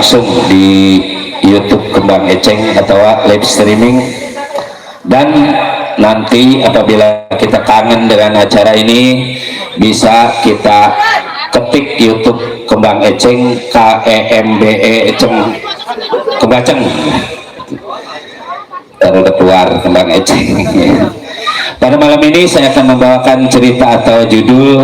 langsung di YouTube Kembang Eceng atau live streaming. Dan nanti apabila kita kangen dengan acara ini, bisa kita ketik YouTube Kembang Eceng, KEMBE Eceng Kembaceng, baru keluar Kembang Eceng. Pada malam ini saya akan membawakan cerita atau judul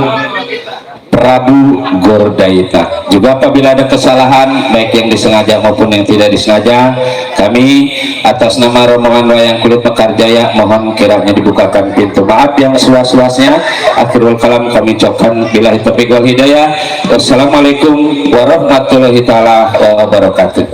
Prabu Gordaita. Juga apabila ada kesalahan baik yang disengaja maupun yang tidak disengaja, kami atas nama rombongan wayang kulit Mekar Jaya mohon kiranya dibukakan pintu maaf yang seluas-luasnya. Akhirul kalam kami ucapkan billahi taufiq wal hidayah. Wassalamualaikum warahmatullahi taala wabarakatuh.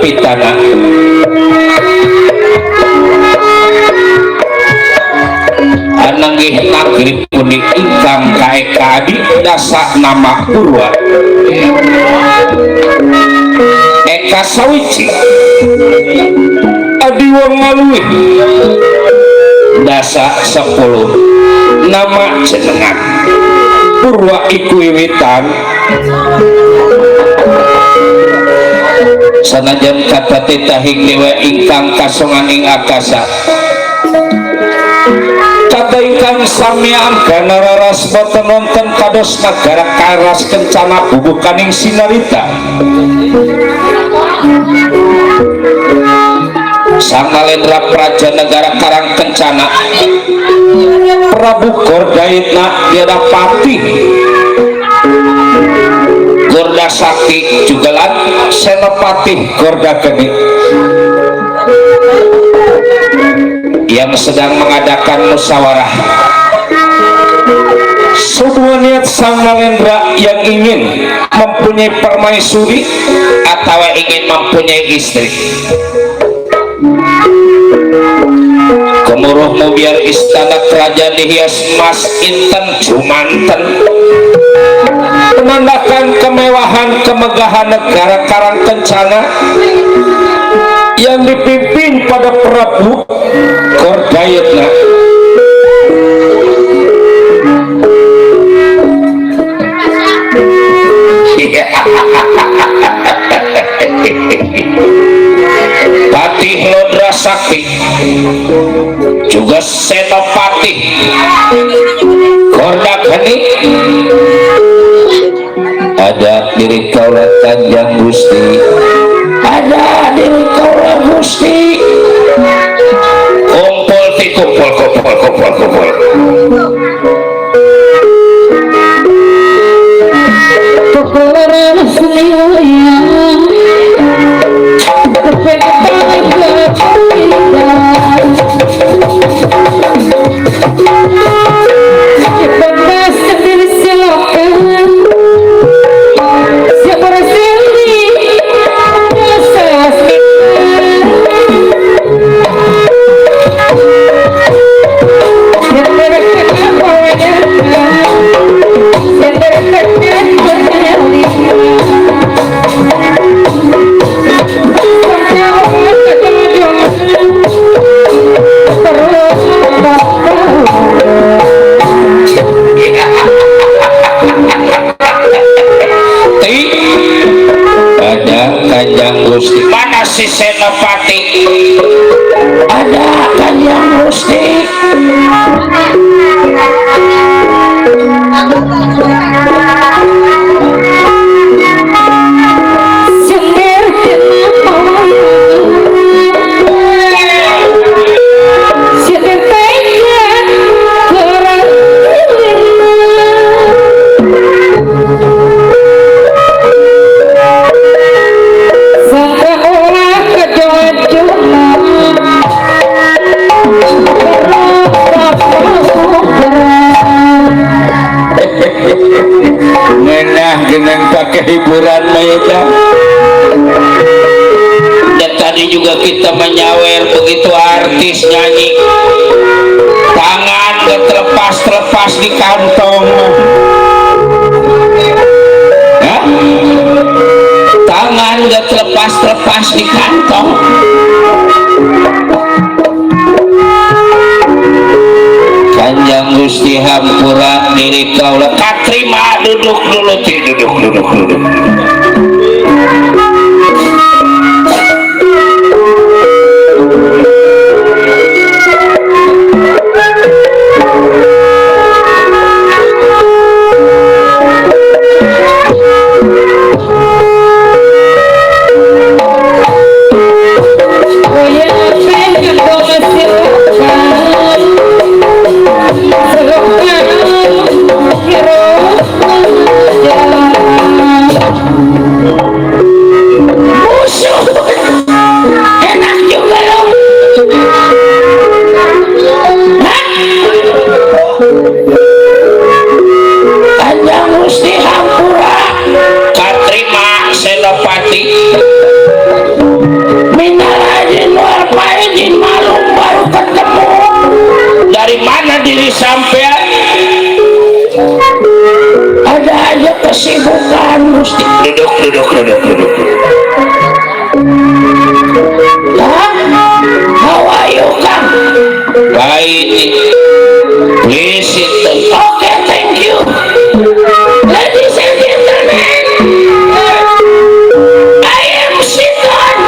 Pitana ananggih nagri punik ingkang kaekadi dasa nama Purwa Eka Sawici adi wong ngaluih dasa 10 nama jenengan Purwa iku wiwitan sanajan kata titahing dewa ingkang kasongan ing akasa kata ingkang samian gana raras boten wonten kados negara karas kencana bubukaning sinarita Malendra Praja Negara Karangkencana Prabu Gordaitna tiada patih Gorda Sakti juga lan Senopati Gorda Geni yang sedang mengadakan musyawarah. Sebuah niat sang Malendra yang ingin mempunyai permaisuri atau ingin mempunyai istri. Kemuruhmu biar istana kerajaan dihias emas inten jumanten, menandakan kemewahan kemegahan negara Karangkencana yang dipimpin pada Prabu Gordaitna. Patih Lodra Sakti juga Senopati Gorda Geni ada diri kaulah Kanjeng Gusti, ada diri kaulah Gusti, kumpul ti kumpul Gusti. Mana si Senopati? Ada Kanjeng Gusti. Dengan pakai hiburan mereka. Dan tadi juga kita menyawer begitu artis nyanyi, tangan gak terlepas di kantong. Hah? Tangan gak terlepas di kantong. Kanjeng Gusti hampura diri kaulah katrima duduk dulu. Sampai ada aja kesibukan Gusti. Duduk. How are you, Kang? Baik. Please sit down. Okay, thank you. Ladies and gentlemen, I am Siton.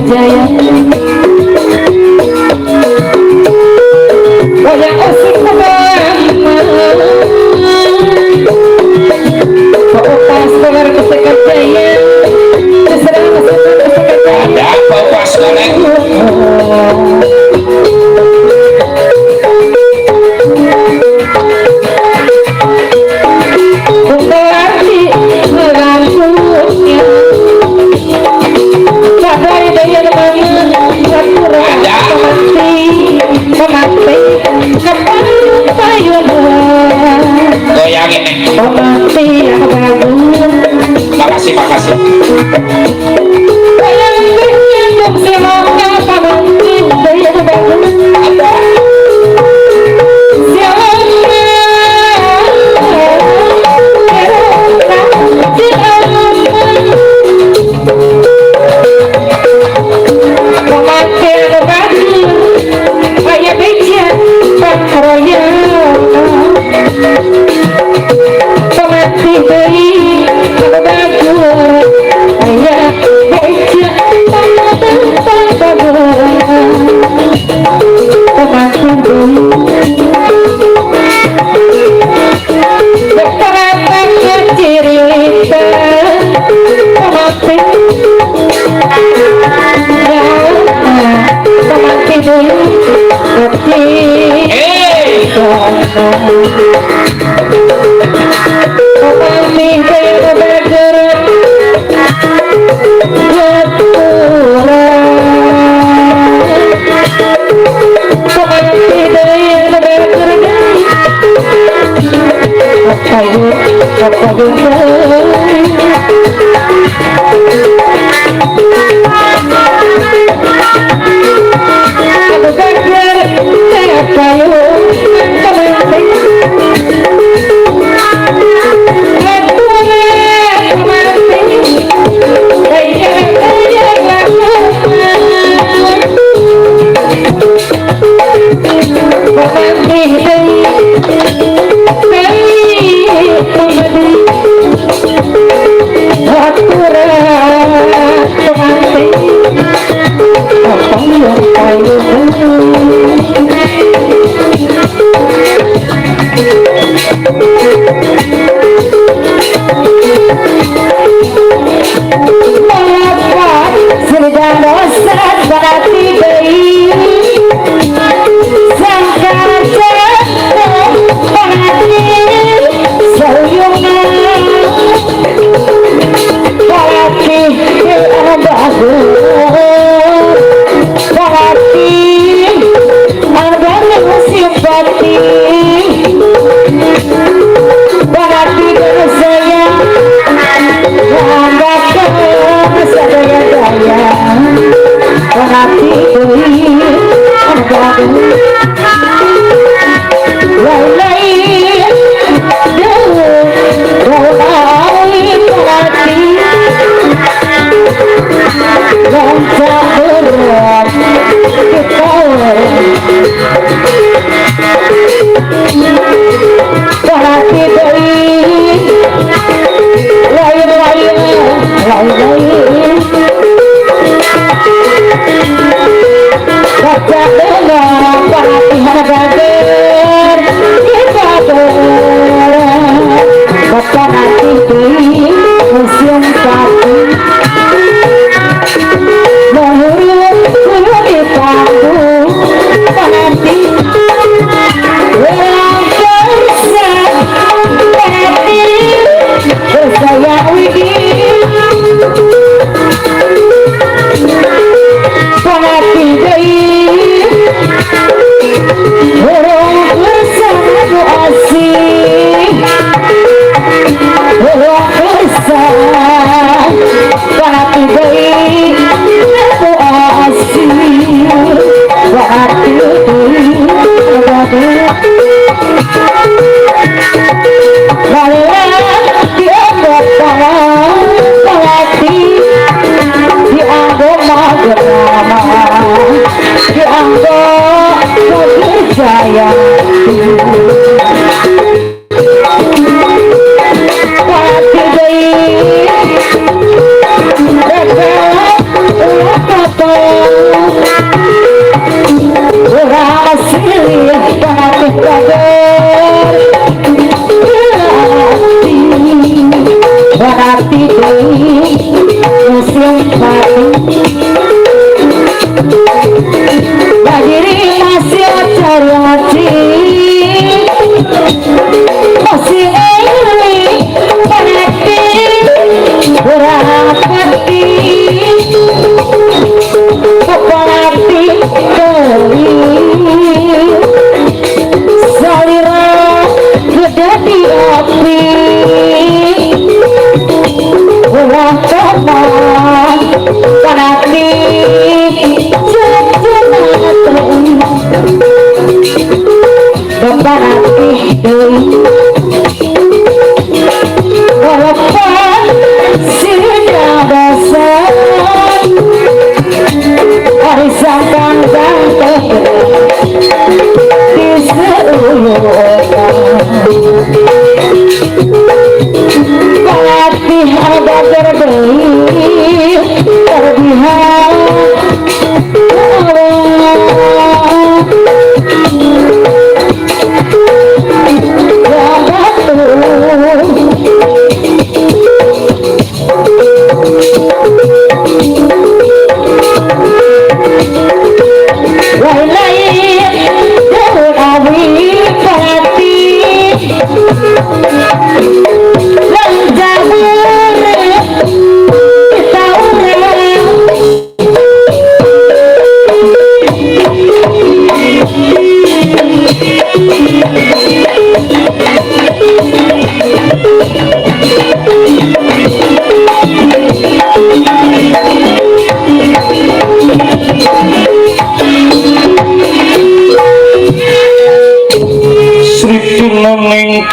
Jaya Wayang usik kebama Paupas keluar kesekat jaya Terserah kesekat jaya ada paupas golek Bungkelati ngelanjutnya Kadai daya temannya Sapura Pemanti Kepan payung goyangin Pemanti aku bangun makasih Bayang bernyandung silongnya Pemanti daya bangun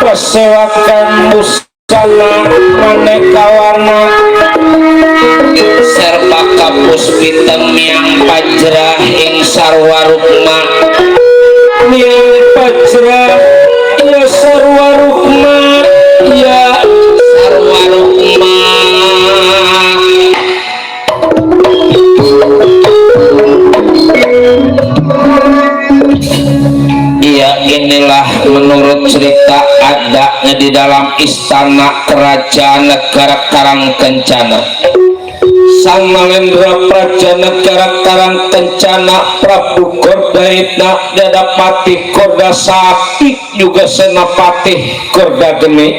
Persewakan musana maneka warna serba kapus pitem yang pajrah ing sarwarukma yang pajrah ya sarwarukma ya sarwarukma. Ya inilah menurut cerita adanya di dalam istana kerajaan negara Karangkencana. Sang Malendra Praja negara Karangkencana Prabu Gordaitna Dadapati Gorda Sakti juga Senapati Gorda Geni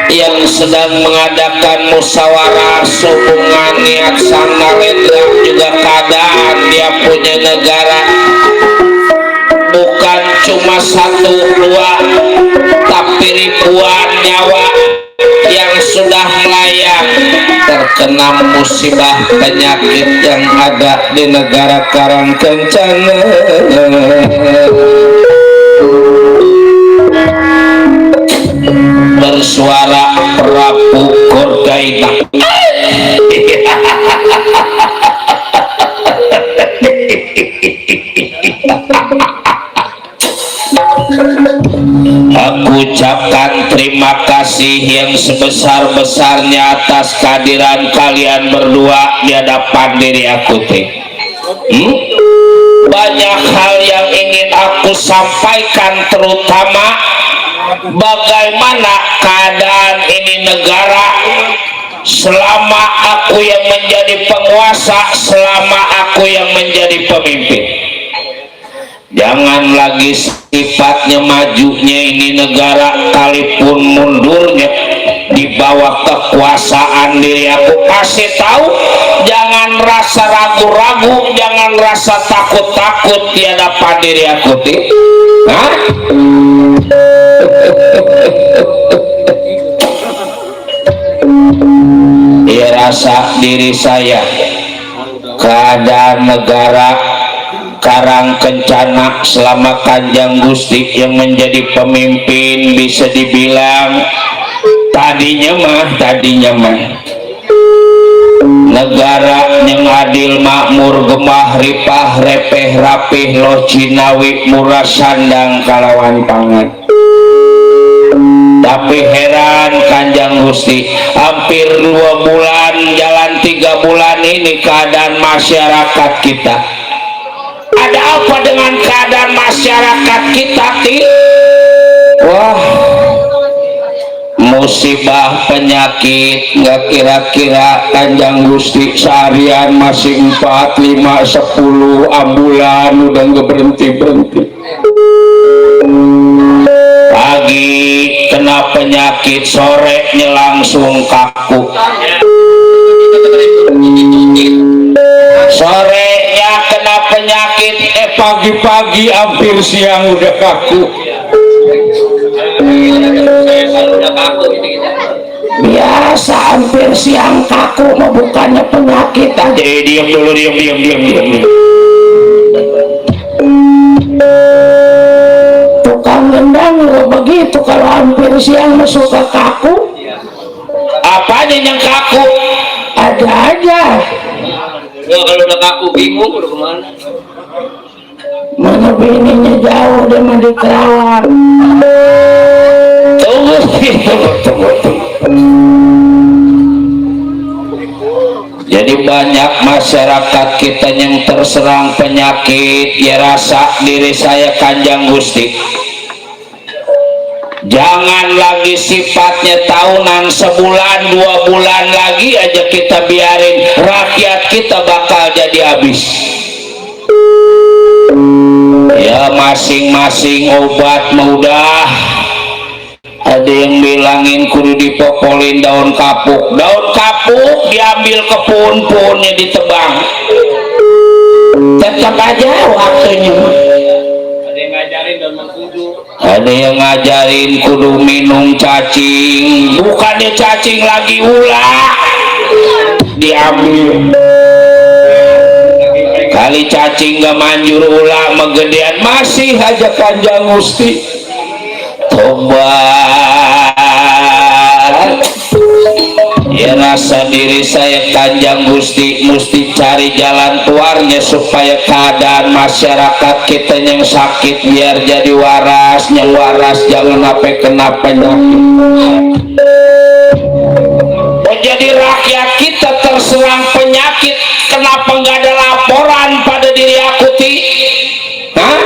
yang sedang mengadakan musyawarah sehubungan niat Sang Malendra juga keadaan dia punya negara bukan cuma satu dua tapi ribuan nyawa yang sudah melayang terkena musibah penyakit yang ada di negara Karangkencana. Bersuara Prabu Gordaitna. Aku ucapkan terima kasih yang sebesar-besarnya atas kehadiran kalian berdua di hadapan diri aku teh. Banyak hal yang ingin aku sampaikan, terutama bagaimana keadaan ini negara selama aku yang menjadi penguasa, selama aku yang menjadi pemimpin. Jangan lagi sifatnya majunya ini negara, kalipun mundurnya di bawah kekuasaan diri aku kasih tahu, jangan rasa ragu-ragu, jangan rasa takut-takut di hadapan diri aku teh. Ya rasa diri saya, keadaan negara Karangkencana selama Kanjeng Gusti yang menjadi pemimpin bisa dibilang tadinya mah negara yang adil makmur gemah ripah repeh rapih loh cinawi murah sandang kalawan pangan. Tapi heran Kanjeng Gusti, hampir 2 bulan jalan 3 bulan ini keadaan masyarakat kita. Ada apa dengan keadaan masyarakat kita ti? Wah, musibah penyakit nggak kira-kira Kanjeng Gusti seharian masih 4, 5, 10 ambulan udah nggak berhenti. Pagi kena penyakit, sorenya langsung kaku. Sorenya kena penyakit, pagi-pagi hampir siang udah kaku. Biasa hampir siang kaku, mau bukannya penyakit aja. Diam dulu, diam. Tukang gendang lo begitu, kalau hampir siang masuk ke kaku. Apanya yang kaku? Ada aja. Ya, kalau udah kaku bingung udah kemana? Mana bininya jauh, dia mandi Kerawang. Tunggu. Jadi Jadi banyak masyarakat kita yang terserang penyakit, ya rasa diri saya Kanjeng Gusti. Jangan lagi sifatnya tahunan, sebulan 2 bulan lagi aja kita biarin, rakyat kita bakal jadi habis. Ya masing-masing obat mudah. Ada yang bilangin kudu dipopolin daun kapuk diambil ke pohon-pohonnya ditebang, tetap aja waktunya. Ada yang ngajarin kudu minum cacing, bukannya cacing lagi ulah diambil. Kali cacing gak manjur ulah megedean masih aja Kanjeng Gusti tobat. Ya rasa diri saya Kanjeng Gusti mesti cari jalan keluarnya supaya keadaan masyarakat kita yang sakit biar jadi waras, yang waras jangan sampai kena penyakit. Jadi rakyat kita terserang penyakit, kenapa nggak ada laporan pada diri aku ti? Hah?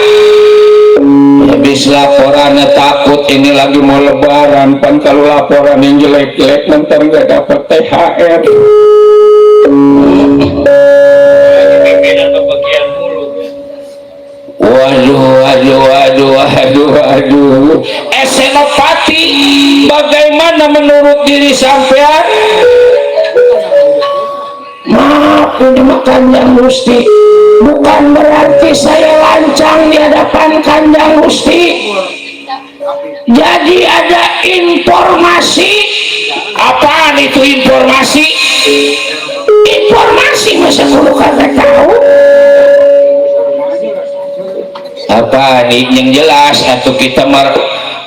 Habis laporannya takut ini lagi mau lebaran, pan kalau laporan yang jelek-jelek nanti nggak dapat THR. Waduh. Senopati, bagaimana menurut diri sampean? Maaf ini Kanjeng Gusti, bukan berarti saya lancang di hadapan Kanjeng Gusti. Jadi ada informasi. Apaan itu informasi? Informasi masa kudu kagak tahu. Apa nih yang jelas atau kita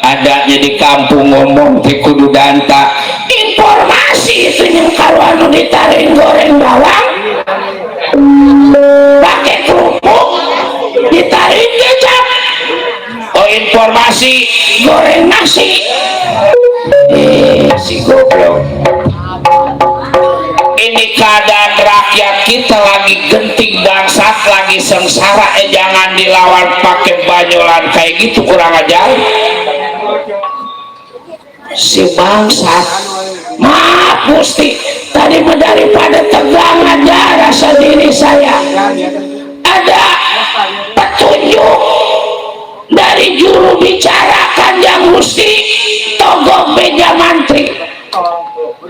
adanya di kampung ngomong di kudu danta. Informasi itu yang kalau anu ditarik goreng bawang pakai kerupuk ditarik kecap, oh informasi goreng nasi. Si goblok. Ini keadaan rakyat kita lagi genting bangsat, lagi sengsara, jangan dilawan pakai banyolan kayak gitu, kurang ajar. Si bangsat, maaf Gusti, tadi daripada tegang aja rasa diri saya. Ada petunjuk dari juru bicara Kanjeng Gusti Togog Beja Mantri.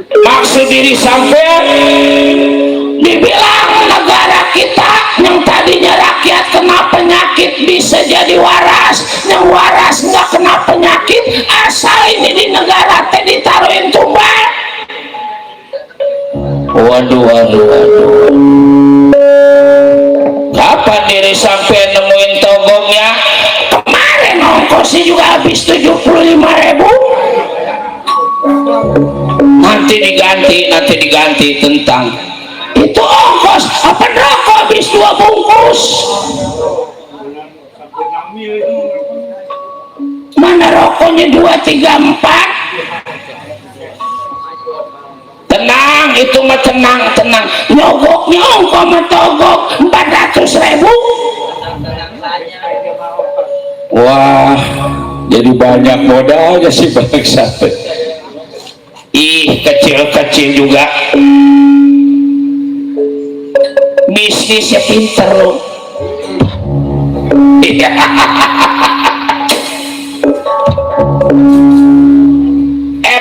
Maksud diri sampean dibilang negara kita yang tadinya rakyat kena penyakit bisa jadi waras, yang waras nggak kena penyakit, asal ini di negara teh ditaruhin tumbal. Waduh. Kapan diri sampean nemuin togongnya? Kemarin ongkosnya juga habis 75.000. Nanti diganti tentang itu ongkos apa rokok habis 2 bungkus. Mana rokoknya 2, 3, 4. Tenang, itu mah tenang. Nyogoknya ongkos mah togok 400.000. Wah, jadi banyak modalnya sih bangsa. Kecil-kecil juga bisnisnya pinter loh.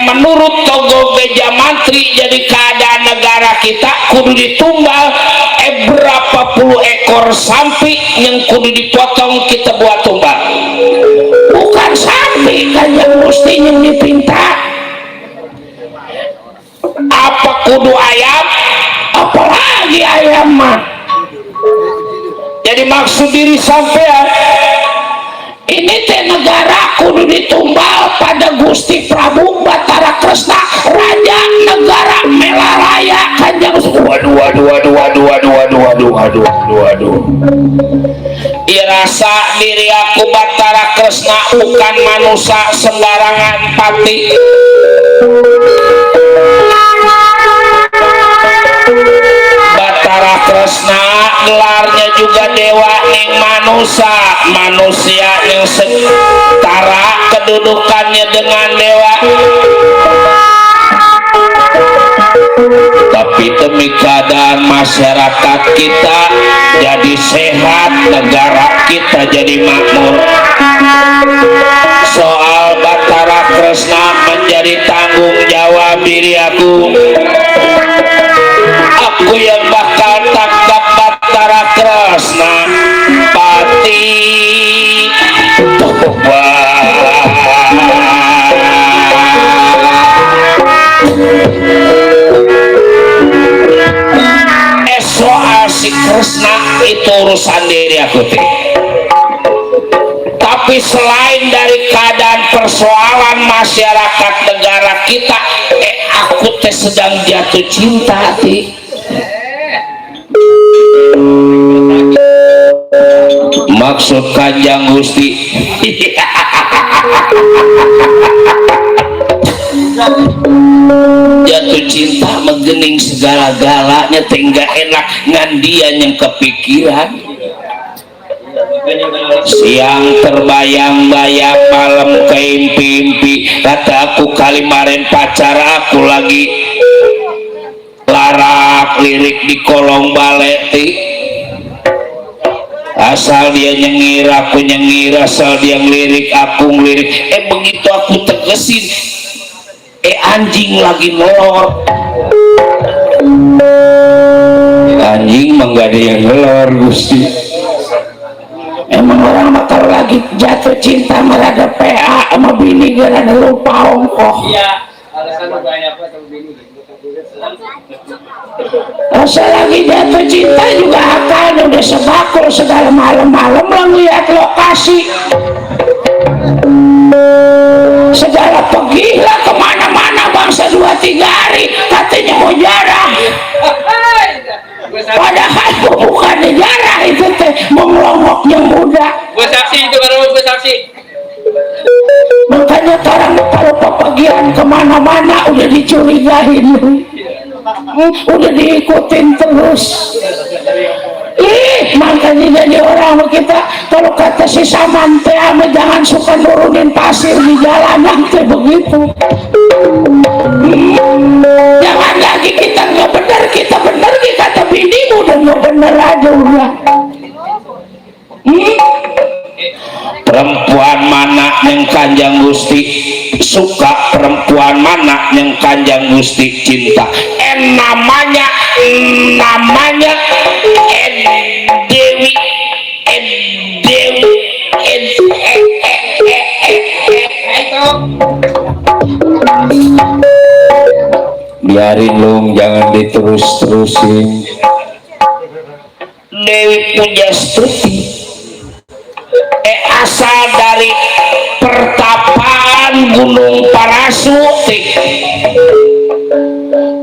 Menurut Togog Beja Mantri, jadi keadaan negara kita kudu ditumbal berapa puluh ekor sapi yang kudu dipotong kita buat tumbal. Bukan sapi Kanjeng Gusti yang dipinta. Apa kudu ayam, apalagi ayam mah. Jadi maksud diri sampean ini teh negara kudu ditumbal pada Gusti Prabu Batara Kresna, Raja Negara Melaraya Kanjeng Gusti. Waduh. Irasa diri aku Batara Kresna bukan manusia sembarangan pati. Kresna gelarnya juga dewa ning manusia yang setara kedudukannya dengan dewa, tapi demi keadaan masyarakat kita jadi sehat, negara kita jadi makmur. Soal Bathara Kresna menjadi tanggung jawab diri aku yang bakal tangkap Bathara Kresna pati toba. Soal si Kresna itu urusan diri aku teh. Tapi selain dari keadaan persoalan masyarakat negara kita, aku teh sedang jatuh cinta teh. Maksud Kanjeng Gusti jatuh cinta menggening segala-galanya tinggal enak ngan dia yang kepikiran. Siang terbayang-bayang, malam keimpi-impi, kata aku kalimaren pacar aku lagi larak lirik di kolong baleti. Asal dia nyengir aku nyengir, asal dia ngelirik aku ngelirik. Begitu aku tegesin, anjing lagi nolor. Anjing mah gak ada yang ngelor Gusti. Emang orang mah kalau lagi jatuh cinta merada PA sama bini gara ada lupa ongkoh. Iya, alasan banyak apa sama bini. Masa lagi jatuh cinta juga akan udah sebakul segala malam-malam lah lihat lokasi. Segala pergilah kemana-mana bangsa 2-3 hari katanya mau jarah. Padahal bukannya jarah itu teh mengelongoknya muda. Gue saksi itu baru gue saksi. Makanya orang kalau pepergian kemana-mana udah dicurigain, udah diikutin terus. Makanya jadi orang kita kalau kata si Samante jangan suka nurunin pasir di jalanan teh begitu. Jangan lagi kita nggak benar, kita benar, kata binimu dan nggak benar aja udah. Perempuan mana yang Kanjeng Gusti suka, perempuan mana yang Kanjeng Gusti cinta. Namanya Dewi, biarin Lung, jangan diterus-terusin. Dewi Pujastuti asal dari pertapaan Gunung Parasuti.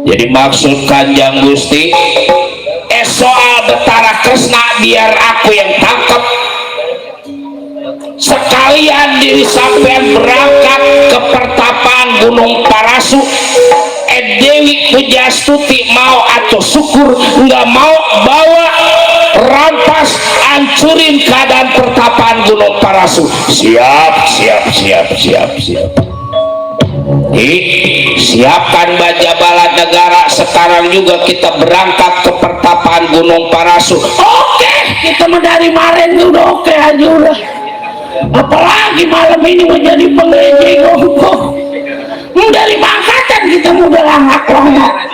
Jadi maksud Kanjeng Gusti soal Bathara Kresna biar aku yang tangkap, sekalian diri sampean berangkat ke pertapaan Gunung Parasu. Dewi Pujastuti mau atau syukur nggak mau bawa rampas hancurin keadaan pertapaan Gunung Parasu. Siap. Siapkan baja bala negara, sekarang juga kita berangkat ke pertapaan Gunung Parasu. Oke, kita mau dari kemarin udah oke aja udah. Apalagi malam ini menjadi pengejek dari Mangkatan kita udah langak-langak.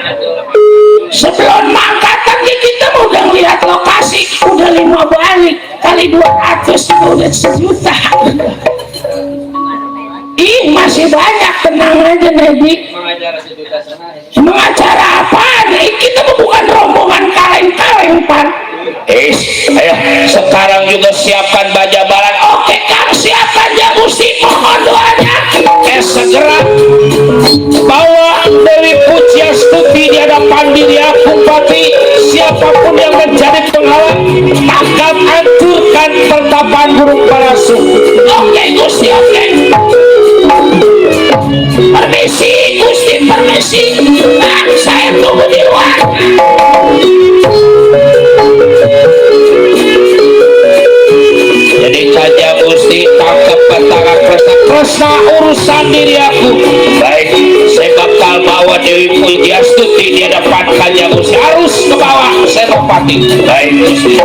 Sebelum Mangkatan kita udah lihat lokasi, udah 5 balik kali 200 udah 1 juta. Masih banyak, tenang aja Nedi. Emang acara apaan? Kita bukan rombongan kaleng-kaleng Pan. Ayo sekarang juga siapkan baja balan. Oke Kang, siapkan ya Gusti, mohon doanya. Segera bawa Dewi Pujastuti di hadapan diri aku Pati. Siapapun yang menjadi penghalang akan hancurkan pertapaan Gunung Parasu. Oke Gusti, oke. Permisi Gusti, permisi. Saya tunggu di luar. Pujastuti di hadapan Kanjeng Gusti harus ke bawah Senopati. Baik Gusti.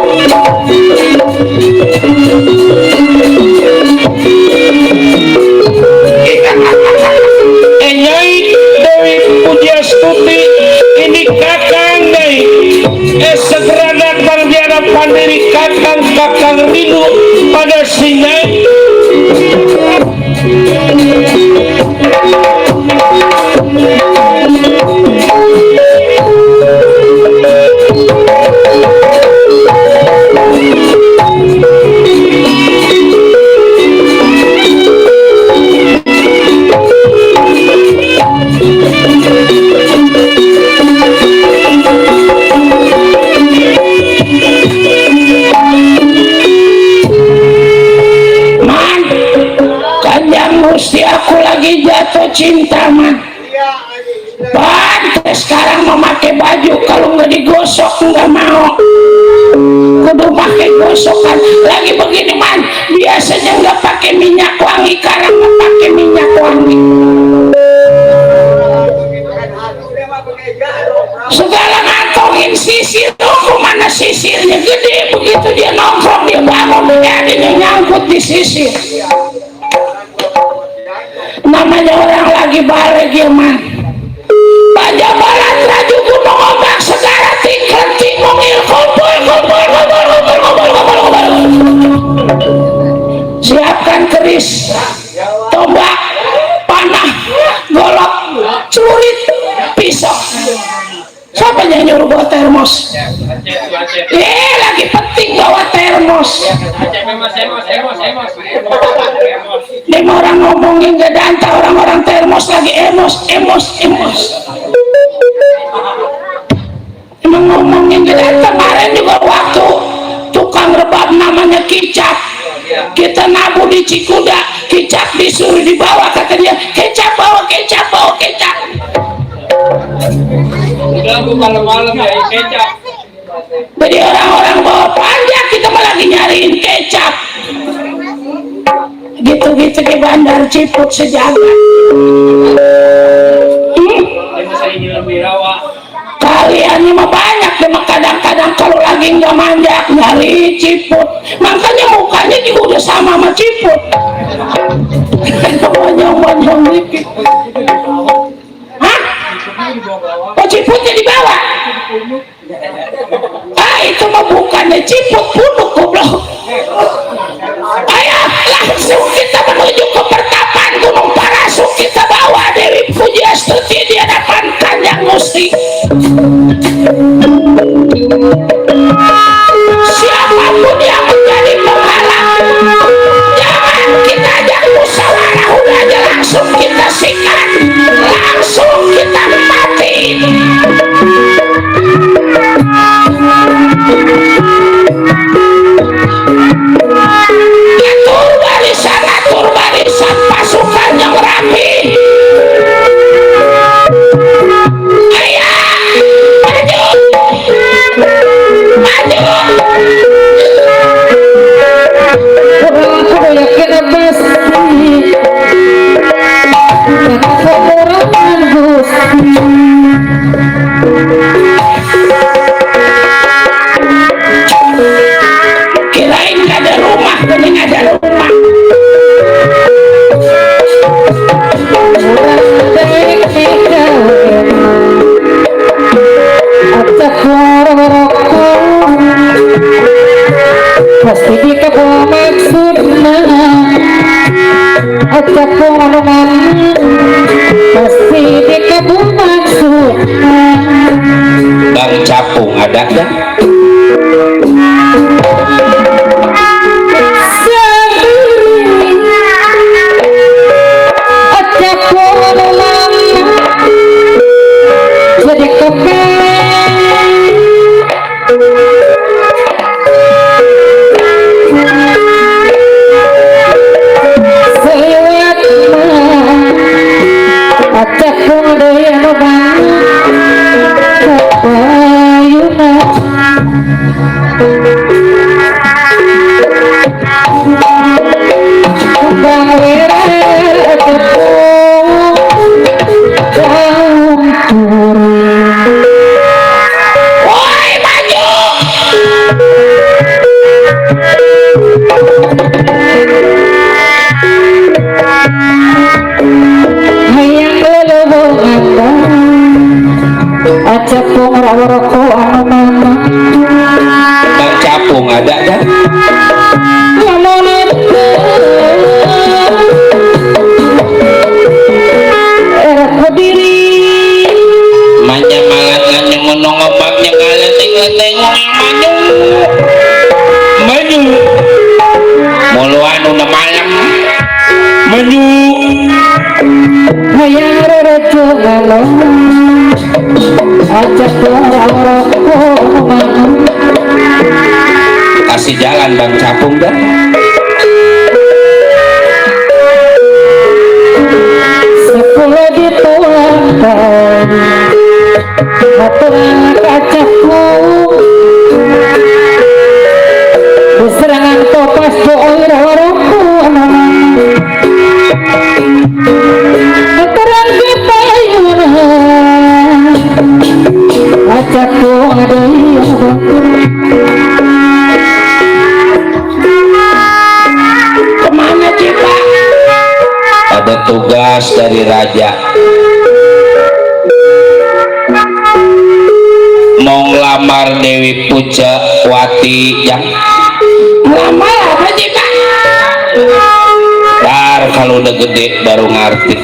Nyai Dewi Pujastuti ini kakang Nyai segera datang di hadapan diri kakang rindu pada si Nyai. Gusti aku lagi jatuh cinta man. Pantes sekarang memakai baju kalau nggak digosok nggak mau. Kudu pakai gosokan. Lagi begini man, biasanya nggak pakai minyak wangi, sekarang nggak pakai minyak wangi. Segala ngantongin sisir, tuh mana sisirnya gede, begitu dia nongkrong dia bangun dia nyangkut di sisir. Namanya orang lagi balik ya man. Baja balat raju gunung ombak segara tingkat tingungil kumpul. Siapkan keris, tombak, panah, golok, celurit, pisau. Siapa yang nyuruh bawa termos? Lagi penting bawa termos. Lima orang ngomongin gak danta, orang-orang termos lagi emos. Emang ngomongin gak danta. Kemarin juga waktu tukang rebab namanya Kicap, kita nabu di Cikuda, Kicap disuruh dibawa, kata dia Kicap bawa kecap. Udah malam-malam ya kecap. Jadi orang-orang bawa panjang, kita malah lagi nyariin kecap. Gitu-gitu di Bandar Ciput sejagat. Kalian ini mah banyak deh, kadang-kadang kalau lagi nggak manjak nyari Ciput, makanya mukanya juga udah sama Ciput. Banyak dikit. Hah? Oh Ciputnya dibawa? Itu mah bukannya Ciput, punduk goblok. Ayo langsung kita menuju ke pertapaan Gunung Parasuk, kita bawa Dewi Pujastuti di hadapan Kanjeng Gusti. Siapapun yang menjadi penghalang, jangan kita ajak musyawarah, udah aja langsung kita sikat, langsung kita matiin. Atur barisan pasukan yang rapi. Ayo, maju. Orang kudu yakin pasti kenapa orang Gusti. Kirain gak ada rumah, bening ada rumah. Pasti di kebawa maksudnya acak pengalaman, pasti di kebawa maksudnya. Bang Capung ada kan? Acak pengalaman jadi kepala. Acak pun daya bang, kapayuna. jangan ajak orang kasih jalan Bang Capung dah. sepuluh dituangkan hati kacaku serangan topas doa raraku terang di payunan kacaku ada yang Kemana kita? Ada tugas dari raja. Mau ngelamar Dewi Pujawati yang lamar apa sih Pak? Dar kalau udah gede baru ngerti.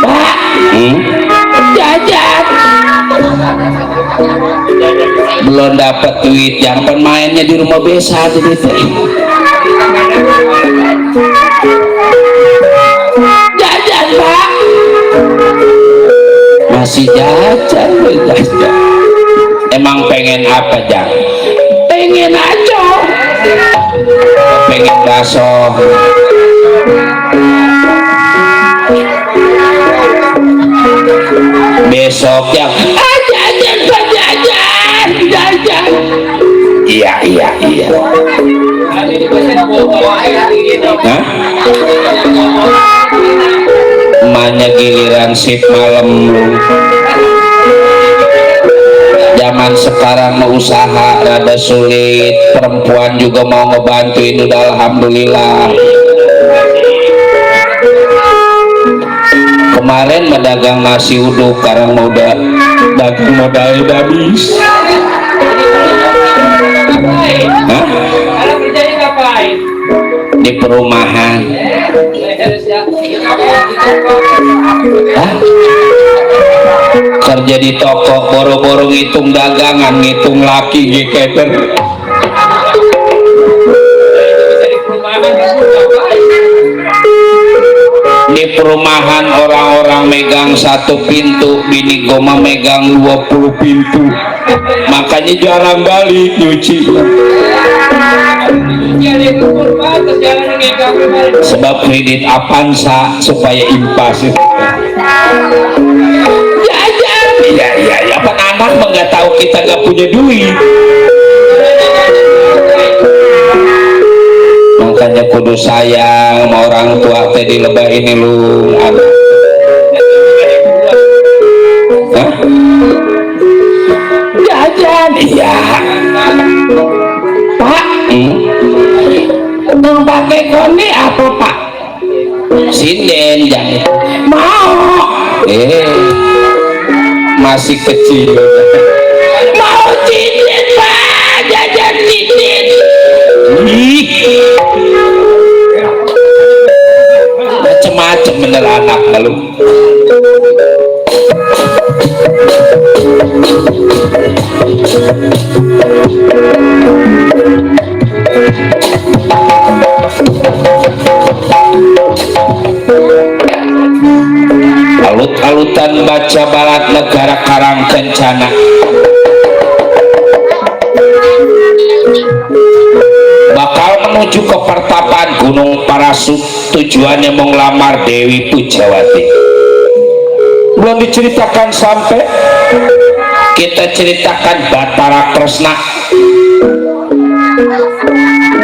Pak, jajan. Belum dapat duit, yang pemainnya di rumah besa jadi jajan Pak, masih jajan. Emang pengen apa Jang? Pengen aja, pengen bakso. Besok yang jajan Pak, jajan. Iya. Hah? Emaknya giliran sip malam lu. Zaman sekarang mau usaha rada sulit, perempuan juga mau ngebantuin udah alhamdulillah. Kemarin mendagang nasi uduk, sekarang mau dagang modal udah habis. Hah? Di perumahan. Hah? Kerja di toko, boro-boro ngitung dagangan, ngitung laki giketer. Di perumahan orang-orang megang satu pintu, bini goma megang 20 pintu, makanya jarang balik nyuci. Sebab kredit Avanza supaya impas. Jajan. Iya, anak mah nggak tahu kita nggak punya duit. Makanya kudu sayang sama orang tua teh di lebah ini lu. Hah? Jajan. Iya. Pak, nang pakai koni apa Pak? Sinden jangan. Mau. Masih kecil. Mau cincin Pak, jajan cincin. Macem-macem bener anak lalu. Alut-alutan baca balat negara Karang Kencana. Bakal menuju ke pertapaan Gunung Parasut, tujuannya mau ngelamar Dewi Pujawati. Belum diceritakan sampai, kita ceritakan Batara Kresna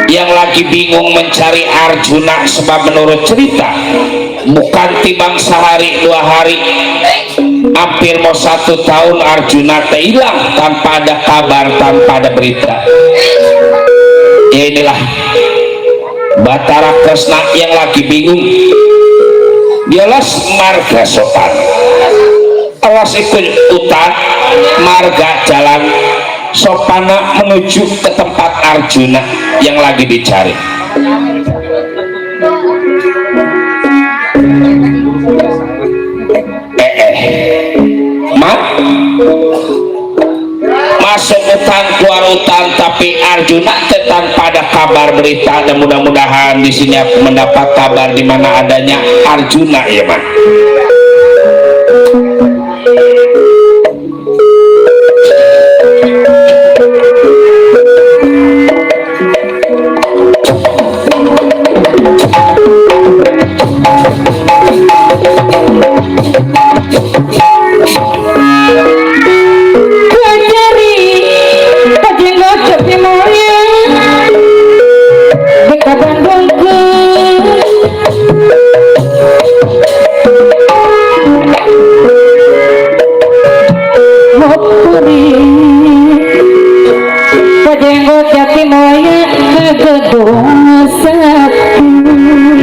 yang lagi bingung mencari Arjuna. Sebab menurut cerita bukan tibang sehari 2 hari, hampir mau 1 tahun Arjuna teh hilang tanpa ada kabar, tanpa ada berita. Ya inilah Batara Kresna yang lagi bingung. Dialah marga sopan, awas ikut utan marga jalan sopana menuju ke tempat Arjuna yang lagi dicari. masuk hutan keluar lautan tapi Arjuna tanpa ada kabar berita, dan mudah-mudahan di sini aku mendapat kabar di mana adanya Arjuna ya man.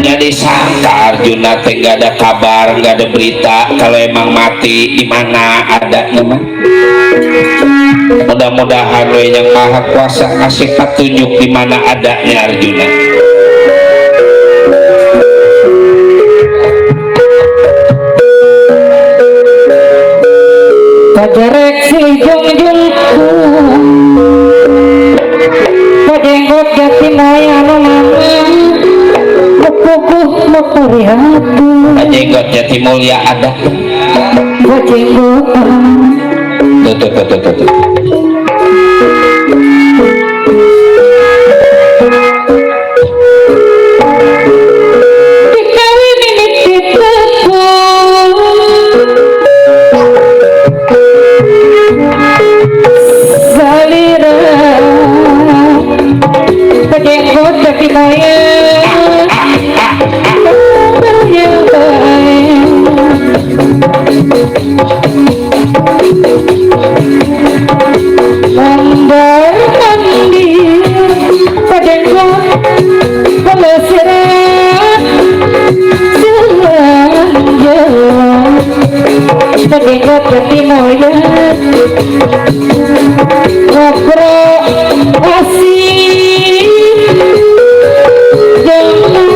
Jadi sangka Arjuna teh nggak ada kabar, nggak ada berita kalau emang mati di mana adanya mah. Mudah-mudahan we yang maha kuasa kasih petunjuk di mana adanya Arjuna. Pajarek si jungjungku pajenggot jati maya no mama mukukuh mukuriatu Jenggot Jati Mulia ada. pajenggot Tuh. dikawin ini titepu salira pajenggot jati maya mondar mandir pajenggot pelesiran jalan-jalan pajenggot jati mulia ngobrol asih jangan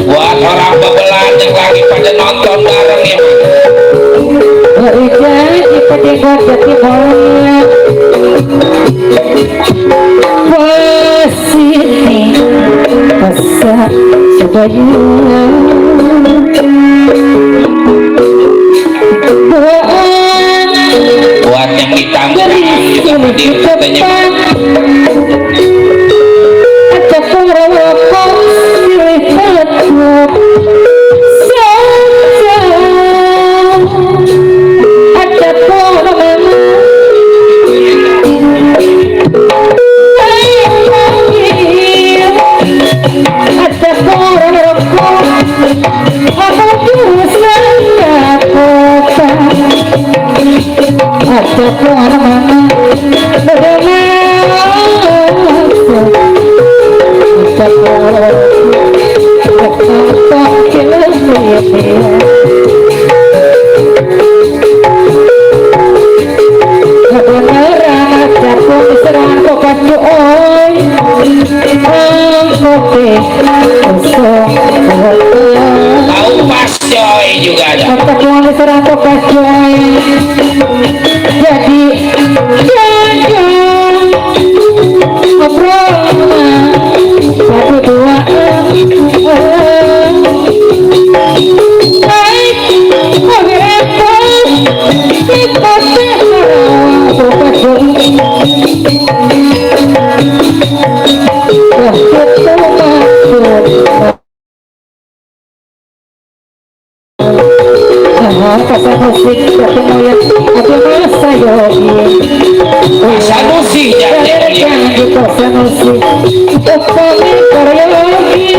Buat orang bebelan yang lagi pada nonton bareng ya. hari jadi pajenggot jati mulia wasini pasak sebaya Buat yang di Tangerang juga hadir katanya. ada pengerokok silih tetap saja ada pengemen ada pengerokok apa dusanya kota ada pengemen Tahu Pas Coy juga ada. jadi jangan ngobrol satu dua baik pasar musik tapi mulia ada masa yogi Sanusi jadi jangan di pasar musik upami karyogi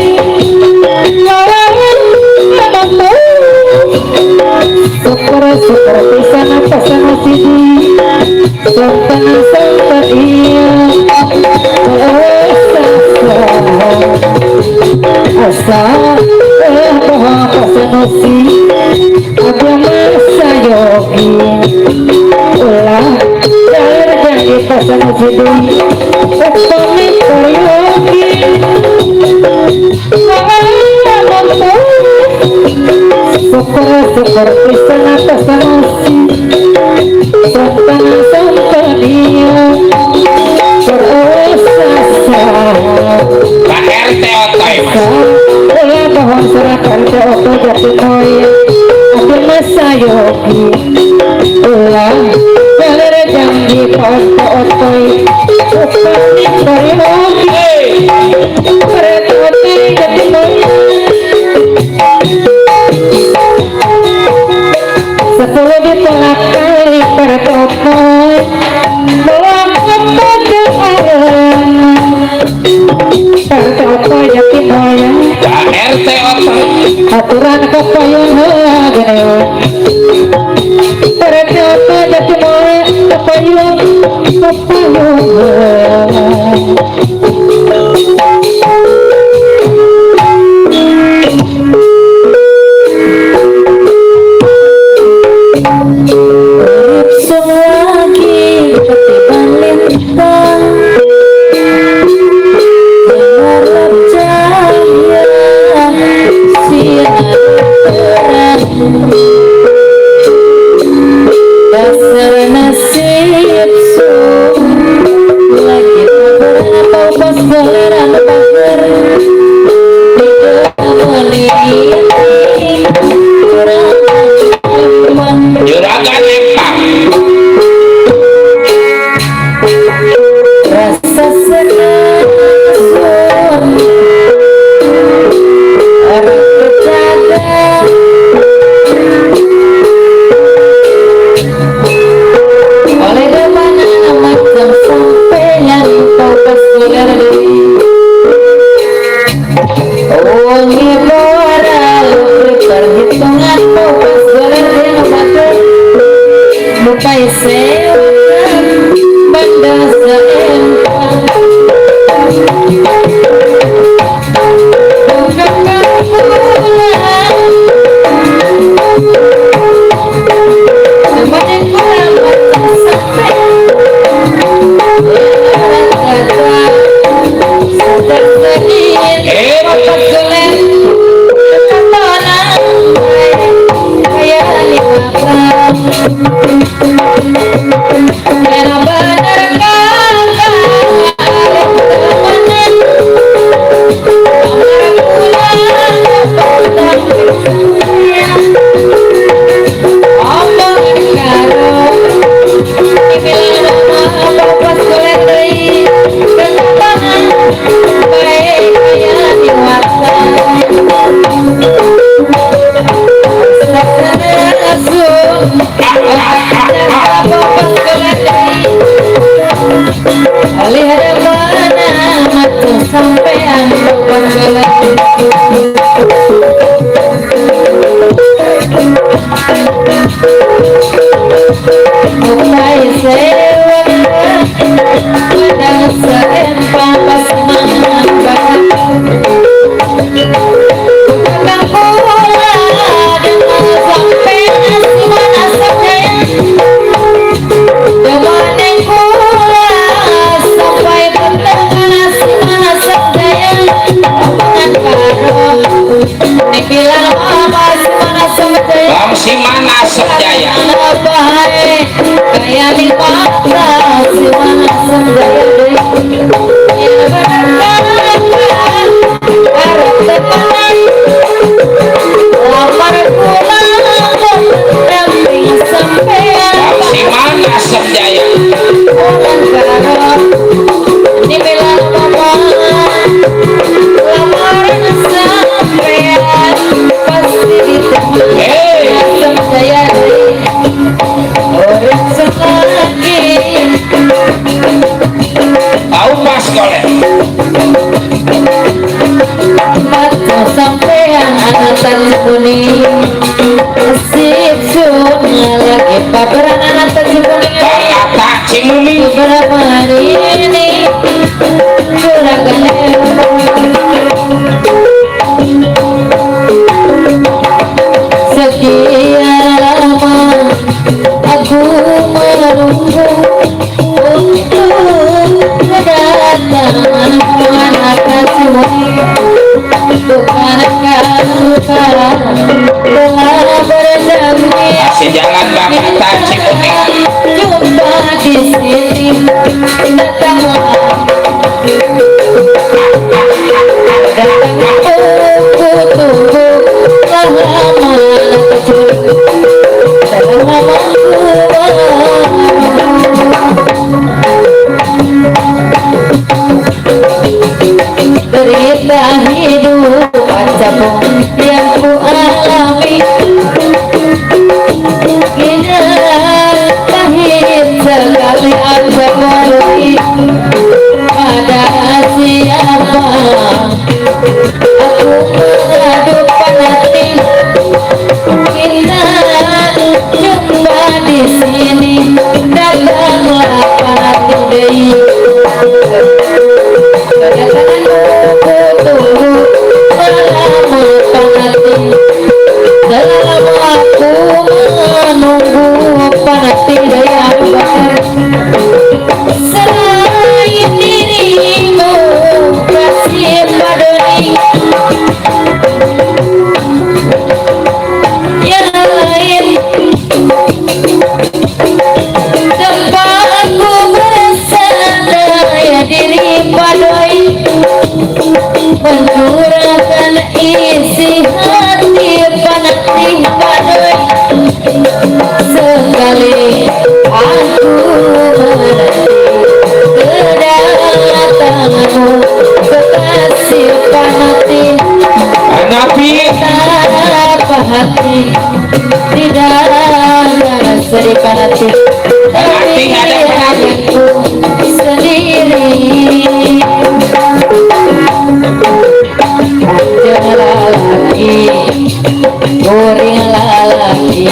larangan namamu syukur bisa pasar musik santan iya asal bahwa pasar musik ada masa yogi ulah jadi pasar musik upami karyogi syukur bisa pasar musik baik mas. Ulah pohon surakan ke opo jati koya aku masa yogi ulah beler janji opo otoy upani kori hoki peretote jati koya 10 ditolak kali peretotoy melangkap pada alam peretotoy jati koya RT otak aturan kepayung gede peretoto jati moe kepayung selagi ketiban lintang berharap cahaya sinar terang dasar nasib sun lagi beberapa pas gelaran pagar tidak meniti juragan empang rasa senang sun orang berjaga oleh demana macam sampean kau pas gelar wangi moral perhitungan kau pas gelar dia mata lupai sewakan benda seempang bukan pulang teman yang kurang macam sampai kata sadar sedih apa gelar ketonan kayak limakan era bener kakak ada temenan amar pulang petang omong karo dibilang nama pas gelar deui ketonan baik kayak limakan lihat mana mata sampean bukan gelar bukai sewa padang seempang pas mangan banget bukan pula dengan sampean si mana sampean dengan yang pula sampai bertengkar si mana sampean dengan karo nek bilang apa si mana sampean bang si mana sejaya baik kayak di mata si mana sampean ya benar harap teman lamar pulang damping sampean bang si mana sejaya orang karo dibilang mama lamaran sampean pasti diterima sampean orang selagi tahu pas kolek mata sampean anatan kuning sip sun lagi paparan anatan kuning bang Ata Cimumi beberapa hari ini juragan sekian lama aku menunggu untuk kedatangan anak kasihmu bukan karena telah berjanji kasih jalan bang Ata Cimumi jumpa di sini datanglah Derita hidup acapmu yang ku alami, kini pahit sekali aku beri pada siapa aku mengadu hati. Kita jumpa di sini, datanglah pada diri. Kedatanganmu tunggu selama panati, selama aku menunggu panati daya bakar. Selain dirimu kasih padani, yang lain tempatku bersandar diri padai, mencurahkan isi hati panati padai. Sekali aku menanti kedatanganmu kekasih panati, Nabi tanpa hati tidak ada sedih panati, Panati ada panati. aku sendiri. Janganlah lagi, goringlah lagi,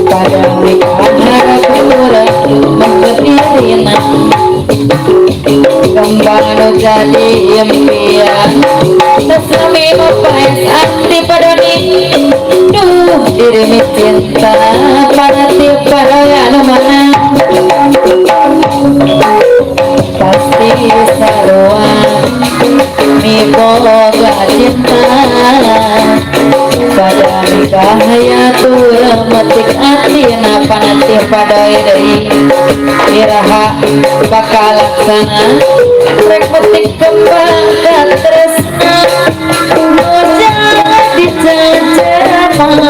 pada mereka harap mengetirina kembang jadi impian, tersami mempas hati pada ni. Duh diri cinta pada pada yang mana, pasti sarua mi boga cinta pada mikahaya turun metik hati napa nanti pada idei iraha bakal laksana rek metik kembang dan tresna jadi cacama.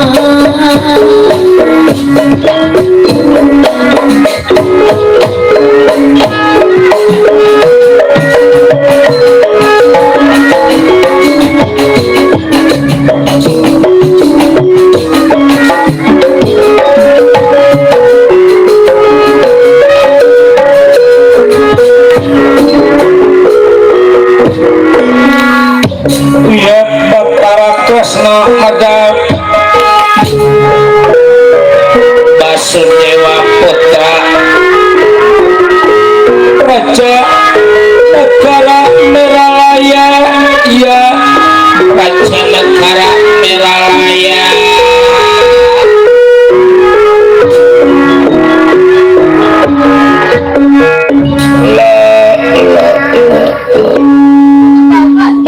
ya Batara Kresna ada Basudewa Putra Raja Negara Meralaya, ya Raja Negara Meralaya.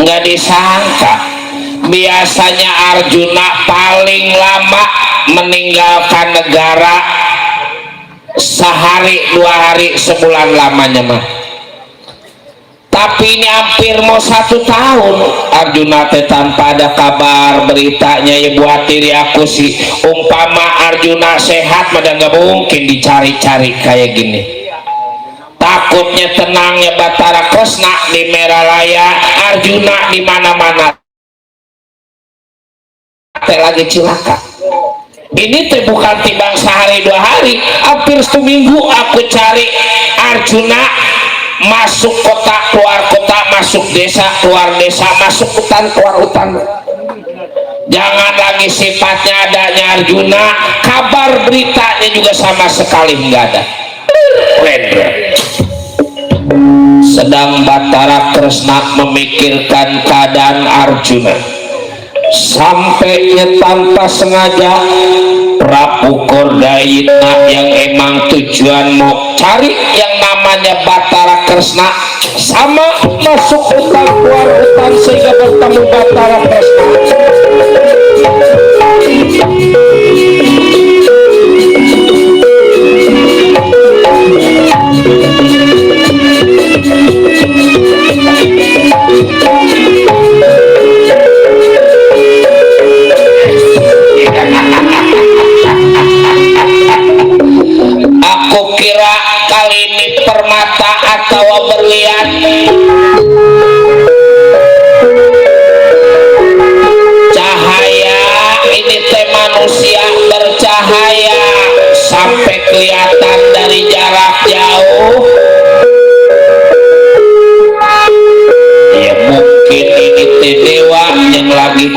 Nggak disangka biasanya Arjuna paling lama meninggalkan negara sehari, 2 hari, sebulan lamanya mah. Tapi ini hampir mau 1 tahun Arjuna teh tanpa ada kabar beritanya. Ya buat diri aku sih, umpama Arjuna sehat mah nggak mungkin dicari-cari kayak gini. Takutnya tenangnya Batara Kresna di Meralaya, Arjuna di mana-mana teh lagi cilaka. Ini teh bukan timbang sehari 2 hari, hampir 1 minggu aku cari Arjuna masuk kota keluar kota, masuk desa keluar desa, masuk hutan keluar hutan. Jangan lagi sifatnya adanya Arjuna, kabar beritanya juga sama sekali nggak ada. Sedang Batara Kresna memikirkan keadaan Arjuna, sampainya tanpa sengaja Prabu Gordayitna yang emang tujuan mau cari yang namanya Batara Kresna sama masuk hutan keluar hutan sehingga bertemu Batara Kresna.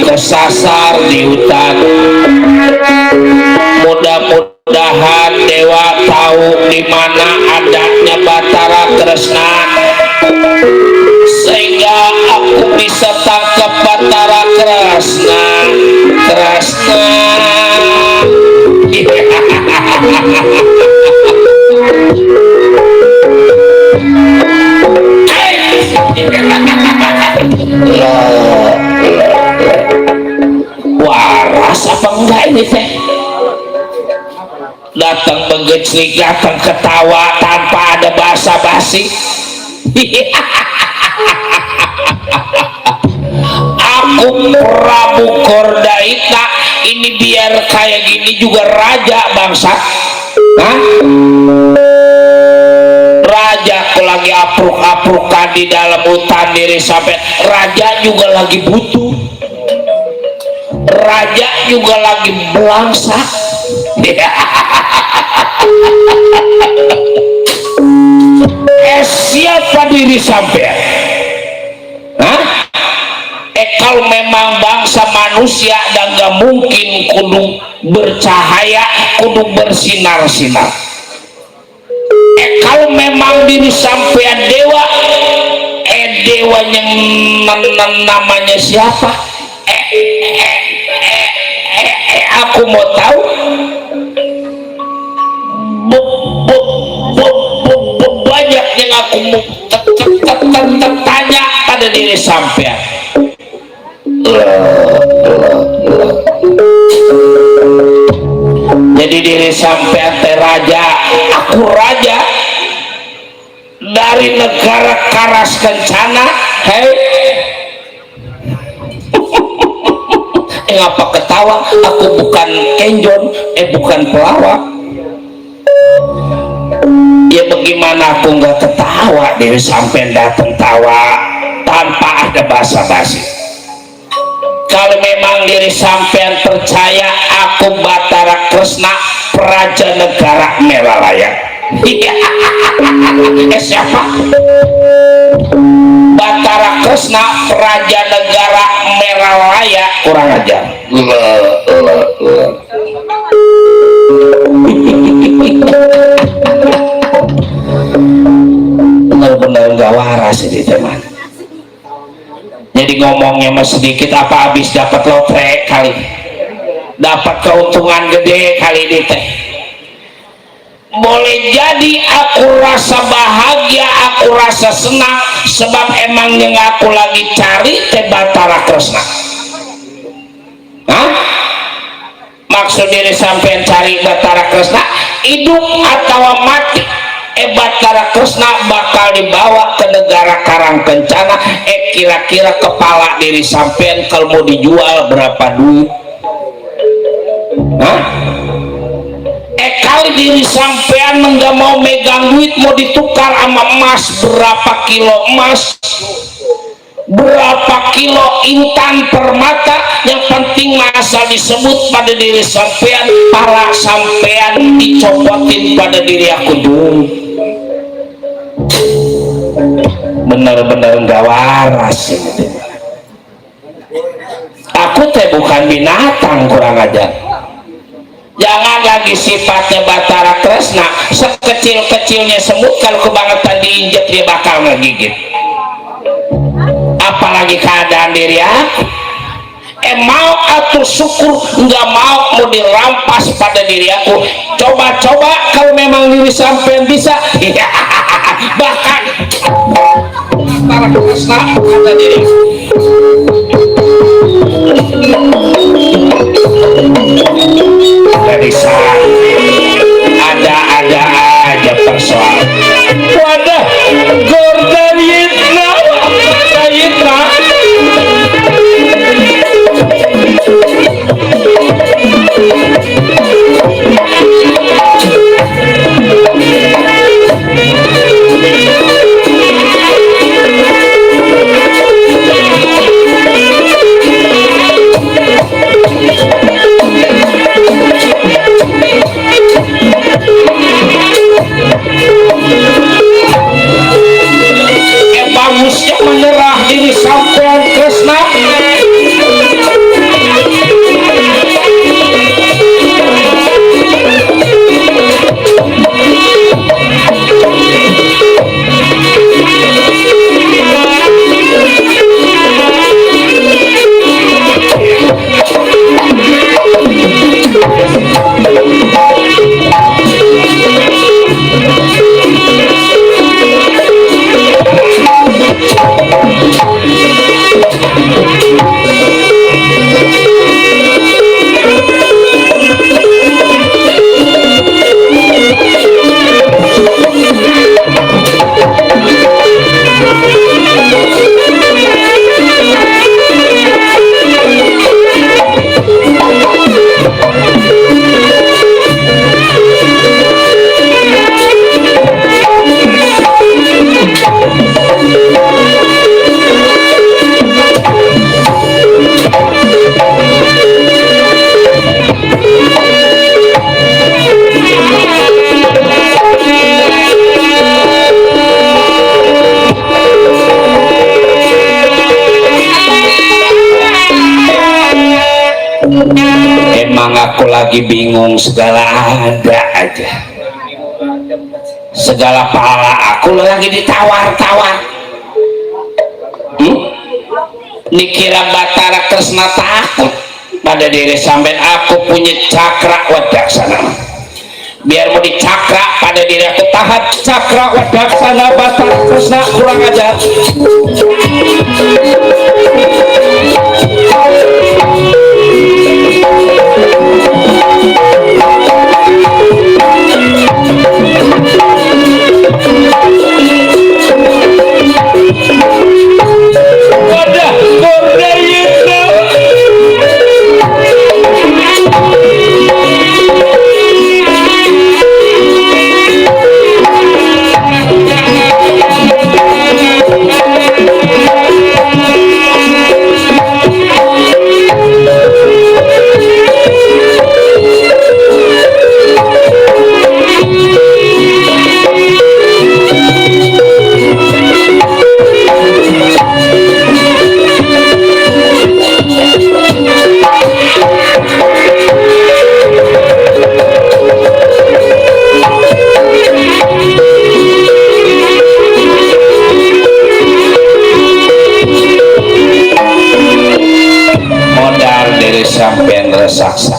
kesasar di hutan. Mudah-mudahan dewa tahu di mana adatnya Batara Kresna sehingga aku bisa tangkap Batara Kresna. Waras apa enggak ini teh? Datang begeclik, datang ketawa tanpa ada basa-basi. Aku Prabu Gordaita ini biar kayak gini juga raja bangsa. Hah? Raja aku lagi apruk-aprukan di dalam hutan diri sampai raja juga lagi butuh. Raja juga lagi belangsa. Siapa diri sampean? Hah? Kalau memang bangsa manusia dan gak mungkin kudu bercahaya, kudu bersinar-sinar. Kalau memang diri sampean dewa, dewa yang namanya siapa? Aku mau tahu. Banyak yang aku mau tanya pada diri sampean. Jadi diri sampean teh raja, aku raja dari negara Karas Kencana. Hei, ngapa ketawa? Aku bukan kenjon, bukan pelawak. Ya bagaimana aku nggak ketawa diri sampean datang tawa tanpa ada basa-basi. Kalau memang diri sampean percaya aku Batara Kresna Praja Negara Meralaya. Siapa? Batara Kresna Praja Negara Meralaya, kurang ajar. Benar-benar gak waras ini teman. Jadi ngomongnya masih sedikit apa habis dapat lotre kali, dapat keuntungan gede kali ini teh. Boleh jadi aku rasa bahagia, aku rasa senang sebab emang yang aku lagi cari teh Batara Kresna. Hah? Maksud diri sampean cari Batara Kresna hidup atau mati? Batara Kresna bakal dibawa ke negara Karang Kencana. Kira-kira kepala diri sampean kalau mau dijual berapa duit? Hah? Kali diri sampean nggak mau megang duit, mau ditukar sama emas, berapa kilo emas, berapa kilo intan permata, yang penting asal disebut pada diri sampean, pala sampean dicopotin pada diri aku dulu. Bener-bener nggak waras ini. Aku teh bukan binatang, kurang ajar. Jangan lagi sifatnya Batara Kresna sekecil-kecilnya semut, kalau kebangetan diinjek dia bakal ngegigit. Apalagi keadaan diri aku. Mau atur syukur, nggak mau dirampas pada diri aku. Coba-coba kalau memang diri sampean bisa, bahkan Batara Kresna pada diri. Dari sana ada aja persoalan. Wadah, Gordaita, Emang aku lagi bingung, segala ada aja, segala pala aku lagi ditawar-tawar. Nikira Batara Kresna takut pada diri sampai aku punya cakra wadaksana. Biar mau dicakra pada diri aku, tahan cakra wadaksana Batara Kresna kurang ajar. Wadah Gordayitna sampean resaksa.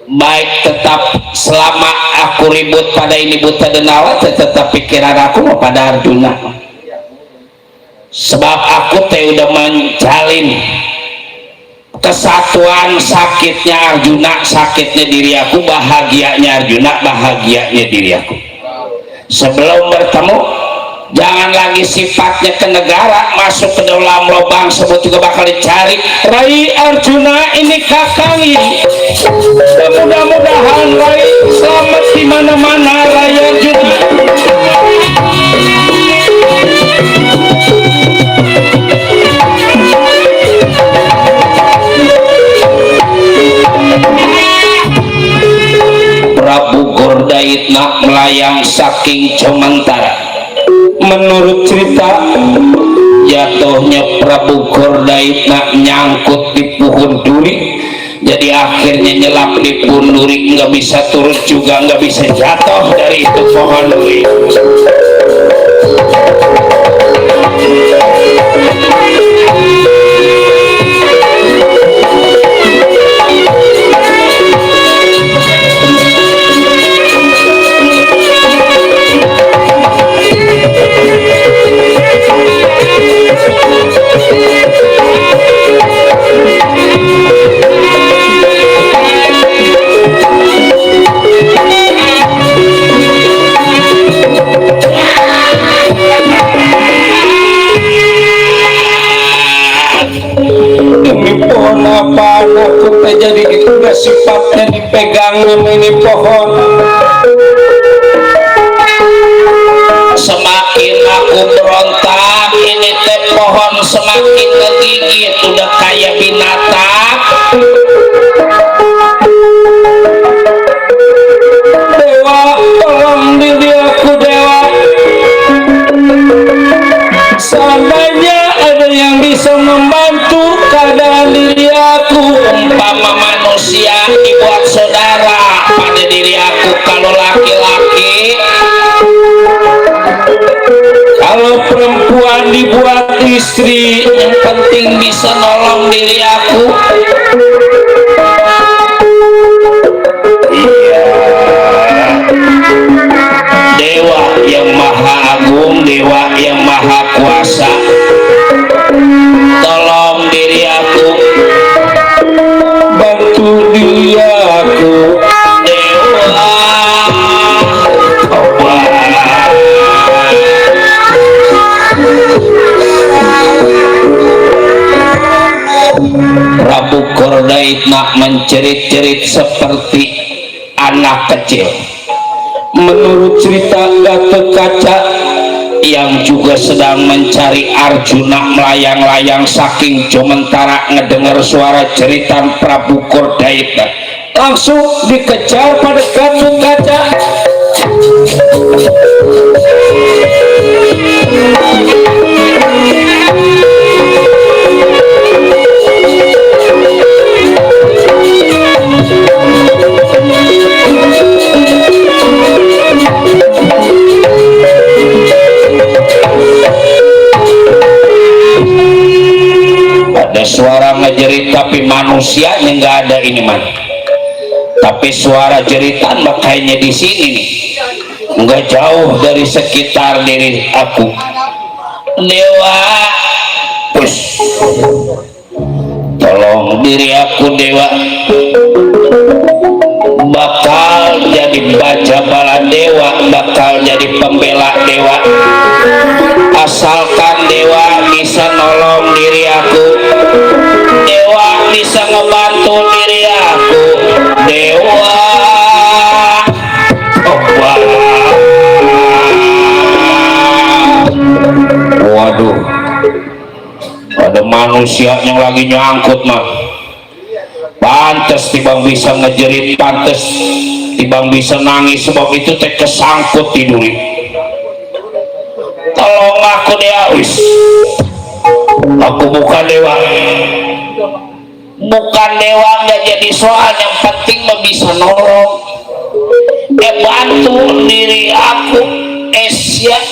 Baik, tetap selama aku ribut pada ini buta denawa, tetap pikiran aku mau pada Arjuna. Sebab aku teh udah menjalin kesatuan, sakitnya Arjuna sakitnya diri aku, bahagianya Arjuna bahagianya diri aku. Sebelum bertemu, jangan lagi sifatnya ke negara, masuk ke dalam lubang sebut juga bakal dicari. Rai Arjuna ini kakang ini, mudah-mudahan Rai selamat di mana-mana. Rai Arjuna Prabu Gordayitna melayang saking Comentara. Menurut cerita, jatuhnya Prabu Gordayitna nyangkut di pohon duri, jadi akhirnya nyelap di pohon duri, nggak bisa turun juga, nggak bisa jatuh dari itu pohon duri. Pohon apa aku teh jadi udah sifatnya dipegang ini pohon. Semakin aku berontak, ini teh pohon semakin ngegigit, udah kayak binatang. Dewa, tolong diri aku Dewa. Seandainya ada yang bisa membantu keadaan diri aku, umpama manusia dibuat saudara pada diri aku, kalau laki-laki, kalau perempuan dibuat istri, yang penting bisa nolong diri aku. Iya, Dewa yang maha agung, Dewa yang maha kuasa, tolong diri aku, bantu diri aku Dewa. Prabu Gordayitna mencerit-cerit seperti anak kecil. Menurut cerita Gatotkaca yang juga sedang mencari Arjuna melayang-layang saking Comentara, ngedengar suara jeritan Prabu Gordayitna, langsung dikejar pada Gatotkaca. suara ngejerit tapi manusianya nggak ada ini mah. Tapi suara jeritan makanya di sini nih, nggak jauh dari sekitar diri aku. Dewa, push, tolong diri aku Dewa, bakal jadi baja bala Dewa, bakal jadi pembela Dewa, asalkan Dewa bisa nolong diri aku, Dewa bisa ngebantu diri aku, Dewa. Oh, wah. Waduh, ada manusia yang lagi nyangkut mah. Pantes tibang bisa ngejerit, pantes tibang bisa nangis, sebab itu teh kesangkut tidur. Tolong aku Dewa, wis. Aku bukan Dewa, bukan Dewa, nggak jadi soal, yang penting mah bisa nolong, bantu diri aku.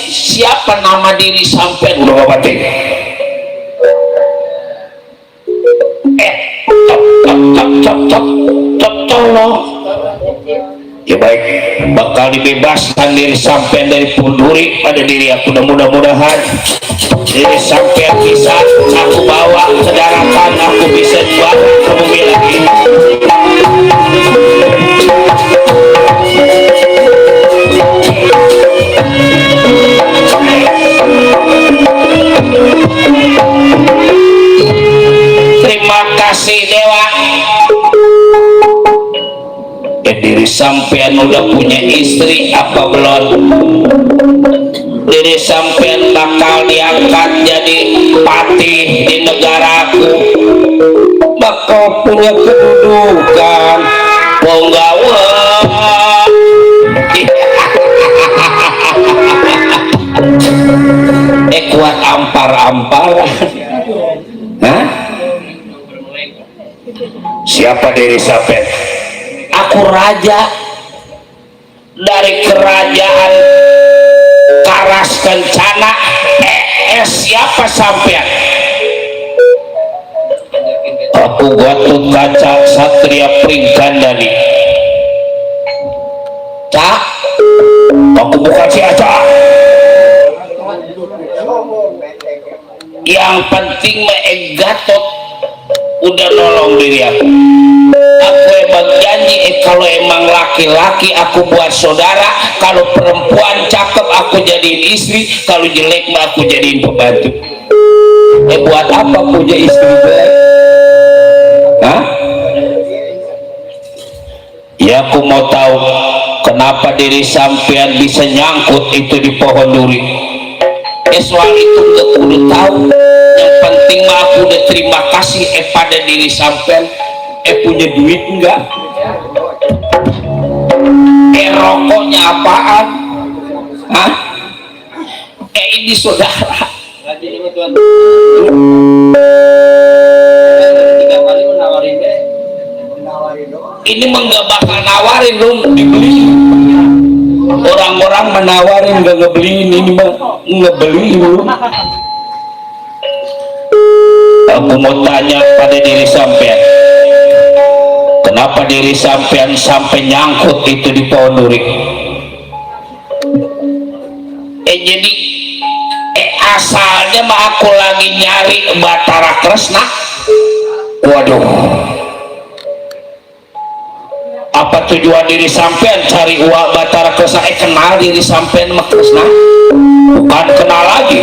Siapa nama diri sampai udah bapak tolong. Ya baik, bakal dibebaskan diri sampai dari punduri pada diri aku, dan mudah-mudahan diri sampai bisa aku bawa ke daratan, aku bisa buat bumi lagi. Terima kasih Dewa. Diri sampean udah punya istri apa belum? Diri sampean bakal diangkat jadi patih di negaraku, bakal punya kedudukan penggawa. Kuat ampar-amparan. Hah? Siapa diri sampean? Aku raja dari kerajaan Karas Kencana. Siapa sampean? Aku Gatot Kaca Satria Pringgandani. Cak, aku bukan si Aca. Yang penting mah Gatot udah nolong diri aku. Aku emang janji, kalau emang laki-laki aku buat saudara, kalau perempuan cakep aku jadiin istri, kalau jelek mah aku jadiin pembantu. Buat apa punya istri jelek? Hah? Ya aku mau tahu kenapa diri sampean bisa nyangkut itu di pohon duri. Soal itu gak kudu tahu, yang penting mah aku udah terima kasih pada diri sampean. Punya duit enggak? Rokoknya apaan? Hah? Ini saudara. Ini mah nggak bakal nawarin dong, dibeli. Orang-orang menawarin nggak ngebeliin, ini mah ngebeli dulu. Aku mau tanya pada diri sampean, kenapa diri sampean sampai nyangkut itu di pohon duri? Jadi asalnya mah aku lagi nyari Batara Kresna. Waduh, apa tujuan diri sampean cari uang Batara Kresna? Kenal diri sampean mah Kresna? Bukan kenal lagi,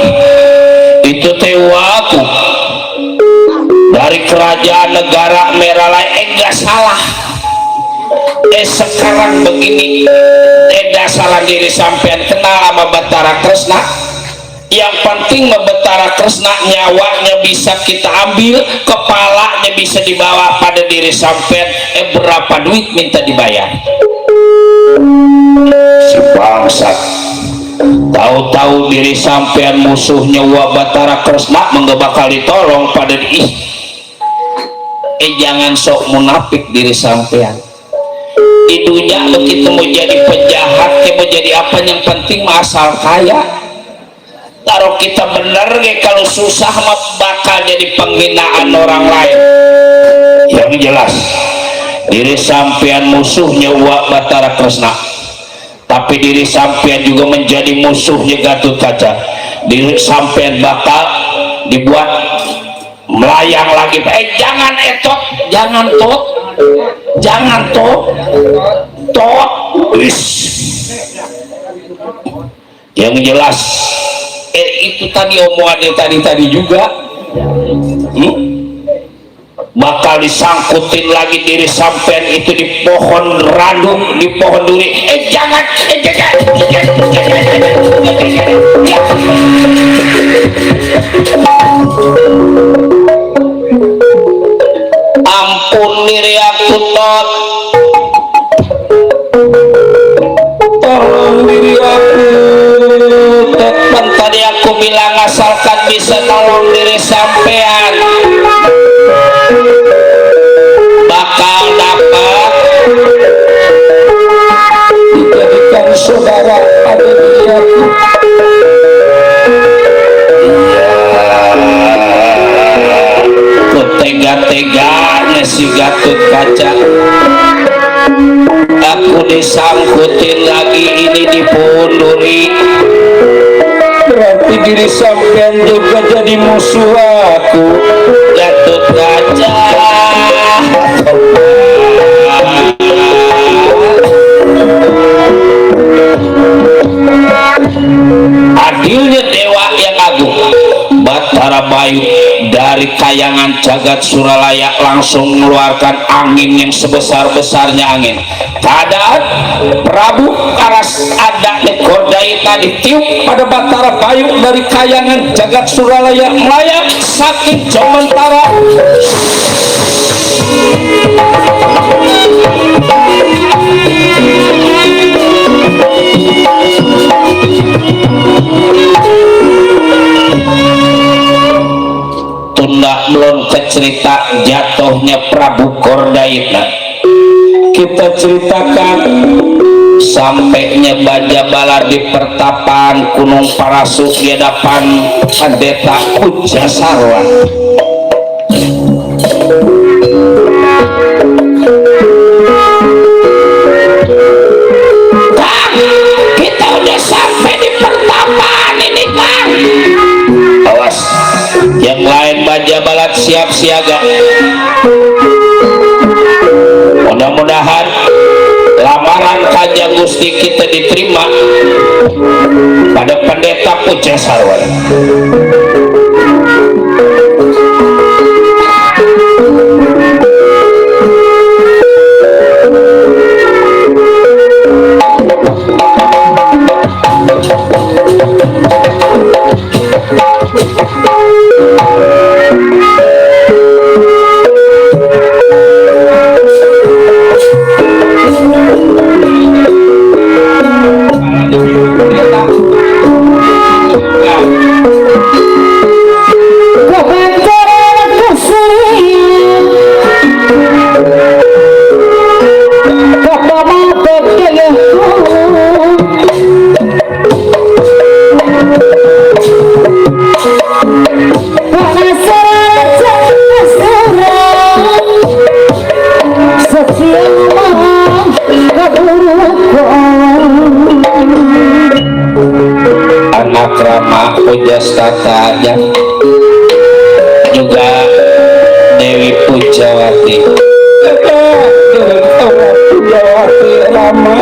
itu tewa aku dari kerajaan negara merah lain. Enggak salah. Sekarang begini, tidak salah diri sampean kenal sama Batara Kresna. Yang penting Batara Kresna nyawanya bisa kita ambil, kepalanya bisa dibawa pada diri sampean. Berapa duit minta dibayar? Si bangsat, tahu-tahu diri sampean musuhnya Batara Kresna, enggak bakal ditolong pada jangan sok munafik diri sampean. Di dunia begitu mau jadi penjahat, mau jadi apa, yang penting asal kaya. Taruh kita bener kalau susah mah bakal bakal jadi penghinaan orang lain. Yang jelas diri sampean musuhnya Wak Batara Kresna, tapi diri sampean juga menjadi musuhnya Gatot Kaca. Diri sampean bakal dibuat melayang lagi. Jangan etot, jangan tot, jangan tot, tot. Yang jelas itu tadi omongannya tadi juga bakal disangkutin lagi diri sampean itu di pohon randu, di pohon duri. Jangan ampun diri aku tot, tolong diri aku tot. Kan tadi aku bilang asalkan bisa nolong diri sampean bakal dapat dijadikan saudara pada diri aku. Tega-teganya si Gatot Kaca, aku disangkutin lagi ini di punduri. Berarti diri sampean juga jadi musuh aku, Gatot Kaca. Adilnya dewa yang agung, Batara Bayu dari kayangan jagat Suralaya langsung mengeluarkan angin yang sebesar-besarnya angin. Keadaan Prabu Karas ada Gordayita ditiup pada Batara Bayu dari kayangan jagat Suralaya melayang saking Jomentara. Tunda belum ke cerita jatuhnya Prabu Gordayita. Kita ceritakan sampainya Bajabala di pertapaan Gunung Parasuk di hadapan Pendeta Puja Sarwa. Kang, kita udah sampai di pertapaan ini, Kang. Awas, yang lain Bajabala siap siaga. Mudah-mudahan lamaran Kanjeng Gusti kita diterima pada Pendeta Puja Sarwa. Anak Rama Pujastatanya juga Dewi Pujawati. Pujawati Rama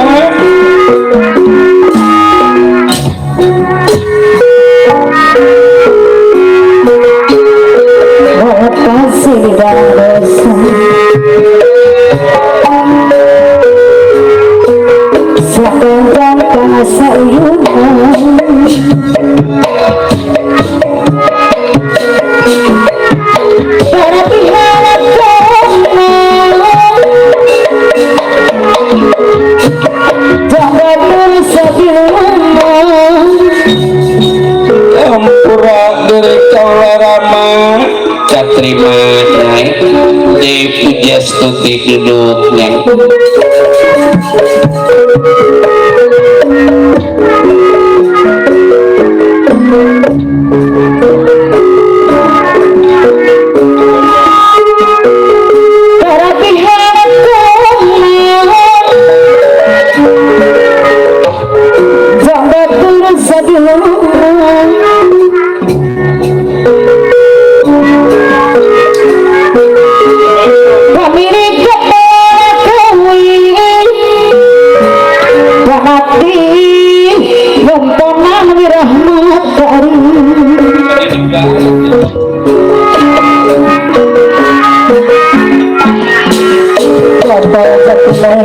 terima di Puja Stuti duduknya. Kaula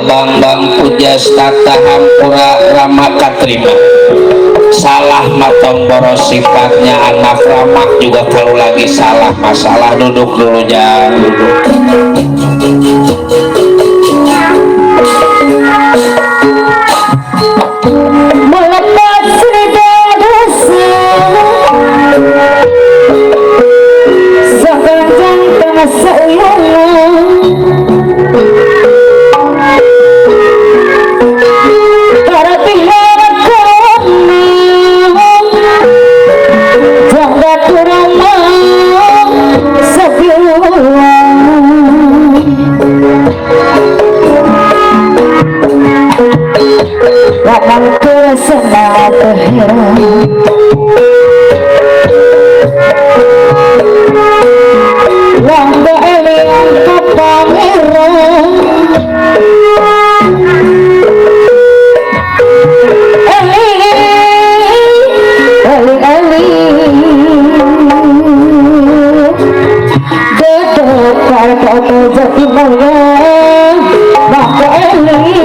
Bambang Pujas Tata Hampura Rama Katrima salah matong boros sifatnya anak ramak juga kalau lagi salah masalah duduk dulu jangan duduk. melepas dosa sepanjang keseluruhan para pihak jangka kurama sebiluan Laman kesana kehiran Langga elian kepangeran Eli Dedek para jati mulia Langga eli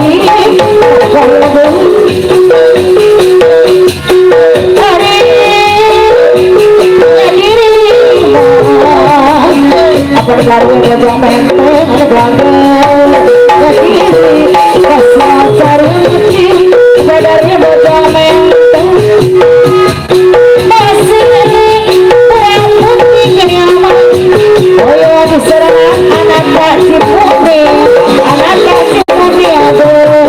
Apa berlalu wajah menteng gagal jadi kasih caruci sadarnya wajah menteng masih rambut nyaman oh ya diserang anak kasih putih anak kasih putih aduh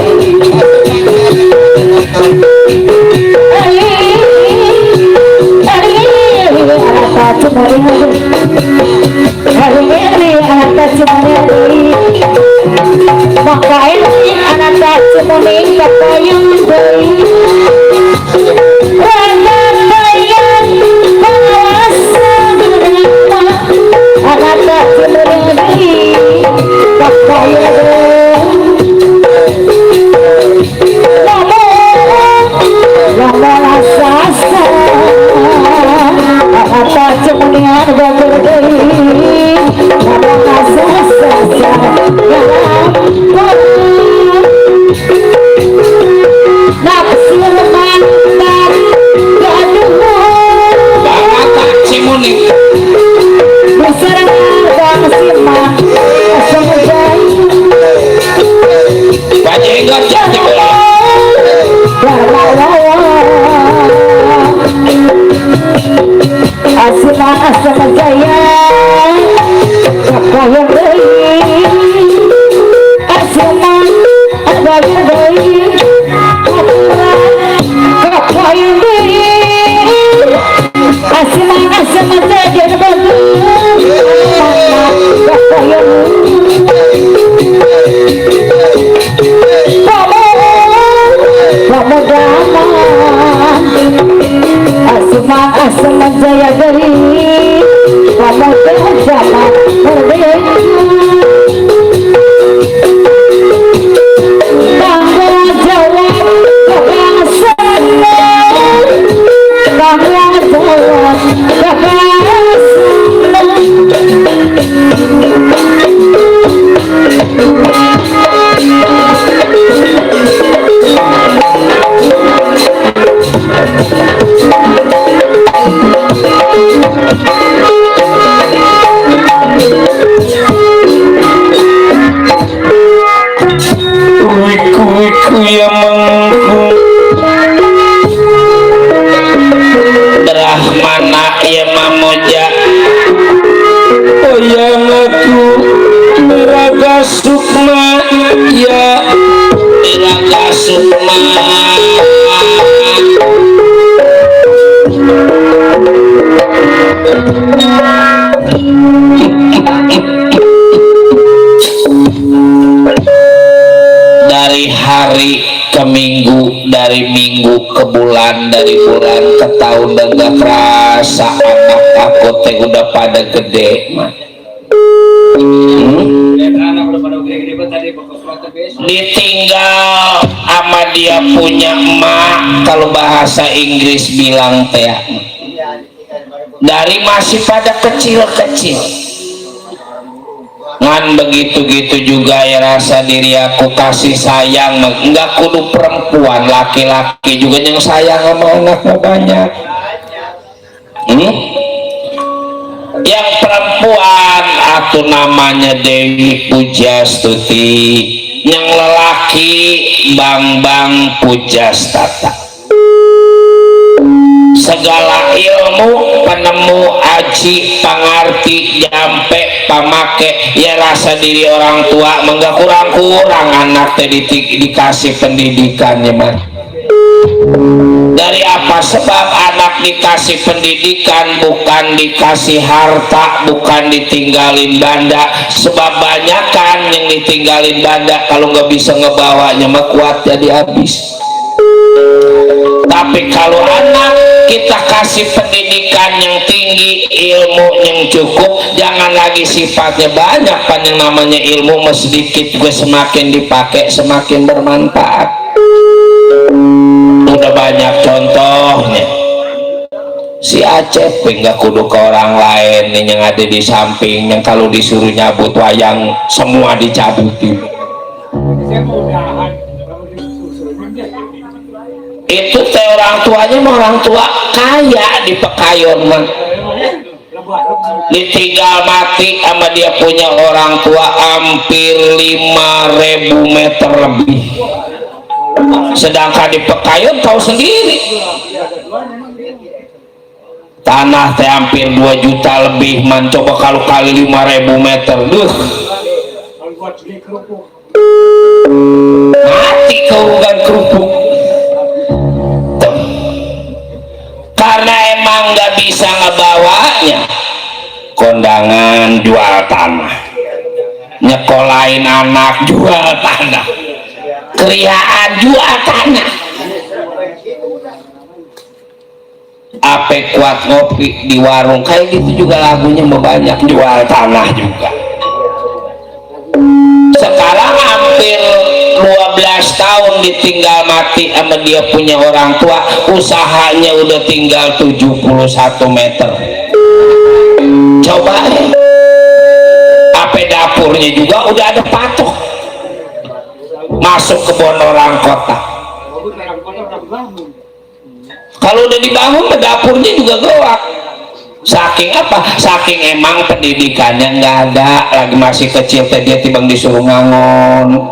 dari hari ke minggu, dari minggu ke bulan, dari bulan ke tahun, dan gak kerasa anak aku teh udah pada gede mah. Ditinggal sama dia punya emak, kalau bahasa Inggris bilang teh dari masih pada kecil-kecil. Ngan begitu-gitu juga ya rasa diri aku kasih sayang, enggak kudu perempuan, laki-laki juga yang sayang sama anaknya banyak. Yang perempuan atau namanya Dewi Pujastuti, yang lelaki Bambang Pujastata. Segala ilmu penemu aji pangarti jampe pamake ya rasa diri orang tua enggak kurang-kurang anak teh dikasih pendidikannya mah. Dari apa sebab anak dikasih pendidikan, bukan dikasih harta, bukan ditinggalin banda. Sebab banyak kan yang ditinggalin banda, kalau nggak bisa ngebawanya mah kuat jadi habis. Tapi kalau anak kita kasih pendidikan yang tinggi, ilmu yang cukup, jangan lagi sifatnya banyak, pan yang namanya ilmu mah sedikit gue semakin dipakai semakin bermanfaat. Udah banyak contohnya. Si Acep nggak kudu ke orang lain yang ada di samping, yang kalau disuruh nyabut wayang semua dicabutin. Itu teh orang tuanya mah orang tua kaya di Pekayon mah. ditinggal mati sama dia punya orang tua hampir 5.000 meter lebih, sedangkan di Pekayun tahu sendiri tanah teh hampir 2 juta lebih, man coba kalau kali 5.000 meter, mati keurugan kerupuk. Tuh. Karena emang nggak bisa ngebawanya, kondangan jual tanah, nyekolahin anak jual tanah, kriaan jual tanah, ape kuat ngopi di warung kayak gitu juga lagunya banyak, jual tanah juga. Sekarang hampir 12 tahun ditinggal mati sama dia punya orang tua, usahanya udah tinggal 71 meter. Coba ape dapurnya juga udah ada patok masuk ke Bonorang kota. Kalau udah dibangun ke dapurnya juga gelap. Saking apa? Saking emang pendidikannya nggak ada, lagi masih kecil teh dia tibang disuruh ngangon,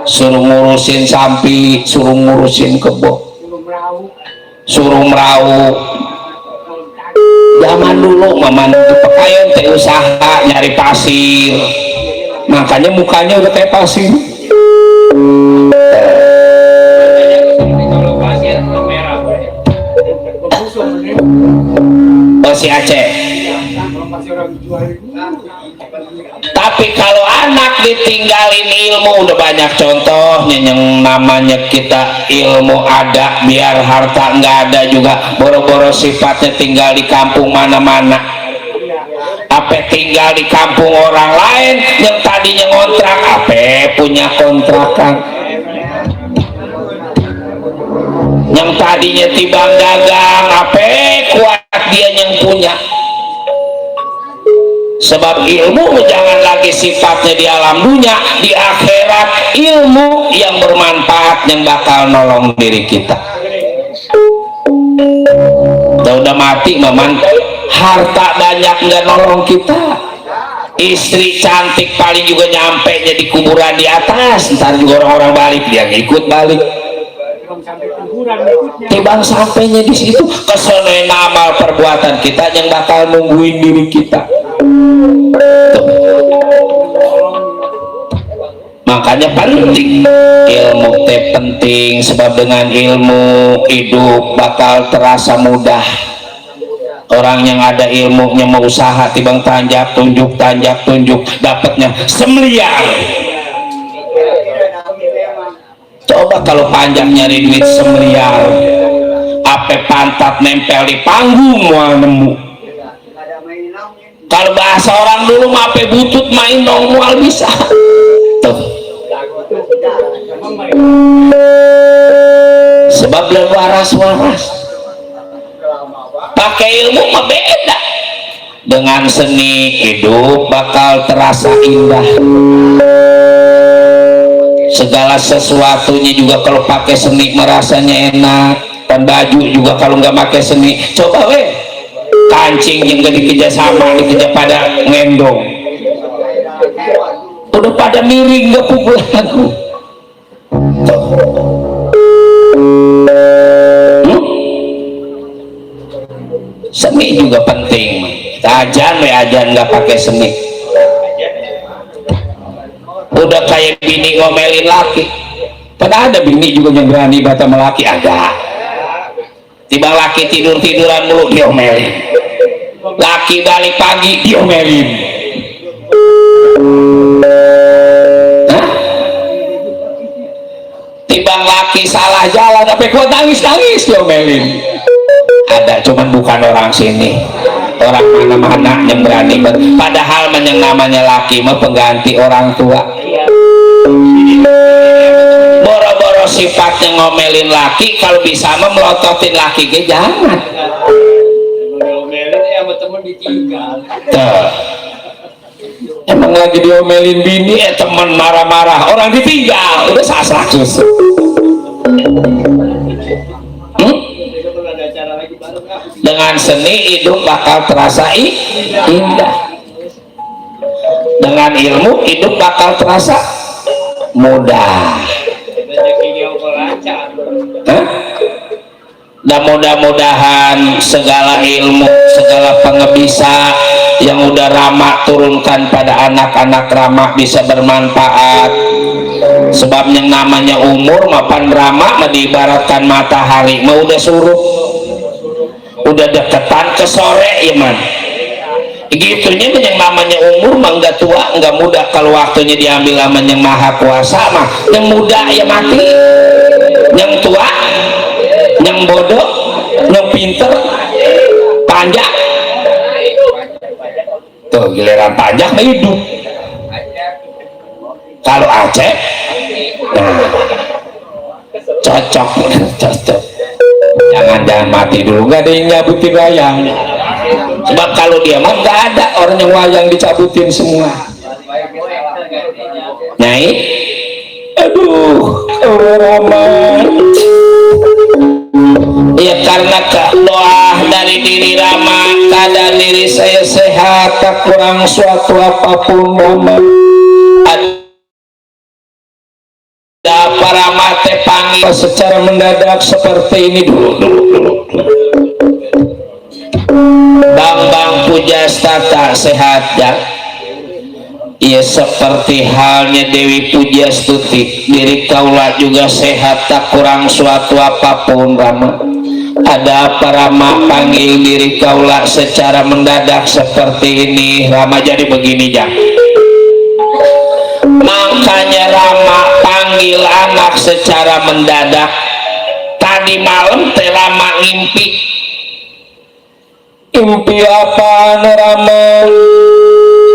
suruh ngurusin sapi, suruh ngurusin kebo, suruh merau. Zaman dulu maman di Pekayun teh usaha nyari pasir, makanya mukanya udah kayak pasir. Oh si Aceh. Tapi kalau anak ditinggalin ilmu, udah banyak contohnya yang namanya kita ilmu ada, biar harta nggak ada juga, boro-boro sifatnya tinggal di kampung mana-mana. Apa tinggal di kampung orang lain yang tadinya ngontrak, apa punya kontrakan, yang tadinya tibang dagang, apa kuat dia yang punya. Sebab ilmu jangan lagi sifatnya di alam dunia, di akhirat ilmu yang bermanfaat yang bakal nolong diri kita. Udah mati maman, harta banyak nggak nolong kita, istri cantik paling juga nyampe jadi kuburan di atas, ntar juga orang-orang balik dia ngikut balik. Tibang sampainya di situ kesonoin amal perbuatan kita yang bakal nungguin diri kita. Tuh. Makanya penting ilmu teh penting, sebab dengan ilmu hidup bakal terasa mudah. Orang yang ada ilmunya mau usaha tibang tanjak tunjuk dapatnya semiliar. Coba kalau panjang nyari duit semiliar, ape pantat nempel di panggung mau nemu. Kalau bahasa orang dulu mah ape butut main dong mual bisa. Tuh. Sebab belum waras-waras. Pakai ilmu mah beda. Dengan seni hidup bakal terasa indah. Segala sesuatunya juga kalau pakai seni merasanya enak. Dan baju juga kalau nggak pakai seni, coba weh kancing yang gak dikejar sama, dikejar pada ngendong, udah pada miring gak pukulan. Seni juga penting. Ajan nggak pakai seni, udah kayak bini ngomelin laki. Padahal ada bini juga yang berani bata melaki, ada. Tiba laki tiduran mulu diomelin, laki balik pagi diomelin. Hah? Tibang laki salah jalan sampai kuat nangis diomelin. Ada, cuman bukan orang sini, orang mana-mana yang berani. Padahal yang namanya laki mah pengganti orang tua. Boro-boro sifatnya ngomelin laki, kalau bisa mah melototin laki ke jangan. Ngomelin sama temen ditinggal. Tuh. Emang lagi diomelin bini, temen marah-marah, orang ditinggal, udah sasak susu. Dengan seni hidup bakal terasa indah. Dengan ilmu hidup bakal terasa mudah. Dan mudah-mudahan segala ilmu, segala pengebisa yang udah Rama turunkan pada anak-anak Rama bisa bermanfaat. Sebab yang namanya umur mapan Rama diibaratkan matahari, mau udah suruh, udah deketan ke sore ya man. Gitunya yang namanya umur mah nggak tua nggak muda, kalau waktunya diambil sama yang maha kuasa mah yang muda ya mati, yang tua, yang bodoh, yang pinter panjang. Tuh giliran panjang hidup. Kalau Aceh nah, cocok. Jangan mati dulu, nggak ada yang nyabutin wayang. Sebab kalau dia mah nggak ada orang yang wayang dicabutin semua. Nyai, aduh, Rama. Ya karena doa dari diri Rama, keadaan diri saya sehat, tak kurang suatu apapun Rama. Ada para mate panggil secara mendadak seperti ini dulu. Bang Pujastata sehat ya? Iya seperti halnya Dewi Pujastuti, diri kaula juga sehat tak kurang suatu apapun Rama. Ada apa Rama panggil diri kaula secara mendadak seperti ini Rama? Jadi begini ya, makanya Rama panggil anak secara mendadak. Tadi malam teh Rama ngimpi. Impi apa Rama?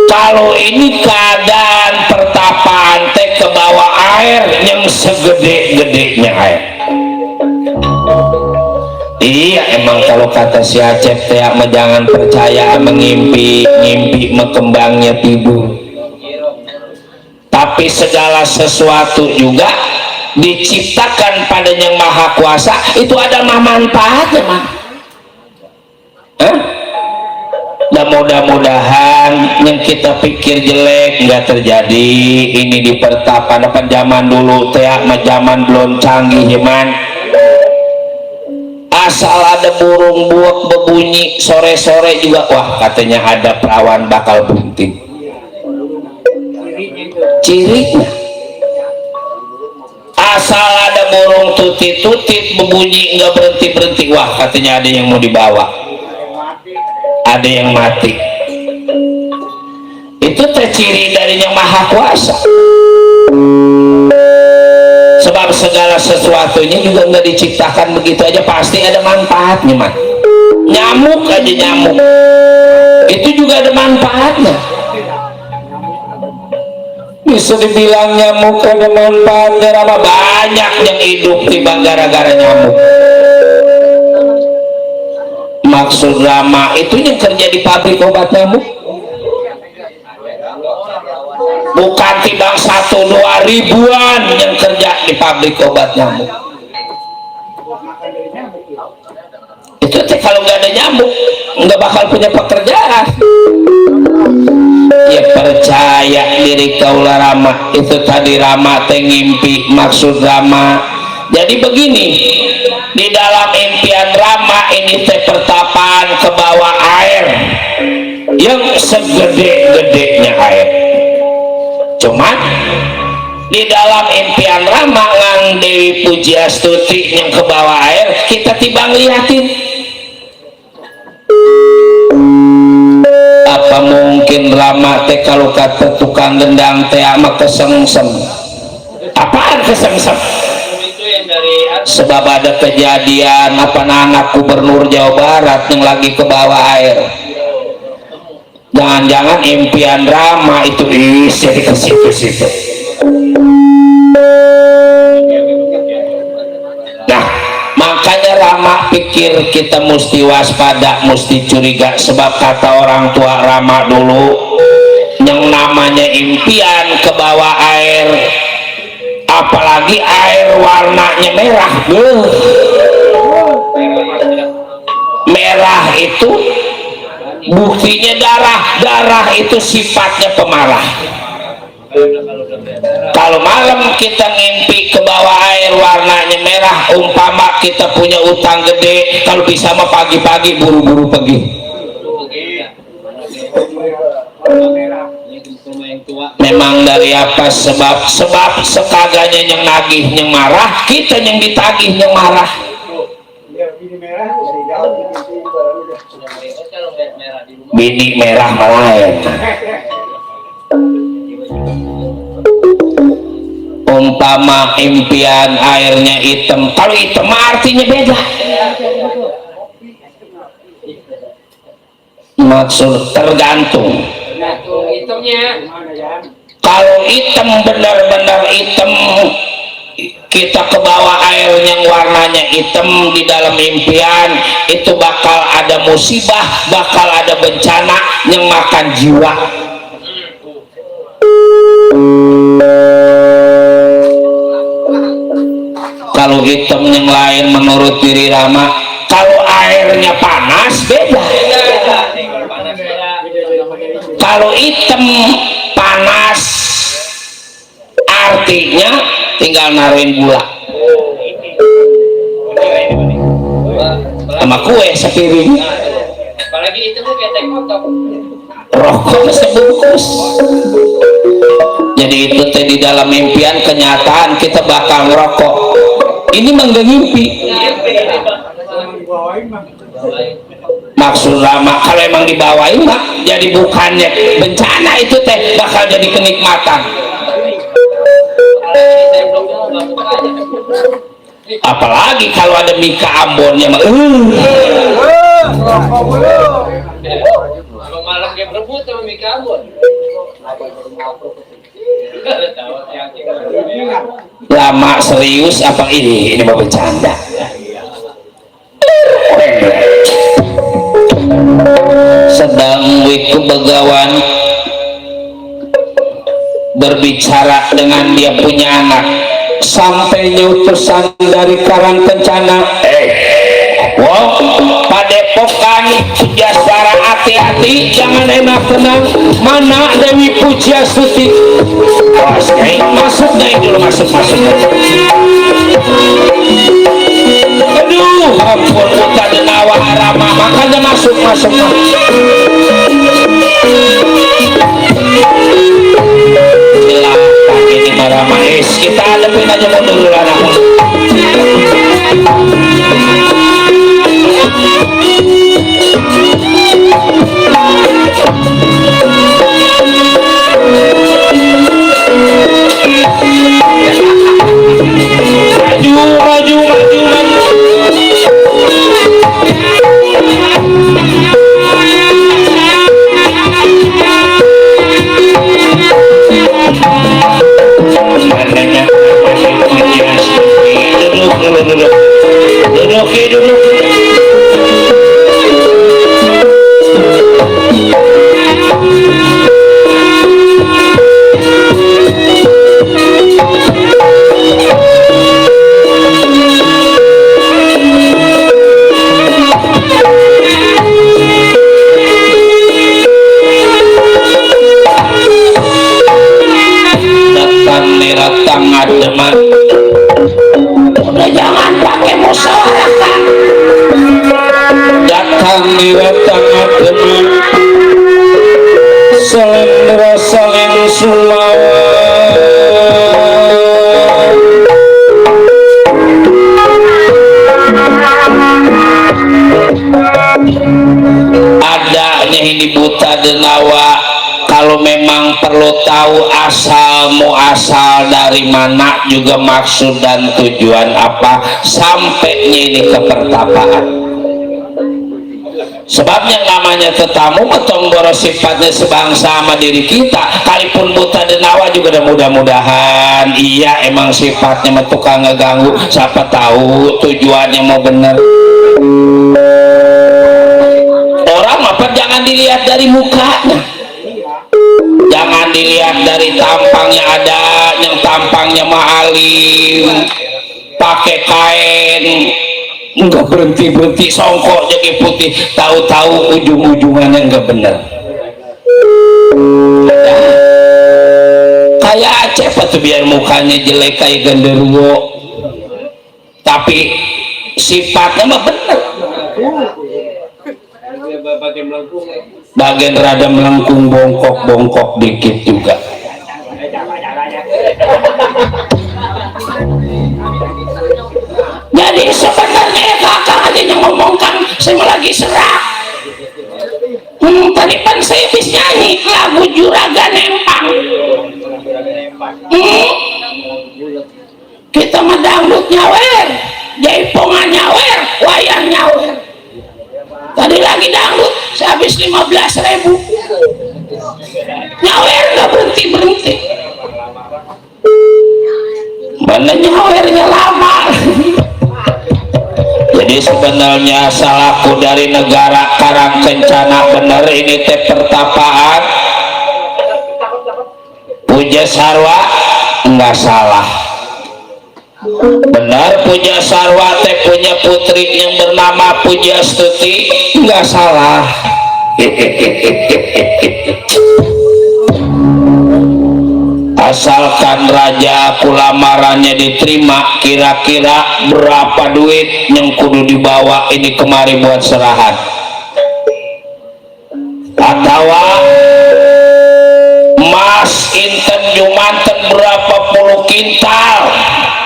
Kalau ini keadaan pertapaan teh ke bawah air yang segede-gedenya air. Iya emang kalau kata si Acep teh jangan percaya mengimpi, ngimpi mengembangnya tidur. Tapi segala sesuatu juga diciptakan pada yang maha kuasa itu ada manfaatnya man. Dan mudah-mudahan yang kita pikir jelek nggak terjadi. Ini di pertapaan apa zaman dulu teh zaman belum canggih man. Asal ada burung buak berbunyi sore-sore juga wah katanya ada perawan bakal bunting. Cirinya asal ada burung tutit-tutit berbunyi nggak berhenti-berhenti wah katanya ada yang mau dibawa, ada yang mati. Itu ciri dari yang maha kuasa. Sebab segala sesuatunya juga nggak diciptakan begitu aja, pasti ada manfaatnya man. Nyamuk aja nyamuk itu juga ada manfaatnya. Bisa dibilang nyamuk ada manfaatnya Rama, banyak yang hidup tiba gara-gara nyamuk. Maksud Rama itu yang kerja di pabrik obat nyamuk bukan tibang 1-2 ribuan yang kerja di pabrik obat nyamuk. Itu kalau nggak ada nyamuk nggak bakal punya pekerjaan. Ya percaya diri kaulah Rama. Itu tadi Rama teh ngimpi. Maksud Rama jadi begini, di dalam impian Rama ini teh pertapaan ke bawah air yang segede-gedenya air. Cuman di dalam impian Rama ngang Dewi Pujiastuti yang ke bawah air kita tiba ngeliatin. Apa mungkin Rama teh kalau kata tukang gendang teh ama kesengsem? Apaan kesengsem? Sebab ada kejadian apa anak gubernur Jawa Barat yang lagi ke bawah air. Jangan-jangan impian Rama itu isi ke situ-situ. Nah, makanya Rama pikir kita mesti waspada, mesti curiga. Sebab kata orang tua Rama dulu, yang namanya impian ke bawah air, apalagi air warnanya merah, merah merah itu buktinya darah itu sifatnya pemarah. Kalau malam kita ngimpi ke bawah air warnanya merah, umpama kita punya utang gede, kalau bisa mah pagi-pagi buru-buru pergi. Memang dari apa sebab sekaganya yang nagih yang marah, kita yang ditagih yang marah. Bini merah lain. Umpama impian airnya hitam, kalau hitam artinya beda. Maksud tergantung. Kalau hitam benar-benar hitam, kita ke bawah air yang warnanya hitam di dalam impian, itu bakal ada musibah, bakal ada bencana yang makan jiwa. Kalau hitam yang lain menurut diri Rama, kalau airnya panas beda. Kalau hitam panas artinya tinggal naruhin gula sama kue sepiring. Apalagi itu tuh kayak kotok. Rokok sebungkus. Jadi itu di dalam impian, kenyataan kita bakal ngerokok. Ini mah ngimpi. Maksud Rama kalau emang dibawain mah jadi bukannya bencana, itu teh bakal jadi kenikmatan. Apalagi kalau ada Mika Ambonnya mah Kalau malam kayak berebut sama Mika Ambon. lama serius apa ini mau bercanda. Sedang wiku begawan berbicara dengan dia punya anak, sampainya utusan dari Karang Kencana, wow, padepokan Pujiaswara, hati-hati jangan enak tenang, mana Dewi Pujiastuti. Masuk dulu, masuk. Aduh, ampun, Uta Denawa Rama, makanya masuk. Silahkan ini Rama, kita hadapin aja dulu anak. Maju. Duduk. Datang ademan, udah jangan pakai musyawarah. Datang ademan, saling sulawat. Adanya ini Buta Denawa, kalau memang perlu tahu asal muasal dari mana, juga maksud dan tujuan apa sampainya ini ke pertapaan. Sebabnya namanya tetamu metong boros sifatnya sebangsa sama diri kita. Kalipun Buta Denawa juga mudah-mudahan iya emang sifatnya tukang ngeganggu, siapa tahu tujuannya mau bener. Orang apa jangan dilihat dari mukanya, jangan dilihat dari tampangnya. Ada yang tampangnya mah alim, pakai kain enggak berhenti songkok jadi putih, tahu-tahu ujung-ujungannya enggak benar. Kayak Aceh tuh biar mukanya jelek kayak genderuwo tapi sifatnya mah bener. Bagian rada melengkung bongkok dikit juga. Jadi sebenarnya kakak aja yang ngomong kan saya lagi serak. Tadi kan saya habis nyanyi lagu Juragan Empang. Kita mah dangdut nyawer, jaipongan nyawer, wayang nyawer. Tadi lagi dangdut saya habis 15.000. Nyawer nggak berhenti. Mana nyawernya lama. Jadi sebenarnya salahku dari negara Karangkencana bener ini teh pertapaan Puja Sarwa enggak salah. Benar Puja Sarwa teh punya putri yang bernama Puja Stuti enggak salah. Asalkan raja aku lamarannya diterima, kira-kira berapa duit yang kudu dibawa ini kemari buat serahan? Atau emas inten jumanten berapa puluh kintal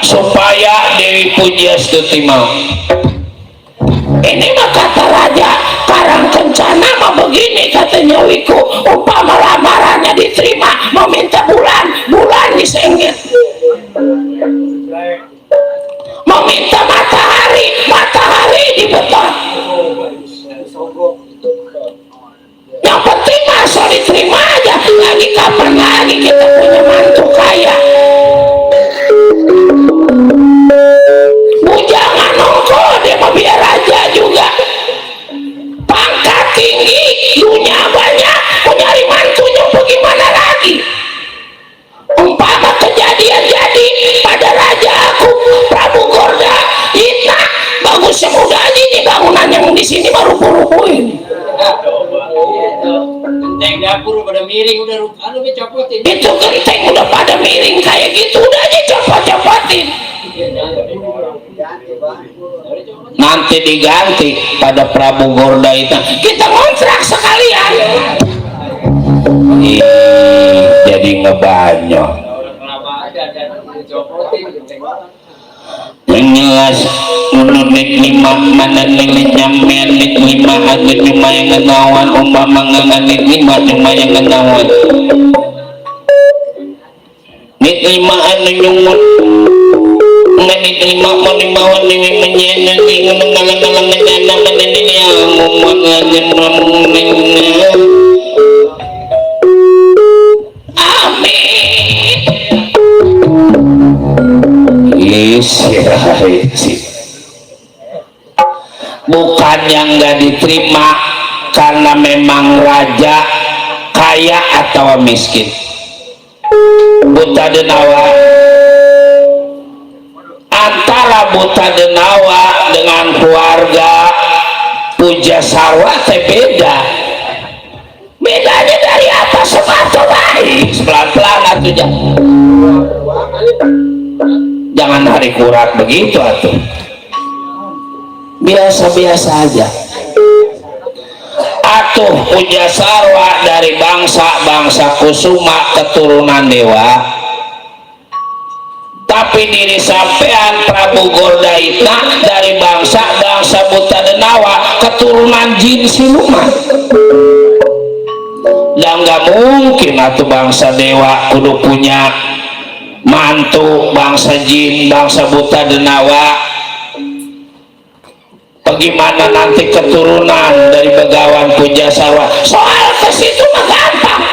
supaya Dewi Pujastuti mau? Ini mah kata raja Karangkencana mah begini katanya Wiku, umpama lamarannya diterima meminta bulan disengit, meminta matahari dibetot. Yang penting asal diterima aja. Lagi kapan lagi kita punya mantu kaya? Bujangan nongko dia mah biar aja juga. Pangkat tinggi, dunia banyak, mau nyari mantunya bagaimana lagi? Umpama kejadian jadi pada raja aku Prabu Gorda Ita, bagusnya muda aja nih bangunan yang di sini baru rubuhin. Genteng dapur pada miring udah copotin. Itu genteng udah pada miring kayak gitu udah aja copot-copotin. Nanti diganti pada Prabu Gorda itu kita ngontrak sekalian. Jadi ngebanyol. Menjelas menurut lima mana nilai nyamen lima ada cuma yang kenawan umpama nganganit lima cuma yang kenawan nit lima anu nyumut nganit lima mau dibawa nilai menyenang ngalang-ngalang menjana menenini yang memangajan memuningnya. Amin. Bukan yang nggak diterima karena memang raja kaya atau miskin. Buta Denawa antara Buta Denawa dengan keluarga Puja Sarwa teh beda. Bedanya dari atas sepatu baik pelan-pelan atuh jangan hari kurat begitu atuh, biasa-biasa aja atuh. Puja Sarwa dari bangsa Kusuma keturunan dewa, tapi diri sampean Prabu Gordaita dari bangsa Buta Denawa keturunan jin siluman. Dan nggak mungkin atuh bangsa dewa kudu punya mantu bangsa jin, bangsa Buta Denawa. Bagaimana nanti keturunan dari Begawan Puja Sarwa? Soal ke situ mah gampang.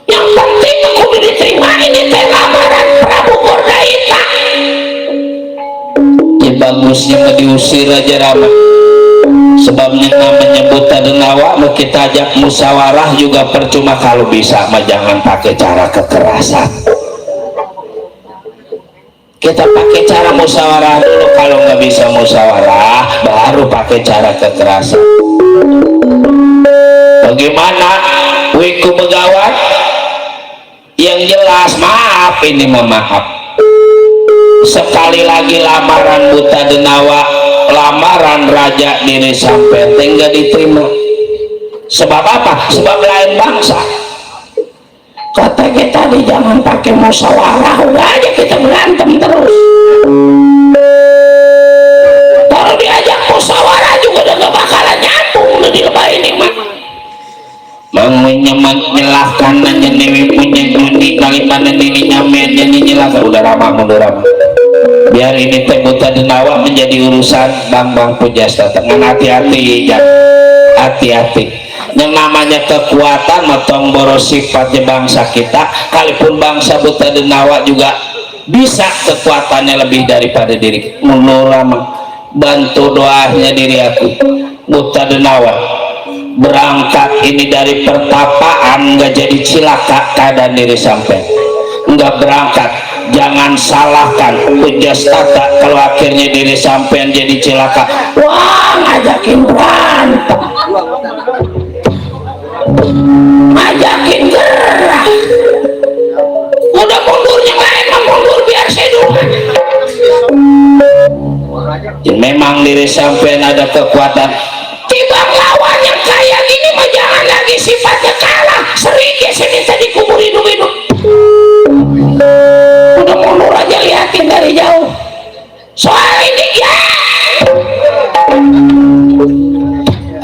Yang penting kudu diterima ini teh lamaran Prabu Gordaita. Ya bagusnya diusir aja Rama. Sebabnya namanya Buta Denawa mau kita ajak musyawarah juga percuma, kalau bisa mah jangan pakai cara kekerasan. kita pakai cara musyawarah dulu. Kalau nggak bisa musyawarah baru pakai cara kekerasan. Bagaimana wiku begawat? Yang jelas maaf, ini maaf. Sekali lagi lamaran Buta Denawa, lamaran Raja Diri Sampean nggak diterima. Sebab apa? Sebab lain bangsa. Kata kita tadi jangan pakai musyawarah, udah aja kita berantem terus. Kalau diajak musyawarah juga udah gak bakalan nyambung, udah dilebay ini mah. Menyelahkan nanya newi punya dunia kali mana ini nyamen jadi nyelahkan, udah lama mundur lama. Biar ini teh Buta Denawa menjadi urusan Bang Pujasta. Dengan hati-hati ya, hati-hati. Yang namanya kekuatan matong boros sifatnya bangsa kita, kalipun bangsa Buta Denawa juga bisa kekuatannya lebih daripada diri. Mundur lama, bantu doanya diri aku. Buta Denawa berangkat ini dari pertapaan, nggak jadi cilaka keadaan diri sampai nggak berangkat. Jangan salahkan Pujastata kalau akhirnya diri sampean jadi cilaka. Wah, ngajakin berantem, ngajakin gerah. Udah mundurnya nggak emang mundur biar saya dulu. Memang diri sampean ada kekuatan. Tibang lawan yang kayak gini mah jangan lagi sifatnya kalah, sering dia minta dikubur hidup-hidup. Udah mundur aja, liatin dari jauh. Soal ini ya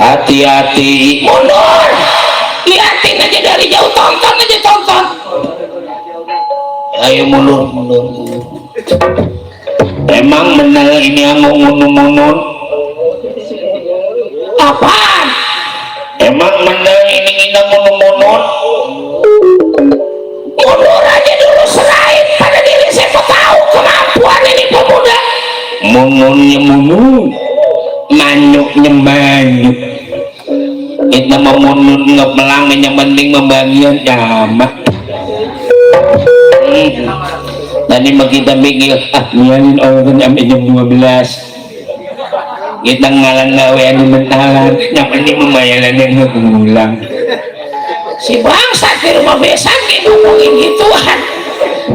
hati-hati, mundur, liatin aja dari jauh, tonton aja, tonton. Ayo mundur. Emang bener ini yang ngunun-ngunun apaan? Emang bener ini ngina munun-munun? Mundur aja dulu, serahin pada diri saya, mau tahu kemampuan ini pemuda. Mununnya munun, manyuknya manyuk. Kita mau munun ngemelang yang penting membagian jamak. Tadi kita mikir, nyalin orang sampai jam 12. Kita ngalang gawean di mentalan, yang penting membayaran yang pulang. Si bangsa di rumah besan gitu ngomongin gituan,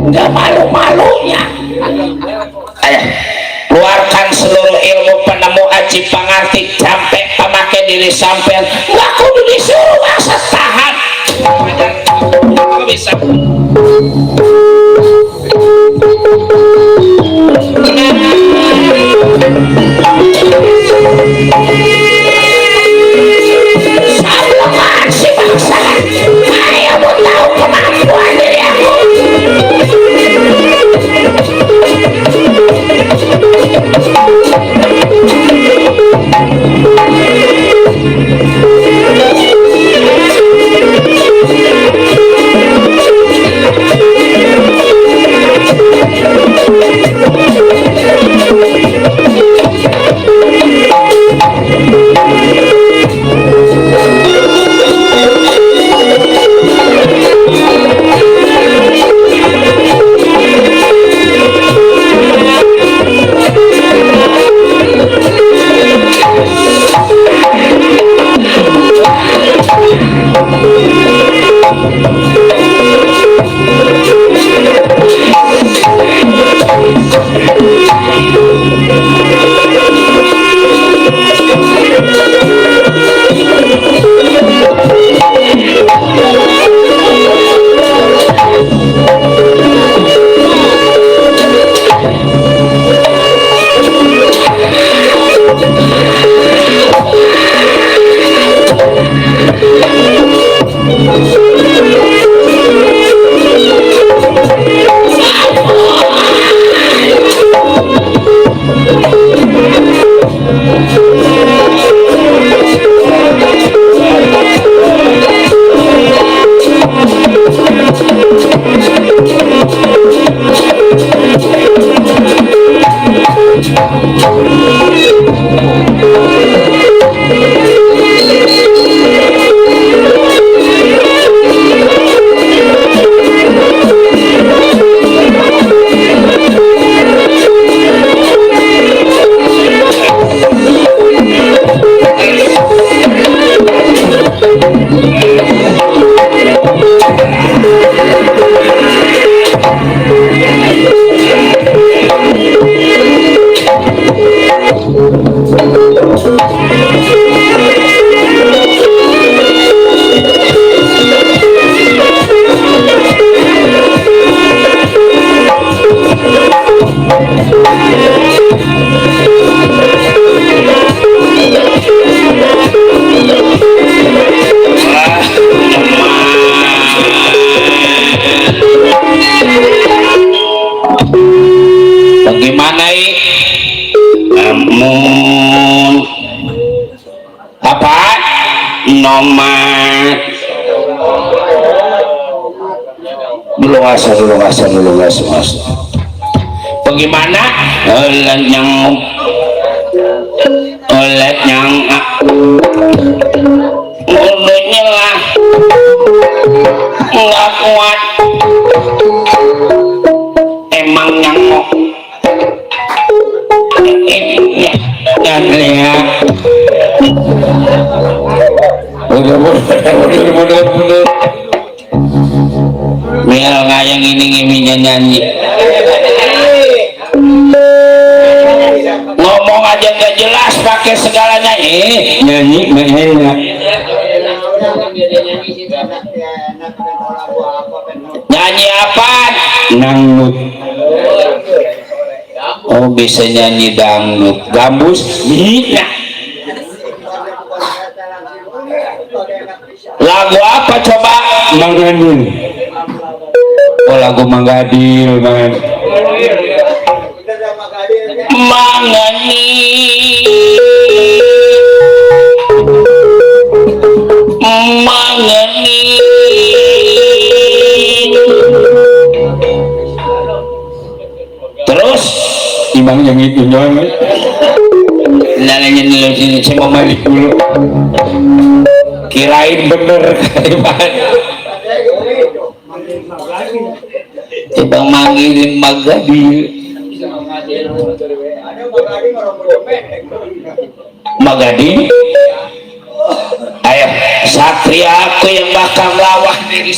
nggak malu-malunya. Ayo, keluarkan seluruh ilmu penemu aji pangarti sampai pemakai diri sampean. Nggak kudu disuruh bangsa tahan. Nggak bisa. Sablokan si bangsa, ayo mau tahu kemampuan diri aku. Bagaimana namun apa nomad dulu ngas bagaimana oleh yang mulutnya lah nggak kuat emang nyamuk dan lihat bener Mel ngayang ini ngiminya nyanyi ngomong aja gak jelas pakai segalanya nyanyi enak nyanyi apa nanggut oh bisa nyanyi dangdut gambus bisa lagu apa coba Manggadil oh lagu Manggadil man Mangani terus imang yang itu nyonya nanya nilai sini saya mau balik dulu kirain bener kalimat Ibang manggilin Manggadil Manggadil ayo satria aku yang bakal lawah dari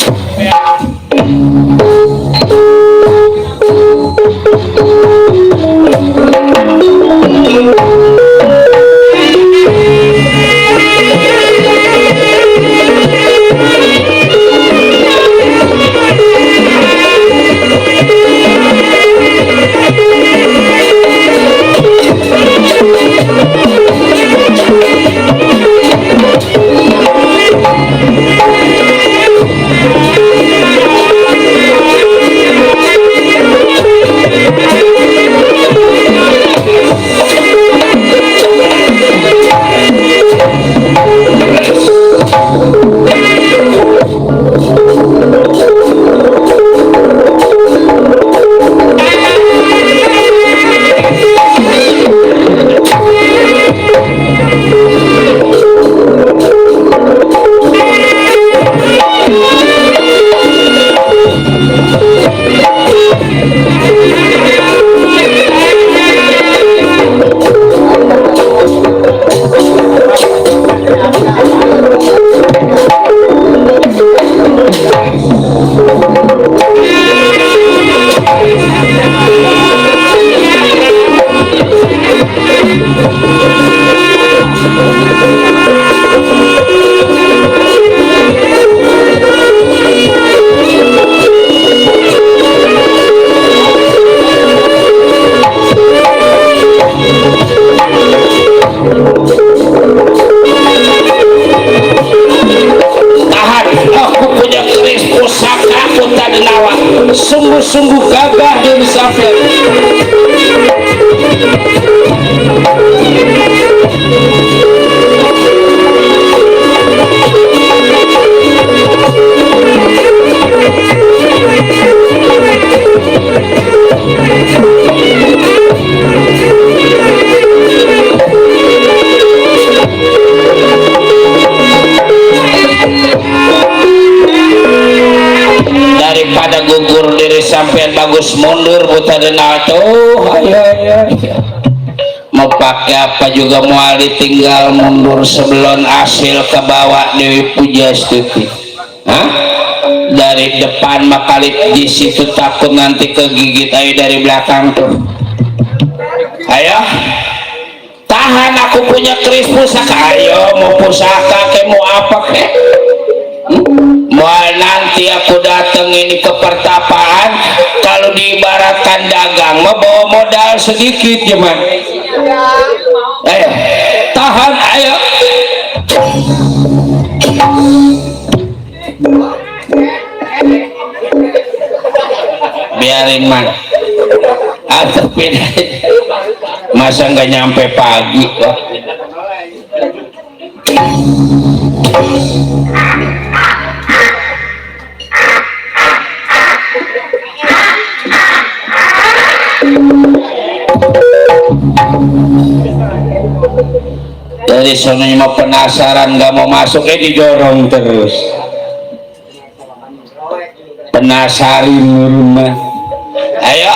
sungguh-sungguh gagah dan musafir daripada gugur diri sampean bagus mundur buta denato ayo mau pakai apa juga mau tinggal mundur sebelum hasil kebawa Dewi Pujastuti dari depan makalit di situ takut nanti kegigit ayo dari belakang tuh ayo tahan aku punya keris pusaka ayo mau pusaka ke mau apa ke mau nanti aku datang ini ke pertapaan kalau diibaratkan dagang mau bawa modal sedikit cuman ayo tahan ayo biarin man atau beda masa nggak nyampe pagi kok. Dari sononya mau penasaran nggak mau masuk didorong terus penasarin rumah. Ayo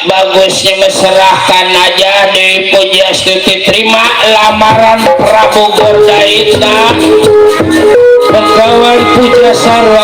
bagusnya meserahkan aja Dewi Pujiastuti terima lamaran Prabu Gordaitna Begawan Puja Sarwa.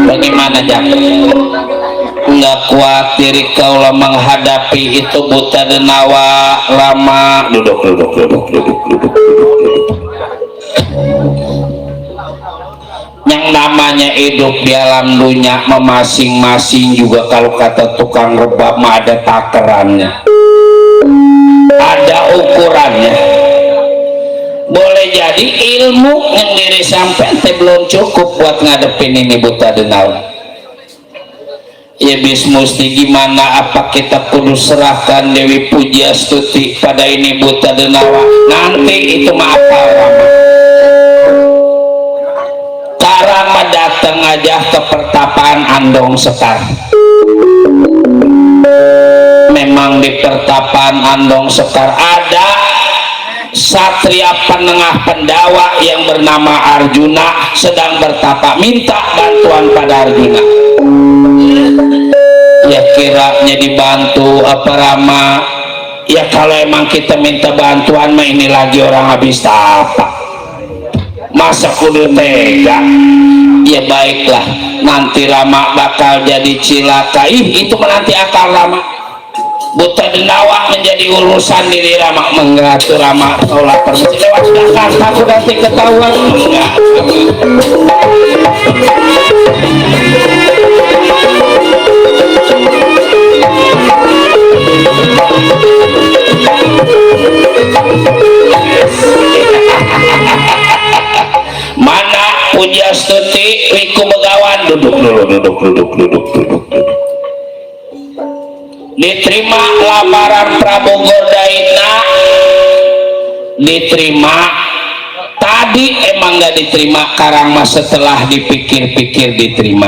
Bagaimana Jang? Nggak khawatir kaulah menghadapi itu buta denawa lama. Duduk. Yang namanya hidup di alam dunia masing-masing juga kalau kata tukang rebab mah ada takarannya, ada ukurannya. Boleh jadi ilmu yang diri sampai belum cukup buat ngadepin ini buta denawa. Ya bis musti gimana, apa kita kudu serahkan Dewi Pujiastuti pada ini buta denawa? Nanti itu mah apa Rama? Karama datang aja ke pertapaan Andong Sekar. Memang di pertapaan Andong Sekar ada satria penengah pendawa yang bernama Arjuna sedang bertapa, minta bantuan pada Arjuna. Ya kiranya dibantu apa Rama? Ya kalau emang kita minta bantuan mah ini lagi orang habis tapa, masa kudu tega? Ya baiklah, nanti Rama bakal jadi cilaka. Itu menanti akal Rama. Buta denawa menjadi urusan diri Rama. Mengatur Rama tolak permisi lewat belakang takut nanti ketahuan. Enggak. Mana Pujiastuti Wiku Begawan? Duduk. Diterima lamaran Prabu Gordaitna, diterima. Tadi emang gak diterima, karang mas setelah dipikir-pikir diterima.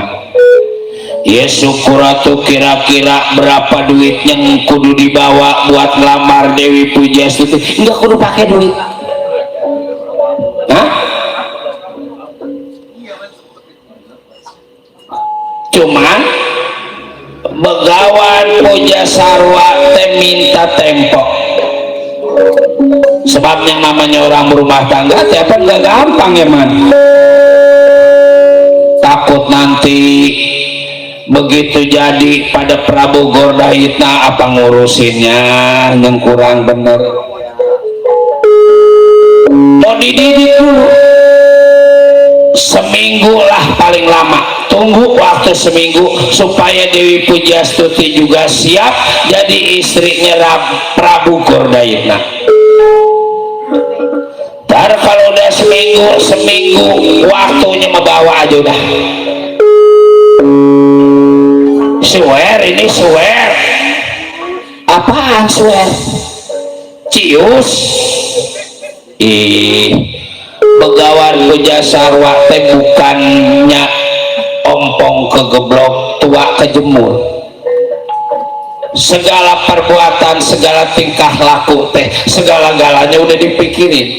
Ya syukur atuh, kira-kira berapa duit yang kudu dibawa buat lamar Dewi Pujiastuti? Enggak kudu pakai duit. Hah? Cuman Begawan Puja Sarwa minta tempo. Sebab yang namanya orang berumah tangga apa nggak gampang ya man. Takut nanti begitu jadi pada Prabu Gordaitna apa ngurusinnya yang kurang bener. Mau dididik dulu seminggu lah paling lama. Tunggu waktu seminggu supaya Dewi Pujiastuti juga siap jadi istrinya Prabu Gordaitna. Ntar kalau udah seminggu waktunya membawa aja udah. Swear ini swear. Apaan swear? Cius. Begawan Puja Sarwa teh bukannya ompong kegeblok tua kejemur. Segala perbuatan, segala tingkah laku teh segala-galanya udah dipikirin.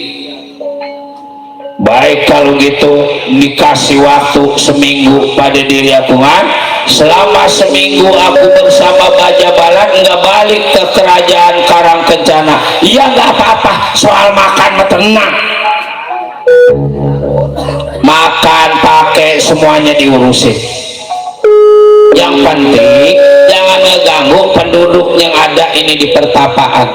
Baik kalau gitu dikasih waktu seminggu pada diri aku kan. Selama seminggu aku bersama Bajabalan nggak balik ke kerajaan Karangkencana. Iya nggak apa-apa, soal makan mah tenang. kek semuanya diurusin. Yang penting jangan ngeganggu penduduk yang ada ini di pertapaan.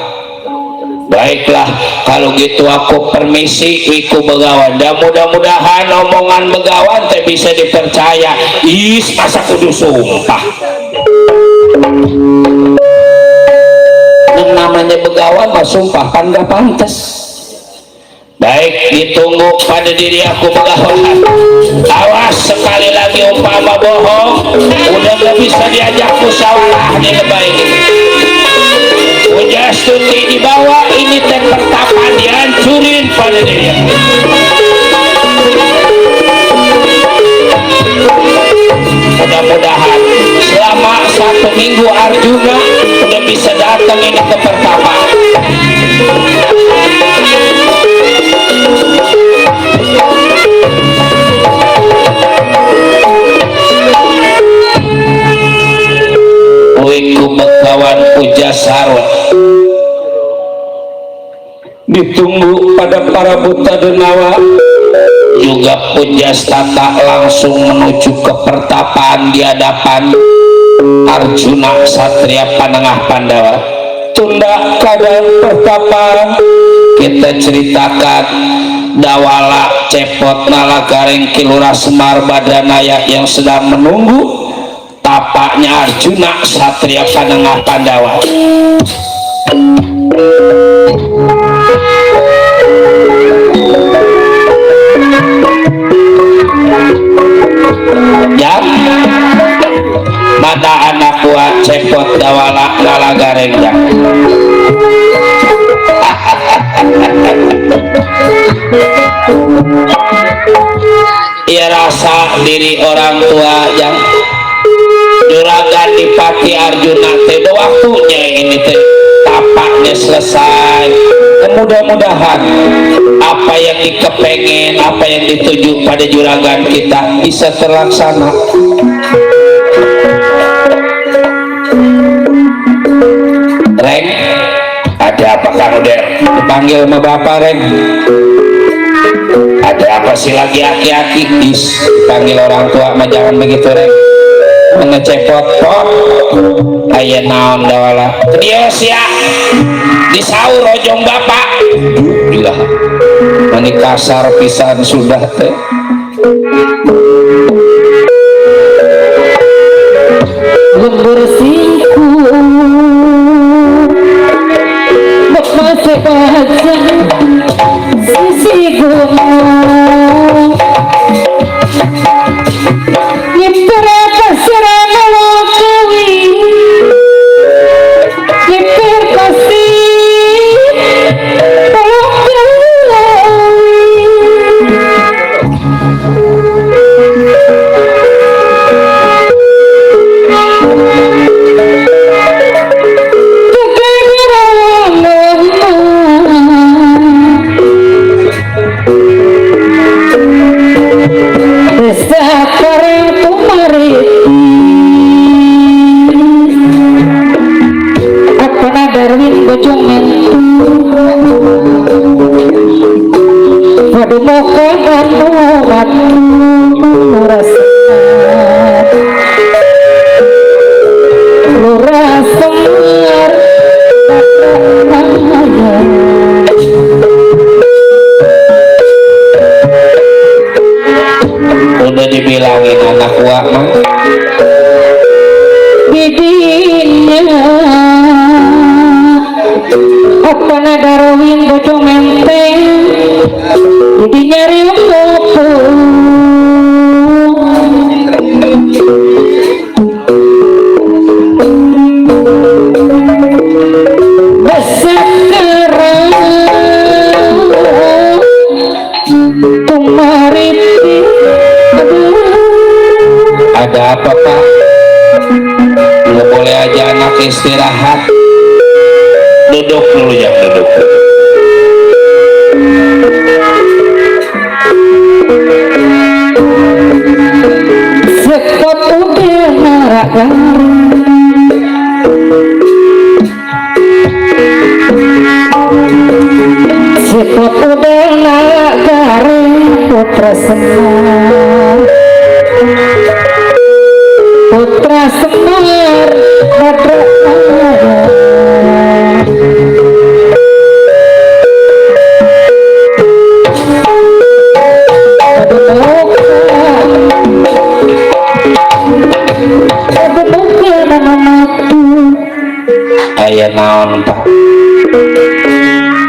Baiklah, kalau gitu aku permisi iku begawan. Dan mudah-mudahan omongan begawan teh bisa dipercaya. Is masa kudu sumpah. Yang namanya begawan mah sumpah kan gak pantas. Baik, ditunggu pada diri aku begawan. Awas sekali lagi umpama bohong, udah gak bisa diajak musyawarah di lebay ini. Udah studi dibawa ini teh pertapaan dihancurin pada dia. Mudah-mudahan selama 1 minggu Arjuna udah bisa datang ini ke pertapaan. Wiku Begawan Puja Sarwa ditunggu pada para buta denawa juga Puja Stata langsung menuju ke pertapaan di hadapan Arjuna Satria Panengah Pandawa. Tunda keadaan pertapaan kita ceritakan Dawala Cepot Nalagareng Kilura Semar Badanaya yang sedang menunggu tapaknya Arjuna Satria Panengah Pandawa. Ya, mata anak buah Cepot Dawala Nalagareng ya. Ia rasa diri orang tua yang Juragan Dipati Arjuna teh waktunya ini teh tapaknya selesai. Mudah-mudahan apa yang dikepengen, apa yang dituju pada juragan kita bisa terlaksana. Reng, ada apa Kang Uder? Dipanggil sama Bapak Reng. Ada apa sih lagi aki-aki? Dipanggil orang tua mah jangan begitu Reng. Mengecepot pot aya naon Dawala trios ya disaur rojong bapak gila mani kasar pisan sudah teh lembur singku bapak sebaca sisi gunung nyempera pasir melokawi nyemper pasir udah dibilangin anak gua mah bidinya apa nadarawin bocong menteng jadi nyari umpopo besakerang tumariti ada apa Pak? Nggak boleh aja anak istirahat. Duduk dulu ya, duduk. sekot udah narakan sekot udah narakan putra semar Semar Badra aya naon Pak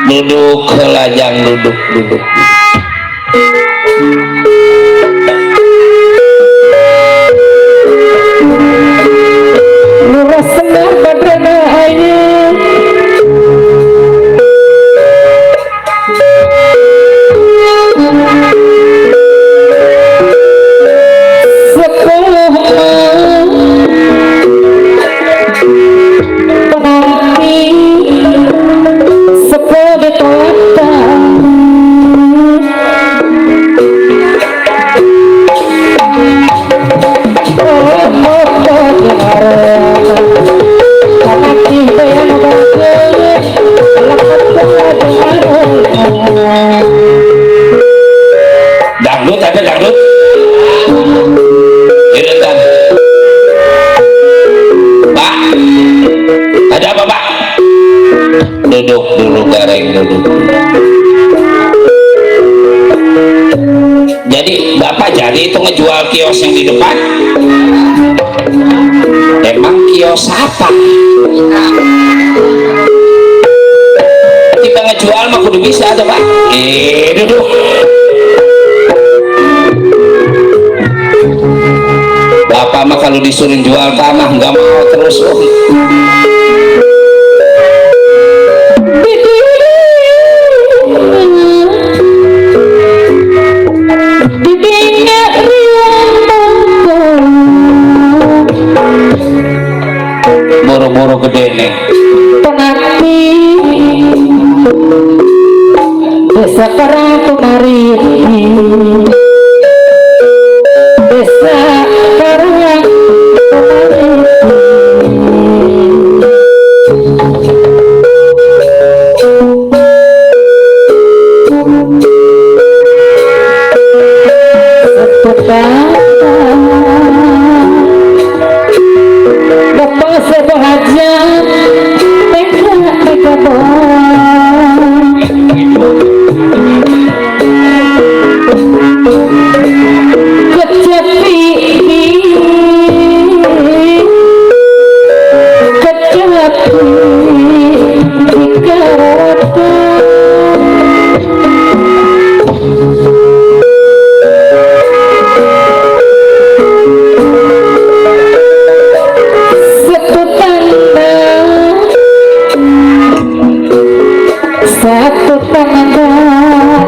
duduk kelajang duduk Lurah Semar Badra aya dangdut ada dangdut Iretan Pak ada apa Pak duduk dulu gareng duduk jadi Bapak jadi itu ngejual kios yang di depan emang kios apa kita ngejual mah kudu bisa tuh Pak duduk Bapak mah kalau disuruh jual tanah nggak mau terus loh. Boro-boro gede nih Pengabdi desa Karang Kemari desa Karang Bapak sebahagia mereka kecapi satu tangan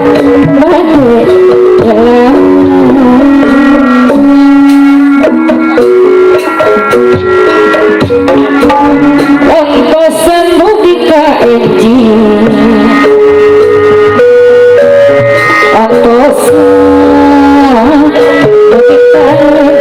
bagi ongkosan budi KNG ongkosan budi KNG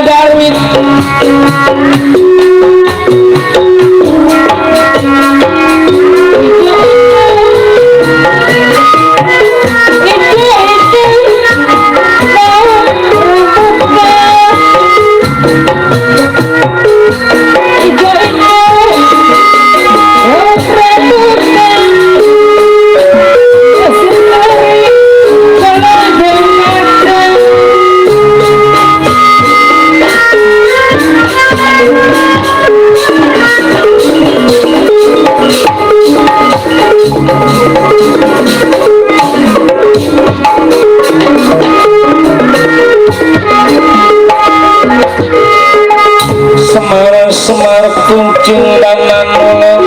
Darwin. Semar kuncung dananuna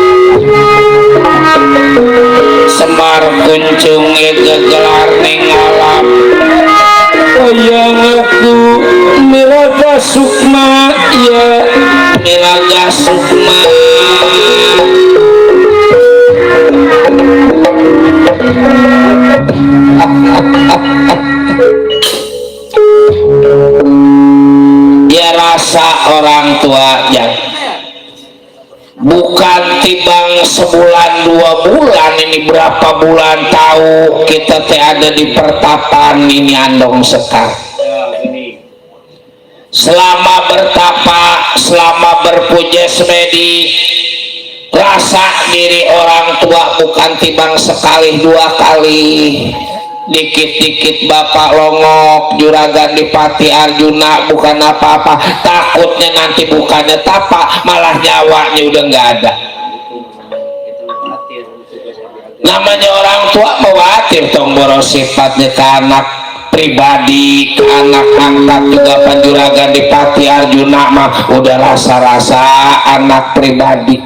Semar kuncung gegelar ning alam oyang aku miraga sukma ya miraga sukma ya rasa orang tua yang bukan tibang sebulan 2 bulan, ini berapa bulan tahu kita teh ada di pertapaan ini andong sekar. Selama bertapa, selama berpuja semedi, rasa diri orang tua bukan tibang sekali 2 kali. Dikit-dikit bapak longok juragan di Pati Arjuna bukan apa-apa, takutnya nanti bukannya tapak malah nyawanya udah nggak ada. Namanya orang tua khawatir tong boros sifatnya ke anak pribadi, ke anak angkat juga panjuragan di Pati Arjuna mah udah rasa-rasa anak pribadi.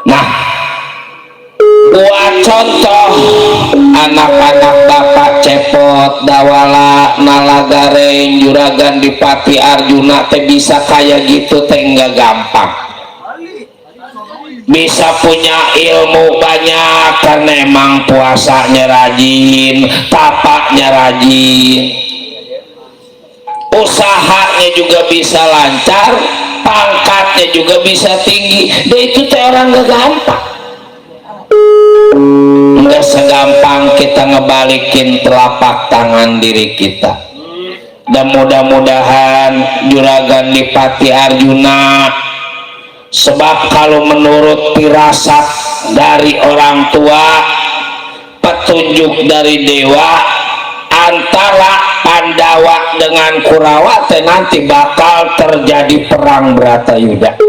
Nah, buat contoh anak-anak bapak cepot dawala nalagareng juragan di Pati Arjuna teh bisa kayak gitu teh enggak gampang, bisa punya ilmu banyak karena emang puasanya rajin, tapaknya rajin, usahanya juga bisa lancar, pangkatnya juga bisa tinggi. Dan itu teh orang enggak gampang. Enggak segampang kita ngebalikin telapak tangan diri kita. Dan mudah-mudahan juragan di Pati Arjuna, sebab kalau menurut firasat dari orang tua, petunjuk dari dewa, antara Pandawa dengan Kurawa teh nanti bakal terjadi perang Bratayuda.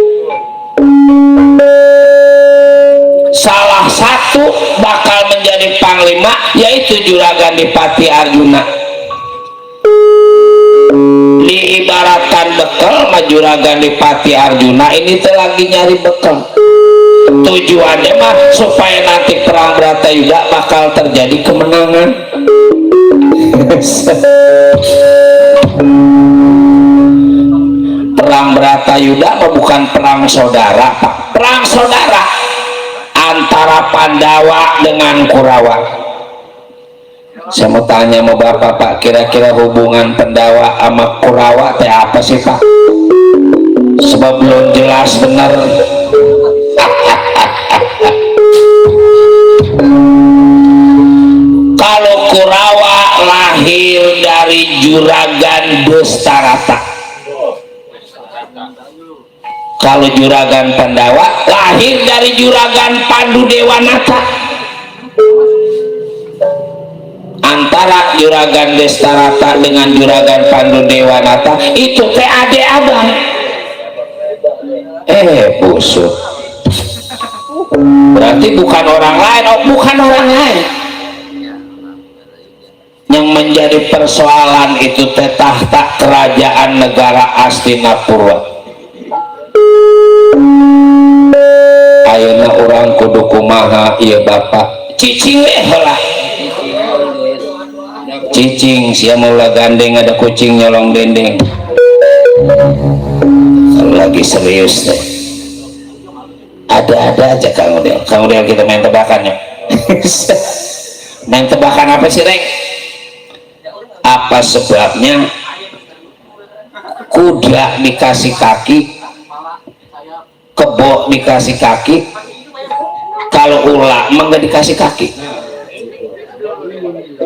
Salah satu bakal menjadi panglima yaitu juragan di Pati Arjuna. Diibaratkan bekal mah juragan di Pati Arjuna ini teh lagi nyari bekal. Tujuannya mah supaya nanti perang Bratayuda bakal terjadi kemenangan. Perang Bratayuda mah bukan perang saudara, Pak. Perang saudara antara Pandawa dengan Kurawa. Saya mau tanya sama Bapak, Pak, kira-kira hubungan Pandawa sama Kurawa teh apa sih, Pak? Sebab belum jelas benar. Kalau Kurawa lahir dari juragan Destarata, kalau juragan Pandawa lahir dari juragan Pandu Dewanata. Antara juragan Destarata dengan juragan Pandu Dewanata itu teh ade abang. Busuk. Berarti bukan orang lain, bukan orang lain. Yang menjadi persoalan itu teh tahta kerajaan negara Astinapura. Ayeuna orang kudu kumaha ieu Bapak? Cicing we heula. Cicing sia mula gandeng ada kucing nyolong dendeng. Kalau lagi serius deh. Ada-ada aja Kang Udel. Kang Udel kita main tebakannya. Main tebakan apa sih, Reng? Apa sebabnya kuda dikasih kaki, kebo dikasih kaki, kalau ular emang gak dikasih kaki.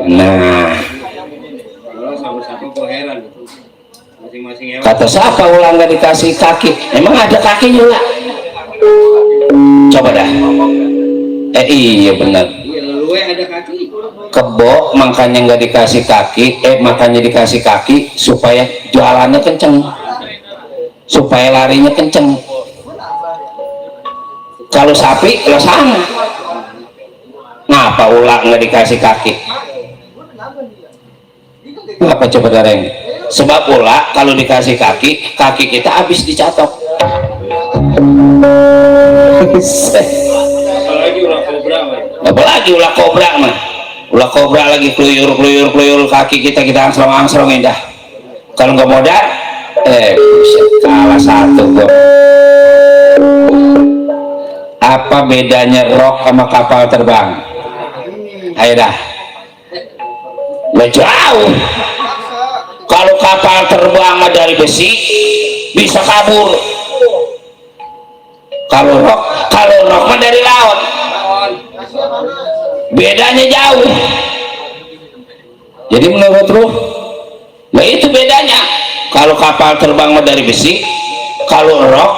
Nah, sama-sama kok heran masing-masing hewan. kata siapa ular gak dikasih kaki? Emang ada kakinya ular? Coba dah. Iya benar. Iya, lu ada kaki. Kebo makanya nggak dikasih kaki, makanya dikasih kaki supaya jalannya kenceng, supaya larinya kenceng. Kalau sapi lah sama. Ngapa ular nggak dikasih kaki? Ngapa coba dareng? Sebab ular kalau dikasih kaki, kaki kita habis dicatok. Apalagi ular kobra, Mas. Apalagi ular kobra mah. Ular kobra lagi keluyur kaki kita angsrong-angsrongin dah. Kalau nggak modal, kalah satu kok. Apa bedanya rok sama kapal terbang? Ayo dah. Nggak jauh. Kalau kapal terbang dari besi bisa kabur. Kalau rok mah dari laut. Bedanya jauh. Jadi menurut lu, nah itu bedanya. Kalau kapal terbang mah dari besi, kalau rok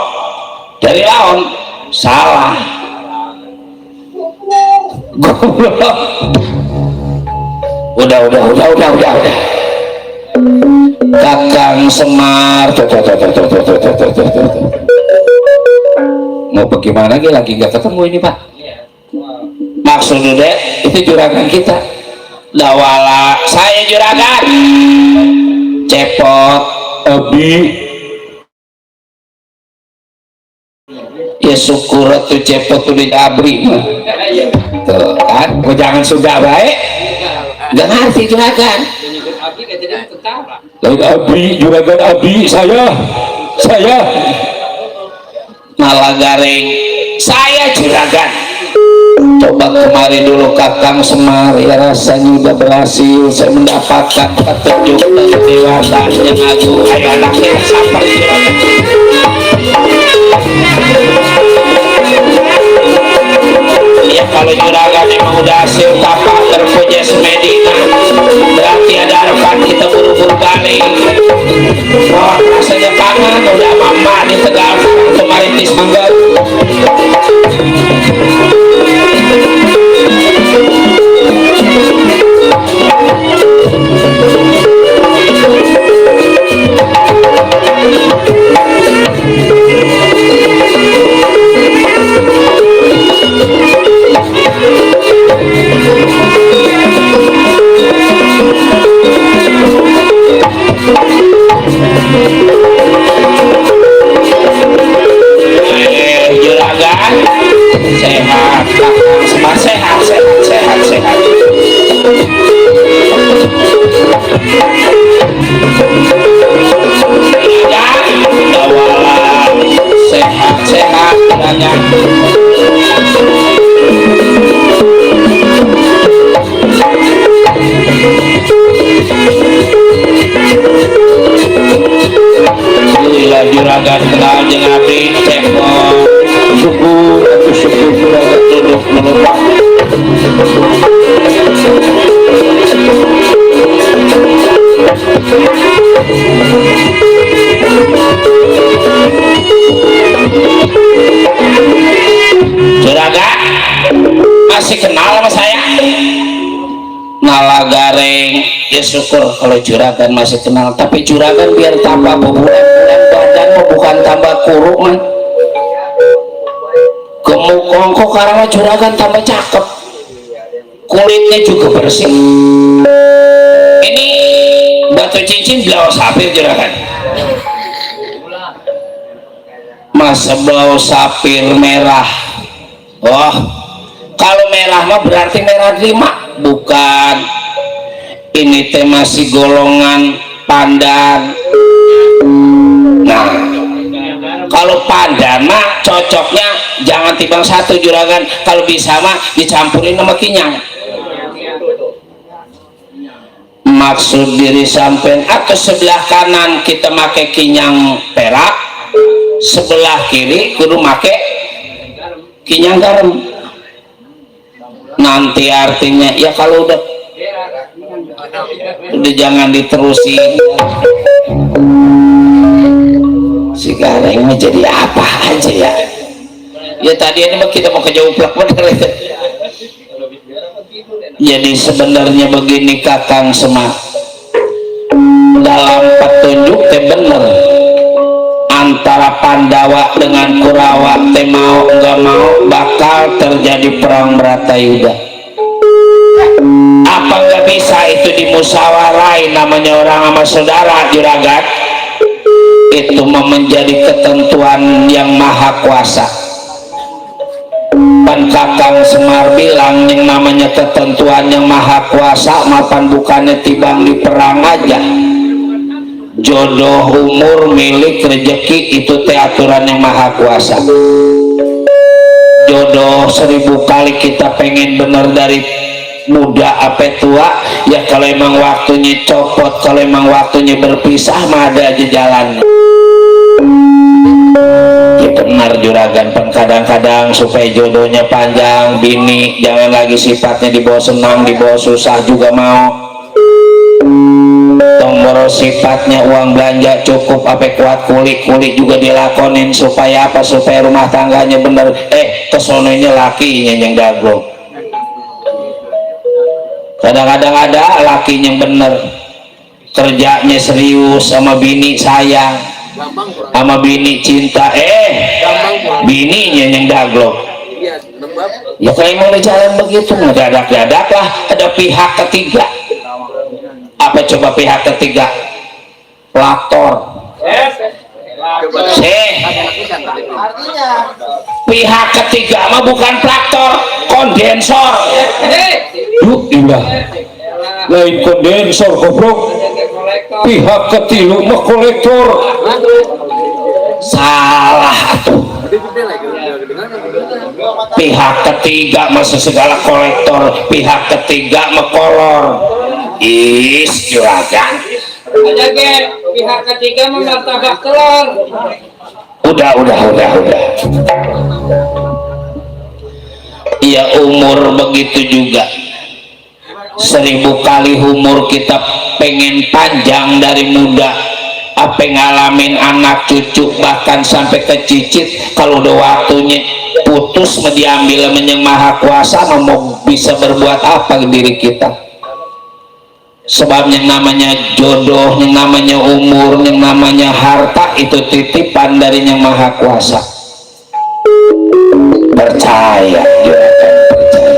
dari laut. Salah. Goblok. Udah. Kakang Semar. Mau bagaimana lagi nggak ketemu ini Pak? Maksudnya deh, itu juragan kita. Dawala saya juragan cepot abi ya syukur tuh cepot tuh diabri tuh kan. Oh, jangan sudah baik nggak ngerti juragan lain abi juragan abi saya malah garing saya juragan. Coba kemari dulu Kakang Semar, ya rasanya udah berhasil saya mendapatkan petunjuk dan dewasa yang agung. Ayo anaknya sabar ya, kalau juragan emang udah hasil tapak terpunya semedina berarti ada harapan kita buru-buru balik. Oh, rasanya kangen udah mama di Tegal kemarin di Mangga. Juragan sehat, semua sehat. Dawalan sehat banyak. Alhamdulillah juragan kenal jeung abdi cepot syukur juragan duduk melupak. Juragan masih kenal sama saya? Nalagareng ya syukur kalau juragan masih kenal, tapi juragan biar tambah bulan-bulan badan bukan tambah kuruk man. Gemuk kongko karena juragan tambah cakep, kulitnya juga bersih. Ini batu cincin blau sapir juragan, masa blau sapir merah. Oh, kalau merah mah berarti merah 5, bukan. Ini teh masih golongan pandan. Nah, kalau pandan mah cocoknya jangan timbang 1 juragan, kalau bisa mah dicampurin sama kinyang. maksud diri sampean atau sebelah kanan kita make kinyang perak, sebelah kiri kudu make kinyang garam. Nanti artinya ya kalau udah jangan diterusin. Sekarang ini jadi apa aja ya? Ya tadi ini kita mau kejauplak bener. Jadi sebenarnya begini Kakang Semar, dalam petunjuk teh bener antara Pandawa dengan Kurawa teh mau nggak mau bakal terjadi perang Bratayuda. Apa nggak bisa itu dimusyawarai, namanya orang sama saudara juragan? Itu menjadi ketentuan yang maha kuasa. Pan Kakang Semar bilang yang namanya ketentuan yang maha kuasa mapan bukannya tibang di perang aja. Jodoh, umur, milik, rezeki itu teh aturan yang maha kuasa. Jodoh 1000 kali kita pengen bener dari muda apa tua, ya kalau emang waktunya copot, kalau emang waktunya berpisah mah ada aja jalannya. Ya benar juragan, pen kadang-kadang supaya jodohnya panjang, bini jangan lagi sifatnya dibawa senang, dibawa susah juga mau. Tombol sifatnya uang belanja cukup, apa kuat kulit juga dilakonin supaya apa, supaya rumah tangganya bener. Kesononya lakinya yang dago. Kadang-kadang ada laki yang bener, kerjanya serius, sama bini sayang, sama bini cinta, bininya yang daglok. Ya kalau emang udah jalan begitu, dadak-dadak lah ada pihak ketiga. Apa coba pihak ketiga? Pelaktor. Pihak ketiga mah bukan pelaktor, kondensor. Ilah, lain kondensor goblok. Pihak ketilu mah kolektor. Salah tuh. Pihak ketiga mah segala kolektor, pihak ketiga mah kolor. Juragan. Ada gen pihak ketiga martabak telur. Udah. Ya umur begitu juga. 1000 kali umur kita pengen panjang dari muda, apa ngalamin anak cucu bahkan sampai ke cicit, kalau udah waktunya putus mau diambil yang maha kuasa, mau bisa berbuat apa ke diri kita? Sebab yang namanya jodoh, yang namanya umur, yang namanya harta itu titipan dari yang maha kuasa. Percaya, percaya.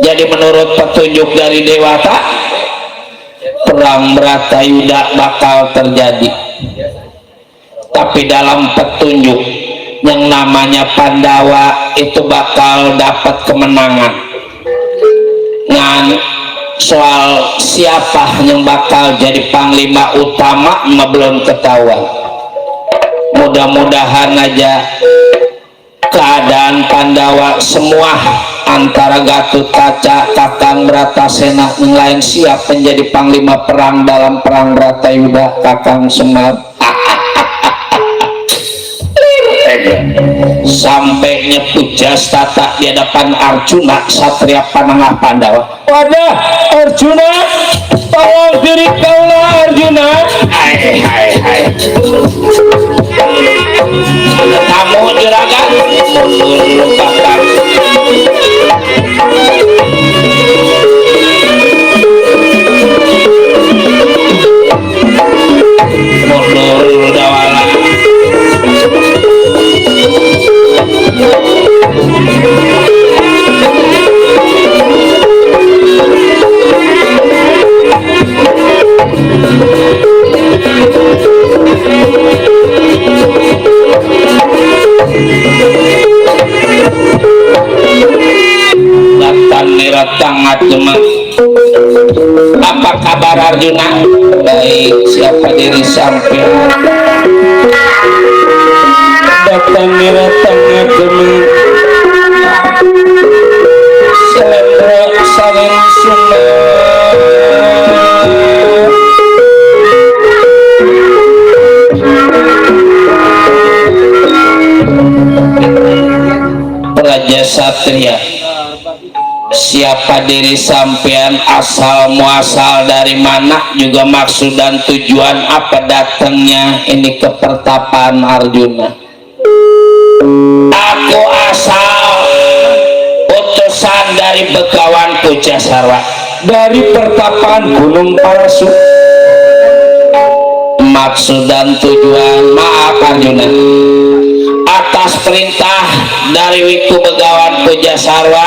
Jadi menurut petunjuk dari Dewata, perang Bratayuda bakal terjadi. Tapi dalam petunjuk yang namanya Pandawa itu bakal dapat kemenangan. Soal siapa yang bakal jadi panglima utama belum ketahuan. Mudah-mudahan aja keadaan Pandawa semua antara Gatut Kaca, Kakang Bratasena yang lain siap menjadi panglima perang dalam perang Bratayuda. Kakang Semar sampainya pujas tata di hadapan Arjuna, satria panengah Pandawa. Wadah Arjuna, tolong diri kaulah Arjuna. Hai kamu juragan lupakan. Mundur dawala. Datang niratang cuma. Apa kabar Arjuna? Baik, siapa diri sampai datang niratang cuma. Selendra saling sunah satria. Siapa diri sampean, asal muasal dari mana, juga maksud dan tujuan apa datangnya ini ke pertapaan Arjuna. Aku asal utusan dari Begawan Pujasarwa, dari pertapaan Gunung Parasu. Maksud dan tujuan, maaf Arjuna, atas perintah dari Wiku Begawan Pujasarwa,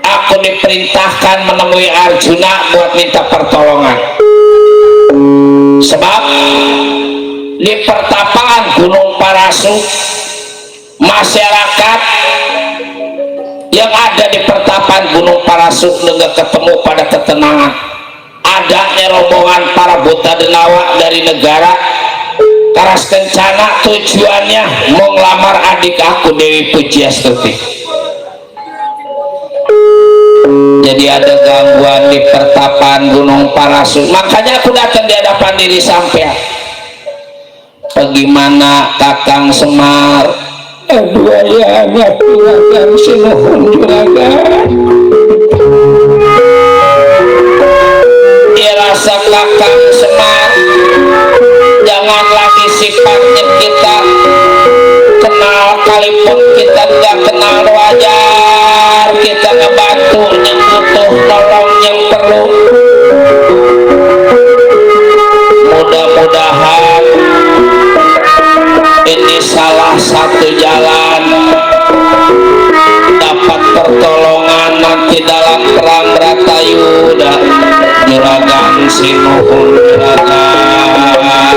aku diperintahkan menemui Arjuna buat minta pertolongan. Sebab di pertapaan Gunung Parasu, masyarakat yang ada di pertapaan Gunung Parasu nggak ketemu pada ketenangan. Adanya rombongan para buta denawa dari negara Karas Kencana, tujuannya mau ngelamar adik aku Dewi Pujiastuti. Jadi ada gangguan di pertapaan Gunung Parasu, makanya aku datang di hadapan diri sampean. Bagaimana Kakang Semar? Aduh ya, ngapunten sinuhun juragan. Ya rasa Kakang Semar, jangan lagi sifatnya kita kenal, kalipun kita nggak kenal wajar kita ngebantu yang butuh nolong yang perlu. Mudah-mudahan ini salah satu jalan dapat pertolongan nanti dalam perang Bratayuda. Juragan sinuhun juragan.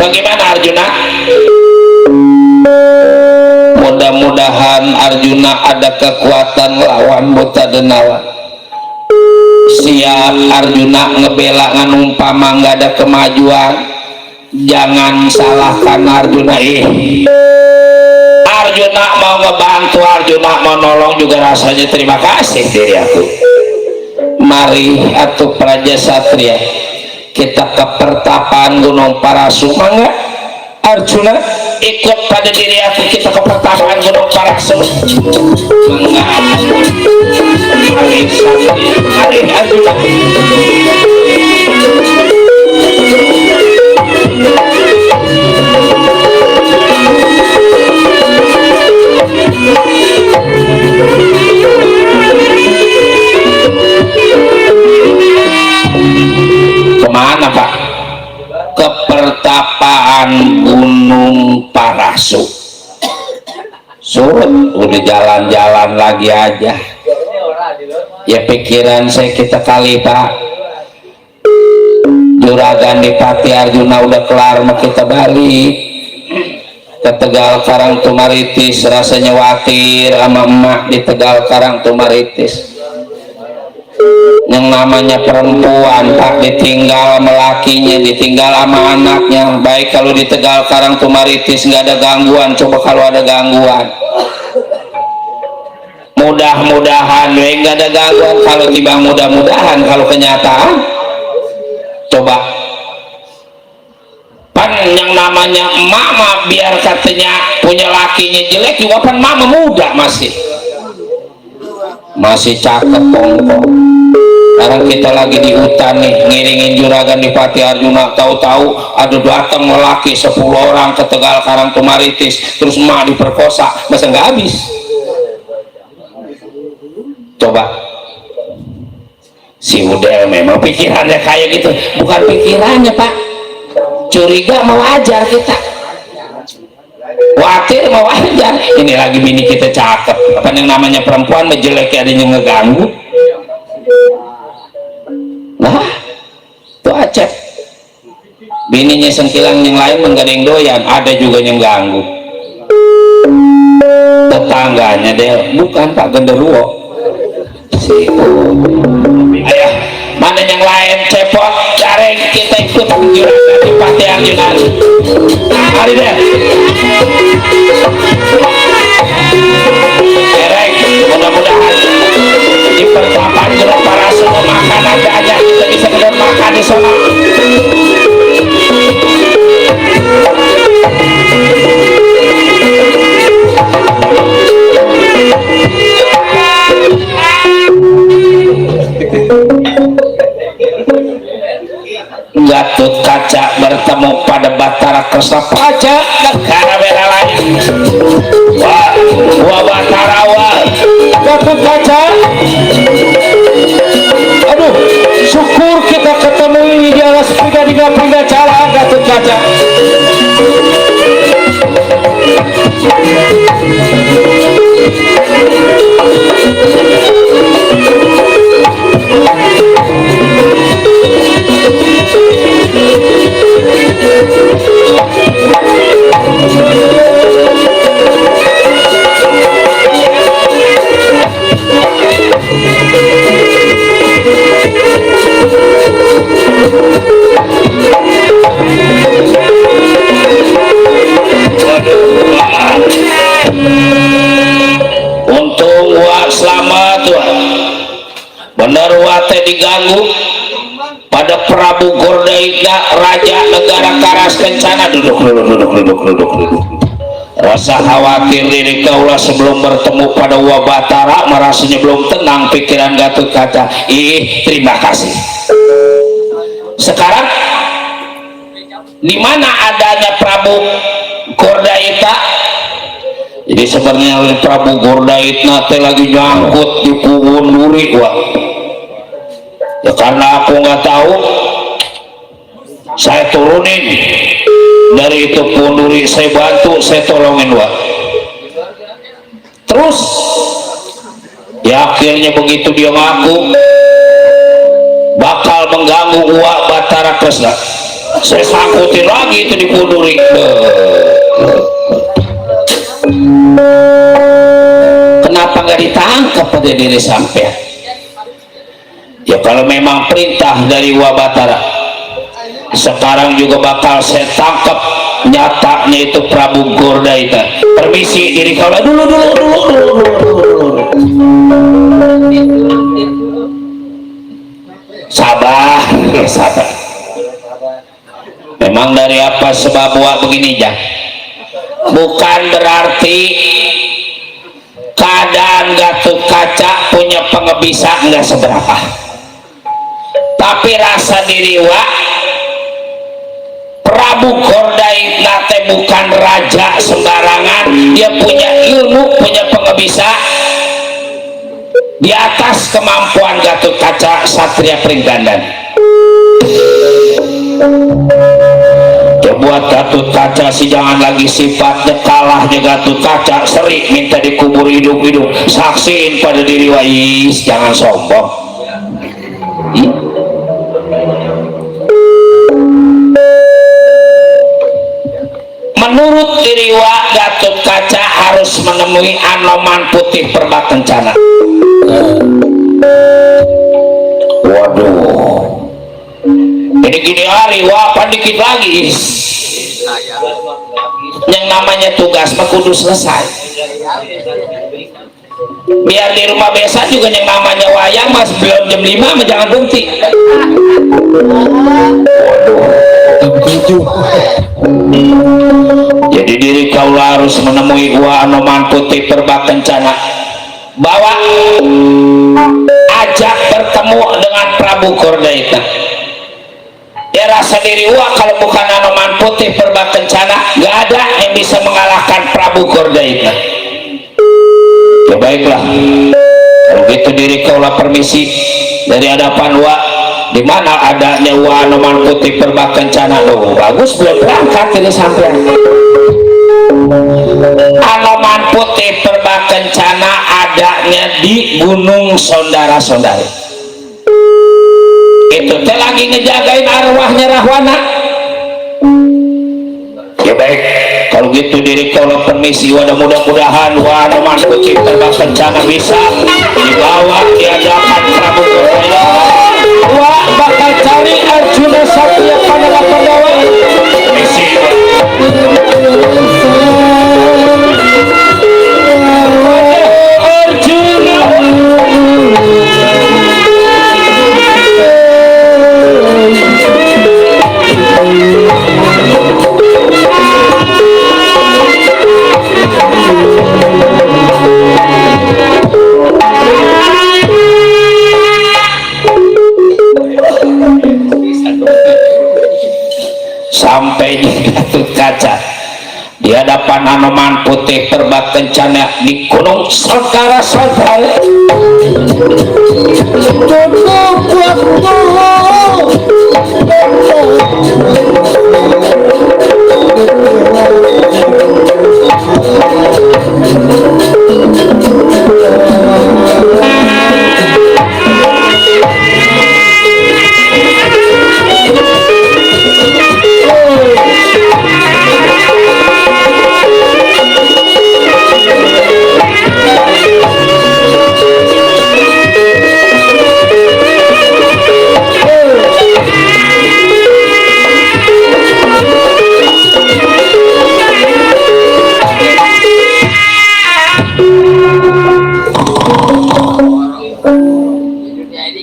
Bagaimana Arjuna? Mudah-mudahan Arjuna ada kekuatan lawan buta denawa. Siap Arjuna ngebela nganumpama nggak ada kemajuan. Jangan salahkan Arjuna. Arjuna mau ngebantu, Arjuna mau nolong juga rasanya terima kasih diri aku. Mari atuh praja satria, kita ke pertapaan Gunung Parasu. Mangga Arjuna ikut pada diri aku, kita ke pertapaan Gunung Parasu. Mangga hari Arjuna. Kemana Pak? Ke pertapaan Gunung Parasu. Surut, udah jalan-jalan lagi aja. Ya pikiran saya kita kali Pak, juragan di Pati Arjuna udah kelar, mah kita balik ke Tegal Karang Tumaritis. Rasanya khawatir sama emak di Tegal Karang Tumaritis. Yang namanya perempuan Pak ditinggal sama lakinya, ditinggal sama anaknya. Baik kalau di Tegal Karang Tumaritis nggak ada gangguan, coba kalau ada gangguan. Mudah-mudahan nggak ada gangguan. Kalau tiba mudah-mudahan, kalau kenyataan coba pan yang namanya mama biar katanya punya lakinya jelek juga pan mama muda masih cakep pongkong. Sekarang kita lagi di hutan nih ngiringin juragan di Pati Arjuna, tahu-tahu ada datang lelaki 10 orang ke Tegal Karang Tumaritis, terus emak diperkosa, masa nggak habis? Coba si Udel memang pikirannya kayak gitu. Bukan pikirannya Pak, curiga mau ajar kita, khawatir mau ajar. Ini lagi bini kita cakep, apa yang namanya perempuan menjelek ada yang ngeganggu. Nah tuh Acep bininya sengkilang yang lain menggadeng doyan, ada juga yang ganggu. Tetangganya deh, bukan Pak Genderuwo. Ayo, mana yang lain cepot, cari kita ikut juragan di Pati Arjuna. Mari deh. Derek, mudah-mudahan di pertapaan Gunung Parasu makan aja kita bisa makan di sana. bertemu pada Batara Kresna Praja negara bela lain. Wah Batara wah Gatot Kaca. Aduh, syukur kita ketemu ini di alas pindah jalan Gatot Kaca. Untung wak selamat wak. Bener wate diganggu pada Prabu Gordaita raja negara Karas Kencana. Duduk. Rasa khawatir diri kaulah sebelum bertemu pada Wabatara, merasanya belum tenang pikiran Gatot Kaca. Terima kasih. Sekarang di mana adanya Prabu Gordaita? Jadi sebenarnya Prabu Gordaita teh lagi nyangkut di Pugun Duri, wah. Ya karena aku nggak tahu, saya turunin dari itu Punduri, saya bantu, saya tolongin wah. Terus ya akhirnya begitu dia ngaku bakal mengganggu Wak Batara Kresna, saya sangkutin lagi itu di Punduri. Kenapa nggak ditangkap pada diri sampean? Ya kalau memang perintah dari Wak Batara, sekarang juga bakal saya tangkap nyatanya itu Prabu Gordaita. Permisi diri kau dulu. Sabar. Memang dari apa sebab Wak begini ya? Bukan berarti keadaan Gatot Kaca punya pengebisa nggak seberapa, tapi rasa diri Wak Prabu Gordaita bukan raja sembarangan. Dia punya ilmu, punya pengebisa di atas kemampuan Gatot Kaca Satria Pringgandan. Ya buat Gatot Kaca sih jangan lagi sifatnya kalahnya Gatot Kaca seri minta dikubur hidup-hidup. Saksiin pada diri Wais, jangan sombong. Menurut diri Wak, Gatot Kaca harus menemui Anoman Putih Purba Kencana. Waduh, ini gini hari Wak, dikit lagi yang namanya tugas mah kudu selesai. Biar di rumah biasa juga yang namanya wayang mas belum jam 5 mah jangan berhenti. Jadi diri kau harus menemui Wak Anoman Putih Purba Kencana, bawa ajak bertemu dengan Prabu Gordaita. Ya rasa diri Wak kalau bukan Anoman Putih Purba Kencana gak ada yang bisa mengalahkan Prabu Gordaita. Ya baiklah, kalau gitu diri kau lah permisi dari hadapan Wak. Di mana adanya Wak Anoman Putih Purba Kencana? Loh bagus, belum berangkat ini sampai. Anoman Putih Purba Kencana adanya di Gunung Sondara-Sondari. Itu teh lagi ngejagain arwahnya Rahwana. Ya baik, kalau gitu diri kalau permisi. Mudah-mudahan Wak Anoman Putih Purba Kencana bisa dibawa di hadapan Prabu Gordaita. Wak bakal cari Arjuna Satya Pandawa Pandawa. Permisi hadapan Anoman Putih Terbak Kencana di Gunung Saudara-saudara.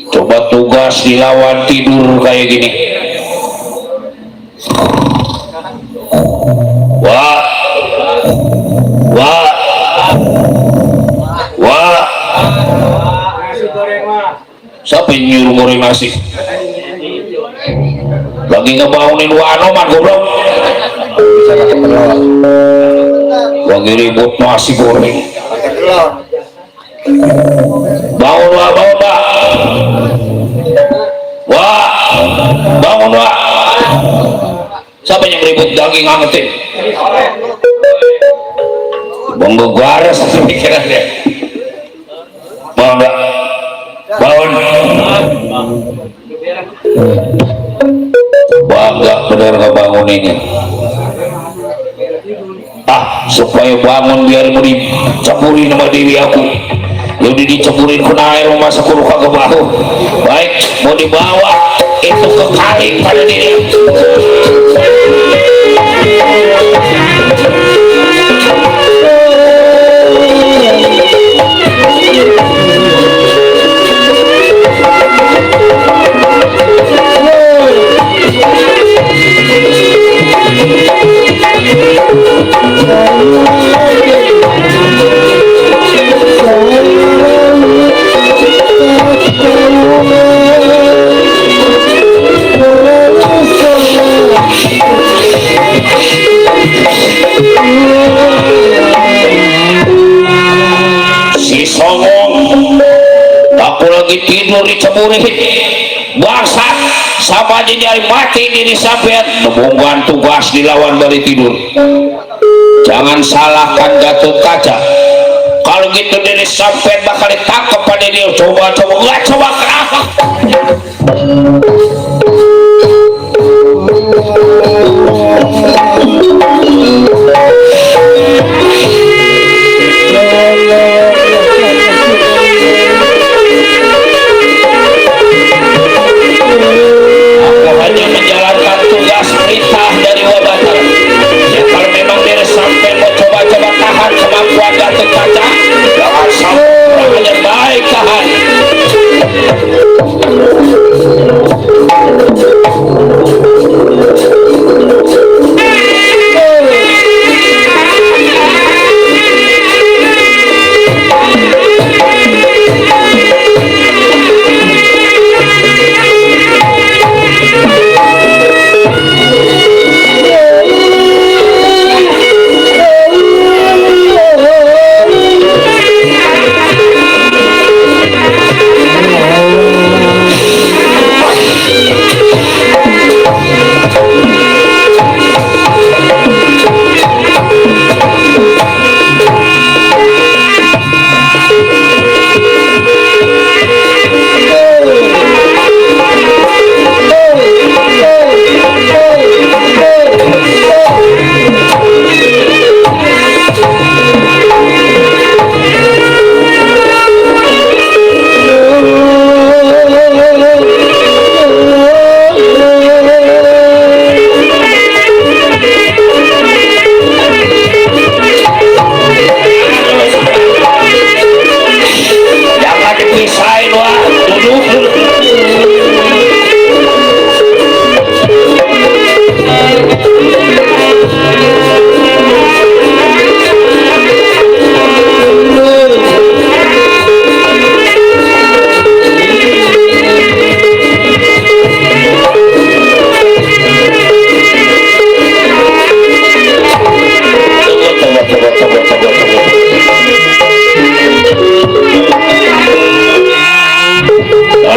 Coba tugas dilawan tidur kayak gini. Wah, wah, wah. Siapa yang nyuruh goreng nasi? Lagi ngebangunin Anoman goblok. Lagi ribut nasi goreng. Bangun wah, bangun wah. Wah, bangun wah. Siapa yang ribut daging angetin? Bonggo garas pikirannya. Bangun wah. Bangun. Bangga bener ngebanguninnya. Supaya bangun biar mau dicampurin sama diri aku. Jadi dicemburin kena air masa kuruh kagak bau. Baik, mau dibawa itu ke kali pada diri. Si songong aku lagi tidur dicemurin bangsat sama aja nyari mati diri sampean. Nembungkan tugas dilawan dari tidur. Jangan salahkan Gatot Kaca. Kalau gitu diri sampean bakal ditangkap pada dia. Coba nggak coba kenapa? Aku hanya menjalankan tugas perintah dari Wabatan. Ya kalau memang dia sampai mau coba-coba tahan kemampuan Gatot Kaca, jangan sampai hanya baik tahan.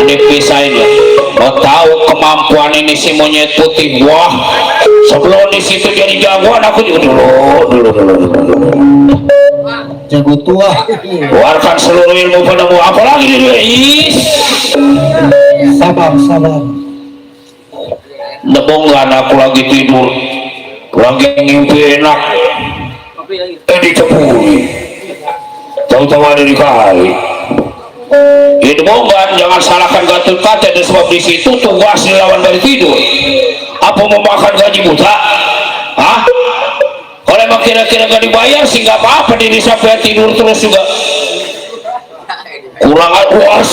dipisahin ya. Mau tahu kemampuan ini si monyet putih, wah sebelum di situ jadi jagoan aku juga dulu jago tua. keluarkan seluruh ilmu padamu, apalagi dia Sabar, sabar. nebonggan aku lagi tidur lagi ngimpi enak dicepuri tahu-tahu ada di kali itu bonggan. Jangan salahkan Gatot Kaca dan sebab di situ tugas lawan dari tidur. Apa mau makan gaji buta? Hah? Kalau emang kira-kira gak dibayar sih nggak apa-apa, diri sampai tidur terus juga. Kurang puas.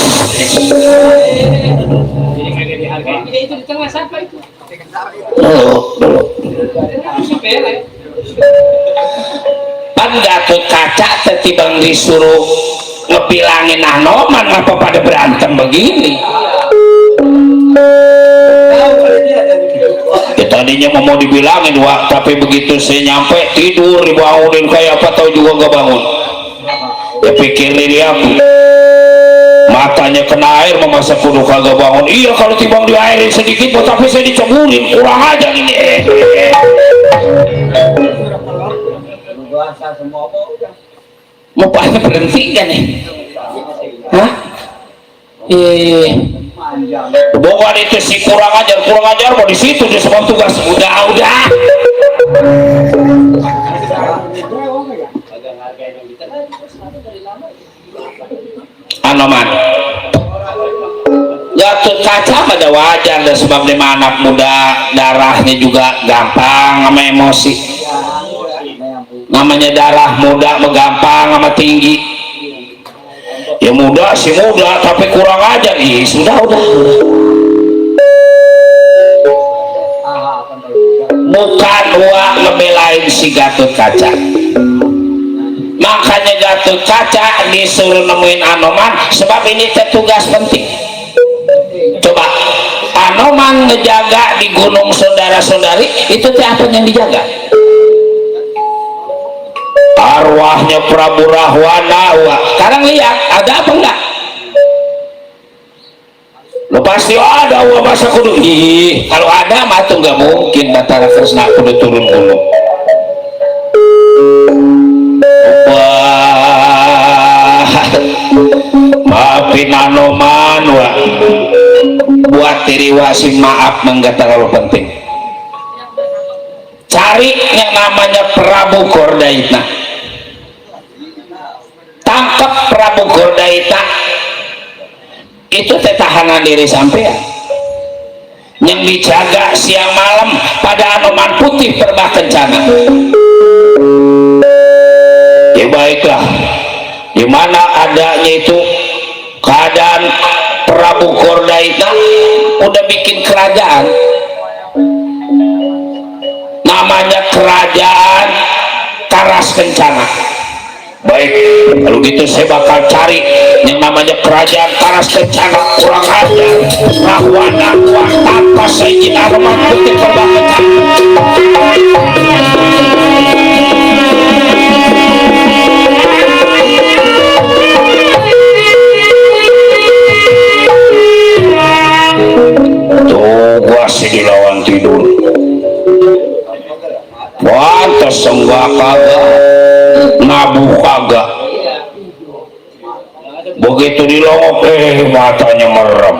Itu di tengah siapa itu? Kan Gatot Kaca tetibang disuruh ngebilangin Anoman apa pada berantem begini. Ya tadinya mau dibilangin wah, tapi begitu saya nyampe tidur dibangunin kayak apa tahu juga gak bangun. Ya pikir diri aku matanya kena air memasak kudu kagak bangun. Iya kalau tibang di airin sedikit tapi saya diceburin, kurang aja ini. Mau pakai berhenti kan nih? Hah? Bukan itu si kurang ajar mau di situ di sebab tugas udah. Anoman Gatot Kaca pada wajar dan sebab dia anak muda darahnya juga gampang sama emosi. Namanya darah muda gampang sama tinggi. Ya muda sih muda tapi kurang ajar. Sudah bukan uang ngebelain si Gatot Kaca. Makanya Gatot Kaca disuruh nemuin Anoman sebab ini tugas penting. Coba Anoman ngejaga di gunung saudara-saudari itu apa yang dijaga? Arwahnya Prabu Rahwana. Sekarang lihat ada apa enggak? Lo pasti ada masa kudu. Kalau ada mah tuh nggak mungkin Batara Kresna kudu turun gunung. Wah, maafin Anoman buat diri wasim maaf nggak terlalu penting. Cari yang namanya Prabu Gordaita, tangkap Prabu Gordaita, itu tahanan diri sampean yang dijaga siang malam pada Anoman Putih Perbah Kencana. Ya baiklah, dimana adanya itu keadaan Prabu Gordaita udah bikin kerajaan namanya Kerajaan Karas Kencana. Baik, kalau gitu saya bakal cari yang namanya Kerajaan Karas Kencana. Kurang ajar Rahwana tanpa seizin Anoman Putih Perbah Kencana. Tuh gua sih dilawan tidur. Pantes enggak kagak nabuh kagak. Begitu dilongok matanya merem.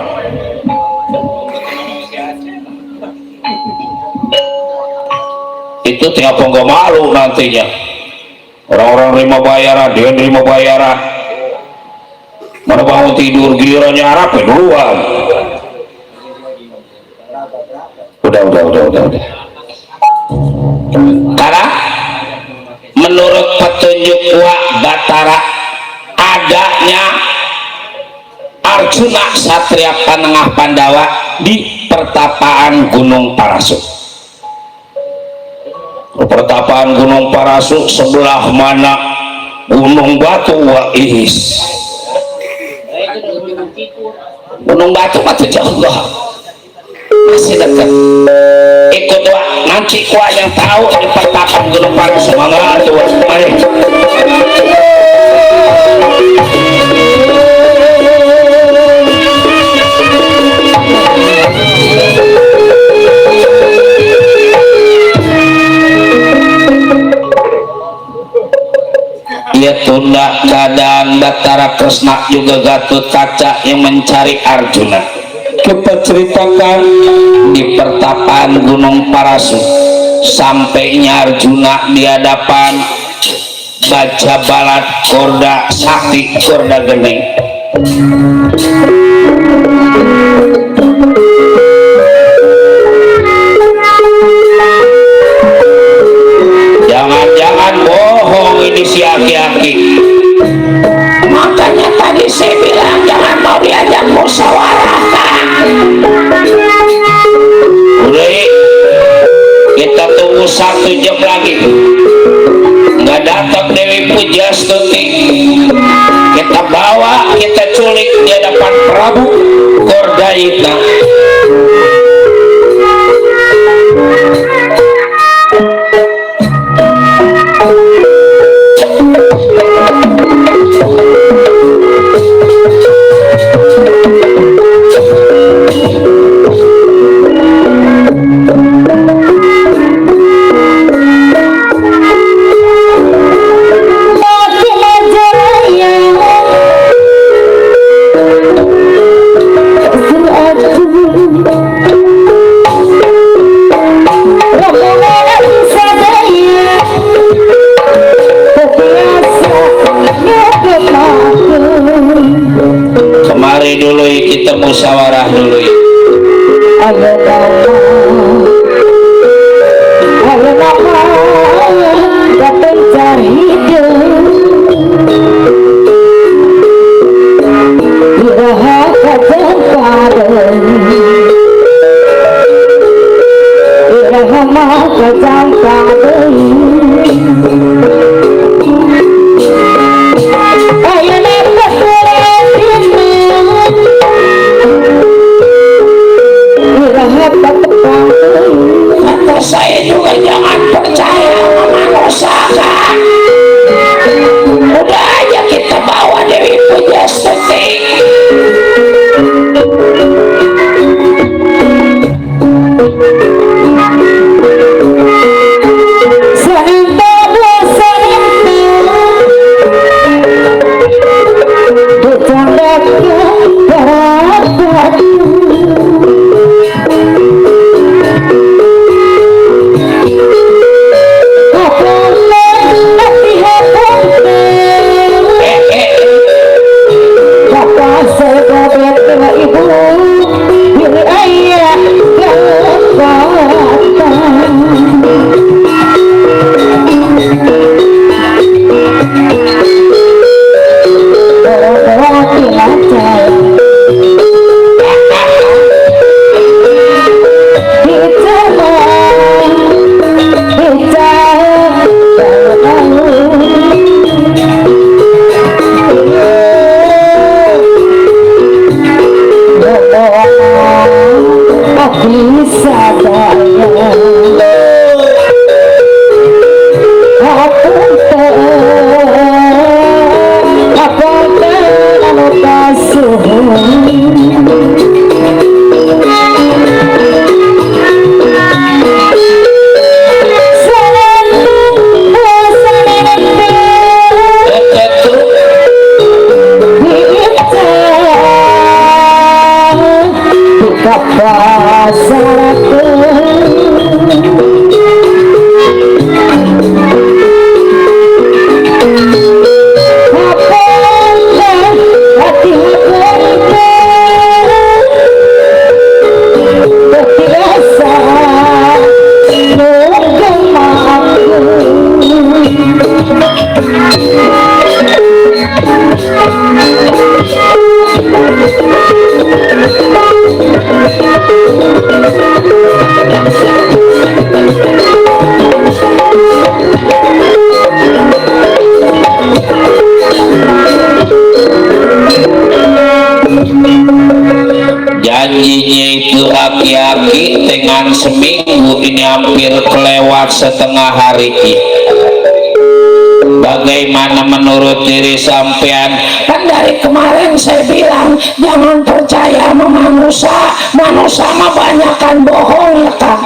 Itu tiap nggak malu nantinya orang-orang terima bayaran, dia terima bayaran mana bangun tidur gilirannya Arab duluan. Udah. Karena menurut petunjuk Wak Batara adanya Arjuna Satria Panengah Pandawa di pertapaan Gunung Parasuk. Pertapaan Gunung Parasuk sebelah mana Gunung Batu Wais. Gunung Batu mah jauh masih dekat. Ikut Wak nanti Wak yang tahu di pertapaan Gunung Parasuk. Semangat Wak. Mari. Gonda keadaan Batara Kresna juga Gatot Kaca yang mencari Arjuna. Kita ceritakan di pertapaan Gunung Parasut, sampainya Arjuna di hadapan baca balat Korda Sakti Korda Geni. Jangan-jangan bohong ini si aki-aki. Makanya tadi saya bilang jangan mau diajak musyawarah. Udah, kita tunggu 1 jam lagi. Nggak datang Dewi Pujastuti, kita bawa, kita culik di hadapan Prabu Gordaita. Kemari dulu kita musyawarah dulu. Ayo nama datang cari iraha kajang padang iraha mah kajang padang ayo nama kulitin iraha patepang. Kata saya juga jangan percaya sama manusia. Udah aja kita bawa Dewi Pujastuti. Janjinya itu aki-aki dengan seminggu ini hampir kelewat setengah hari. Bagaimana menurut diri sampean? Kan dari kemarin saya bilang jangan percaya sama manusia. Manusia mah banyakan bohong ya kan.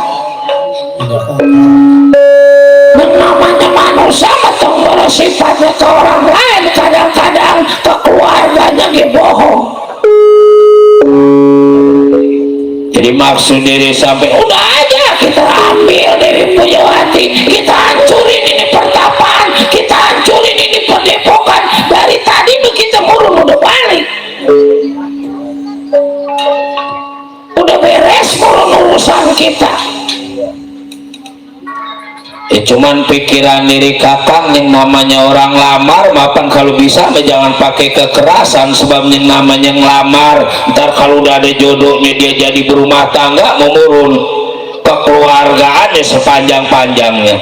Yang namanya manusia betul sifatnya ke orang lain, kadang-kadang ke keluarganya bohong. Jadi maksud diri sampai udah aja kita ambil dari Pujawati, kita hancurin ini pertapaan, kita hancurin ini padepokan. Dari tadi begitu murun udah balik, udah beres murun urusan kita. Cuman pikiran diri kakang yang namanya orang lamar, mapan kalau bisa jangan pakai kekerasan, sebab yang namanya ngelamar ntar kalau udah ada jodohnya dia jadi berumah tangga memurun kekeluargaannya sepanjang-panjangnya.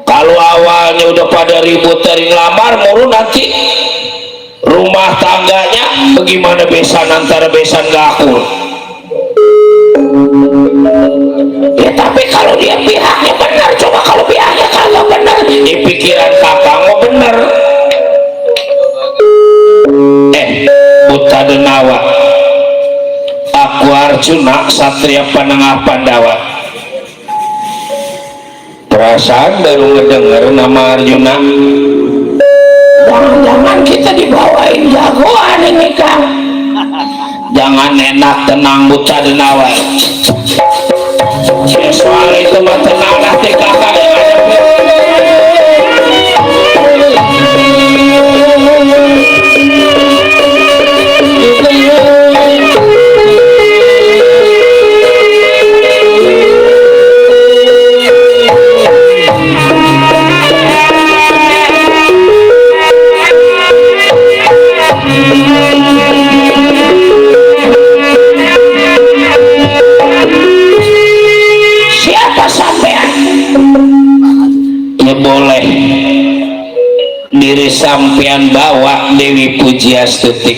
Kalau awalnya udah pada ribut dari ngelamar, murun nanti rumah tangganya bagaimana, besan antara besan gakul. Ya tapi kalau dia pihaknya benar, coba kalau pihaknya kagak benar, di pikiran kakak mau benar. Buta Denawa, aku Arjuna Satria Panengah Pandawa. Perasaan baru ngedenger nama Arjuna. Jangan-jangan kita dibawain jagoan ini Kang. Jangan enak tenang Buta Denawa. Ya soal itu mah tenang nanti kakak yang ada. Boleh diri sampean bawa Dewi Pujiastuti,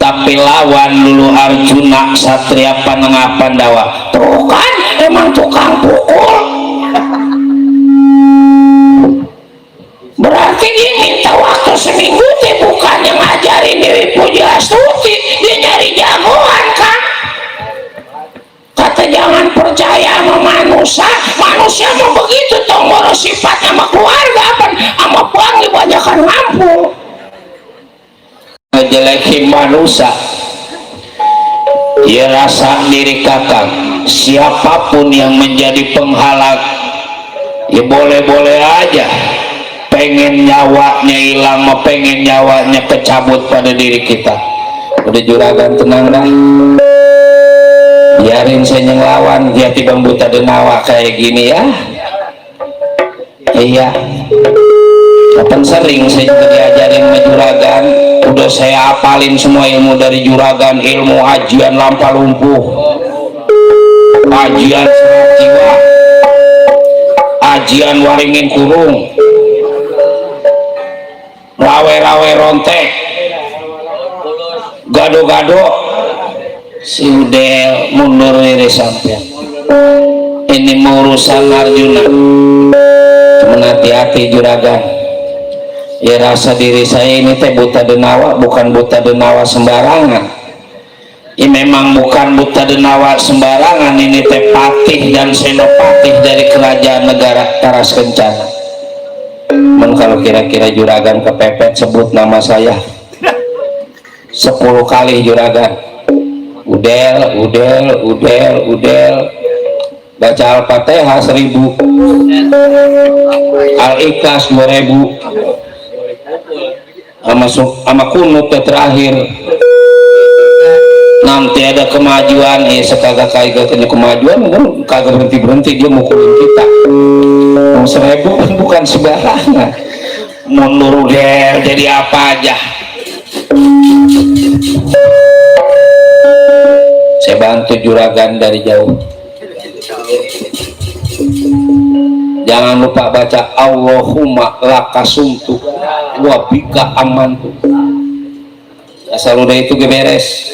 tapi lawan dulu Arjuna Satria Panengah Pandawa. Tuh kan emang tukang pukul, berarti dia minta waktu seminggu teh, bukannya ngajarin Dewi Pujiastuti, dia nyari jagoan kan. Kata jangan percaya sama manusia, manusia mau begitu tong, baru sifatnya sama keluarga apa sama bangi banyakan ngampung. Ngejelekin manusia, ya rasa diri kakak. Siapapun yang menjadi penghalang, ya boleh-boleh aja. Pengen nyawanya hilang, mau pengen nyawanya kecabut pada diri kita. Udah juragan tenang dah. Biarin saya ngelawan dia tiba Buta Denawa kayak gini ya. Iya, kapan sering saya juga diajarin sama juragan, udah saya apalin semua ilmu dari juragan, ilmu ajian lampa lumpuh, ajian serat jiwa, ajian waringin kurung, rawe-rawe rontek, gado-gado. Si Udel mundur diri sampean, ini mau urusan Arjuna. Cuman hati-hati juragan, ya rasa diri saya ini teh Buta Denawa, bukan Buta Denawa sembarangan. Ini memang bukan Buta Denawa sembarangan, ini teh patih dan senopatih dari kerajaan negara Taras Kencana. Men kalau kira-kira juragan kepepet sebut nama saya 10 kali juragan. Udel, baca Al-Fatihah 1000, Al-Ikhlas 2000, sama kunut terakhir. Nanti ada kemajuan, ya sekagak kagaknya kemajuan, kagak berhenti dia mukulin kita. 1000 bukan sembarangan. Mundur Udel jadi apa aja. Saya bantu juragan dari jauh. Jangan lupa baca Allahumma lakasumtu wa bika amantu. Asal udah itu beres.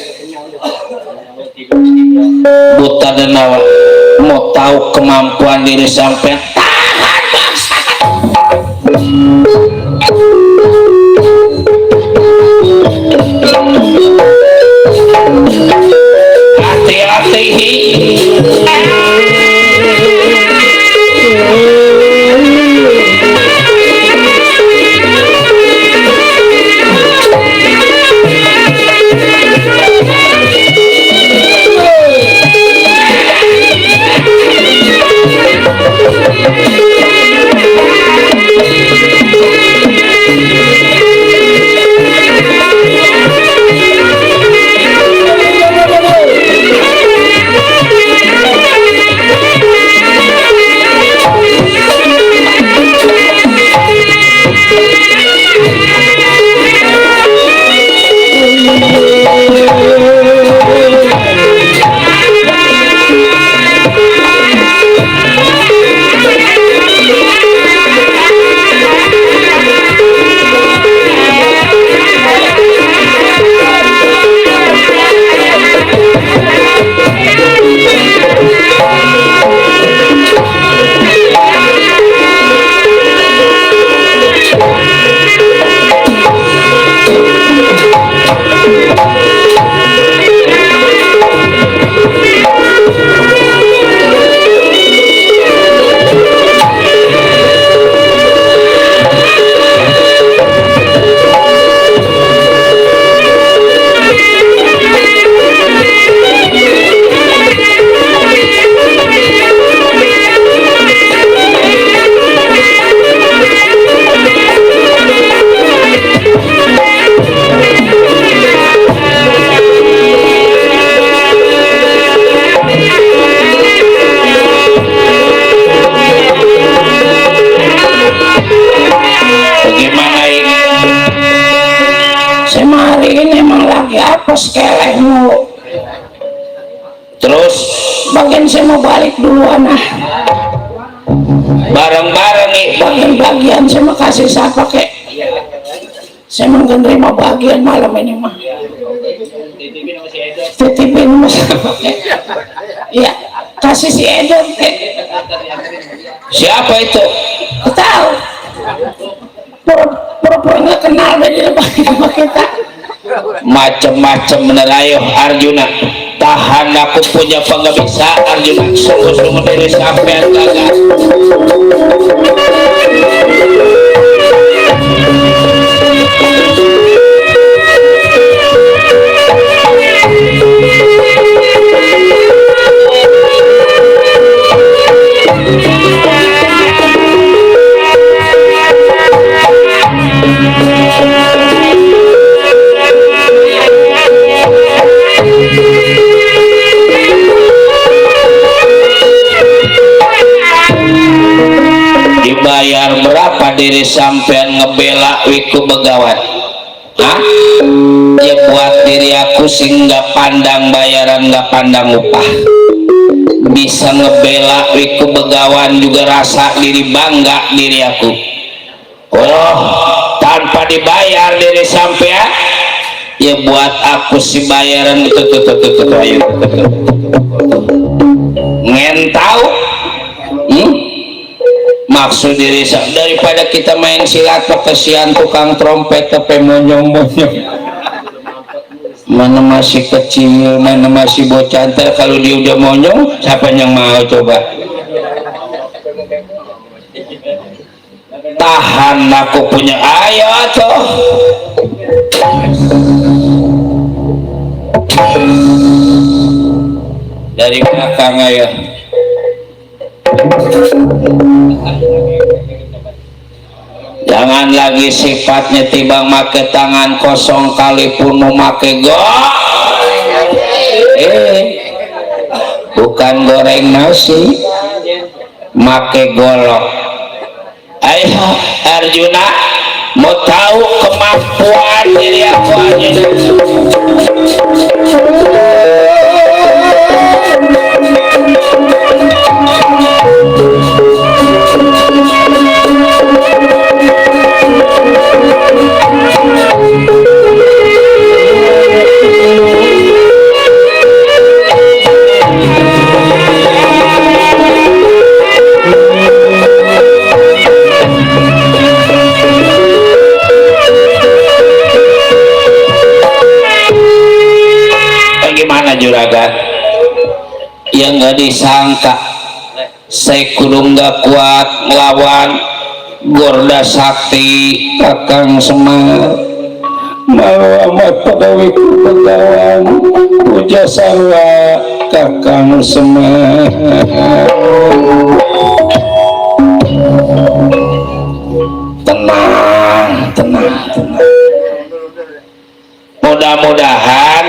Buta Denawa mau tahu kemampuan diri sampai tahan bangsa. Hati-hati. ini emang lagi apa sekelehmu. Terus bagian saya mau balik duluan bareng-bareng nih bagian saya mau kasih siapa kek, saya mau menerima bagian malam ini mah titipin mas ya kasih si Edon kek. Siapa itu? Tahu pura-pura nggak kenal dari lebih sama kita macem-macem bener. Ayo Arjuna, tahan, aku punya pengebisa. Arjuna, sungguh-sungguh dari sampean gagal. Dibayar berapa diri sampean ngebela wiku begawan? Hah? Ya buat diri aku sih nggak pandang bayaran, nggak pandang upah, bisa ngebela wiku begawan juga rasa diri bangga diri aku. Oh, tanpa dibayar diri sampean ya buat aku sih bayaran ngentau. Maksud diri daripada kita main silat kesian tukang trompet tapi monyong-monyong, mana masih kecil, mana masih bocah. Kalau dia udah monyong siapa yang mau coba? Tahan, aku punya. Ayo toh dari belakang ayo. Jangan lagi sifatnya tibang make tangan kosong kalipun memakai bukan goreng nasi, make golok. Ayo Arjuna, mau tahu kemampuan diri aku aja. Bagaimana juragan? Yang nggak disangka saya kudu nggak kuat melawan Gorda Sakti Kakang Semar, Malamat pada wiku begawan puja sarwa Kakang Semar. Tenang. Mudah-mudahan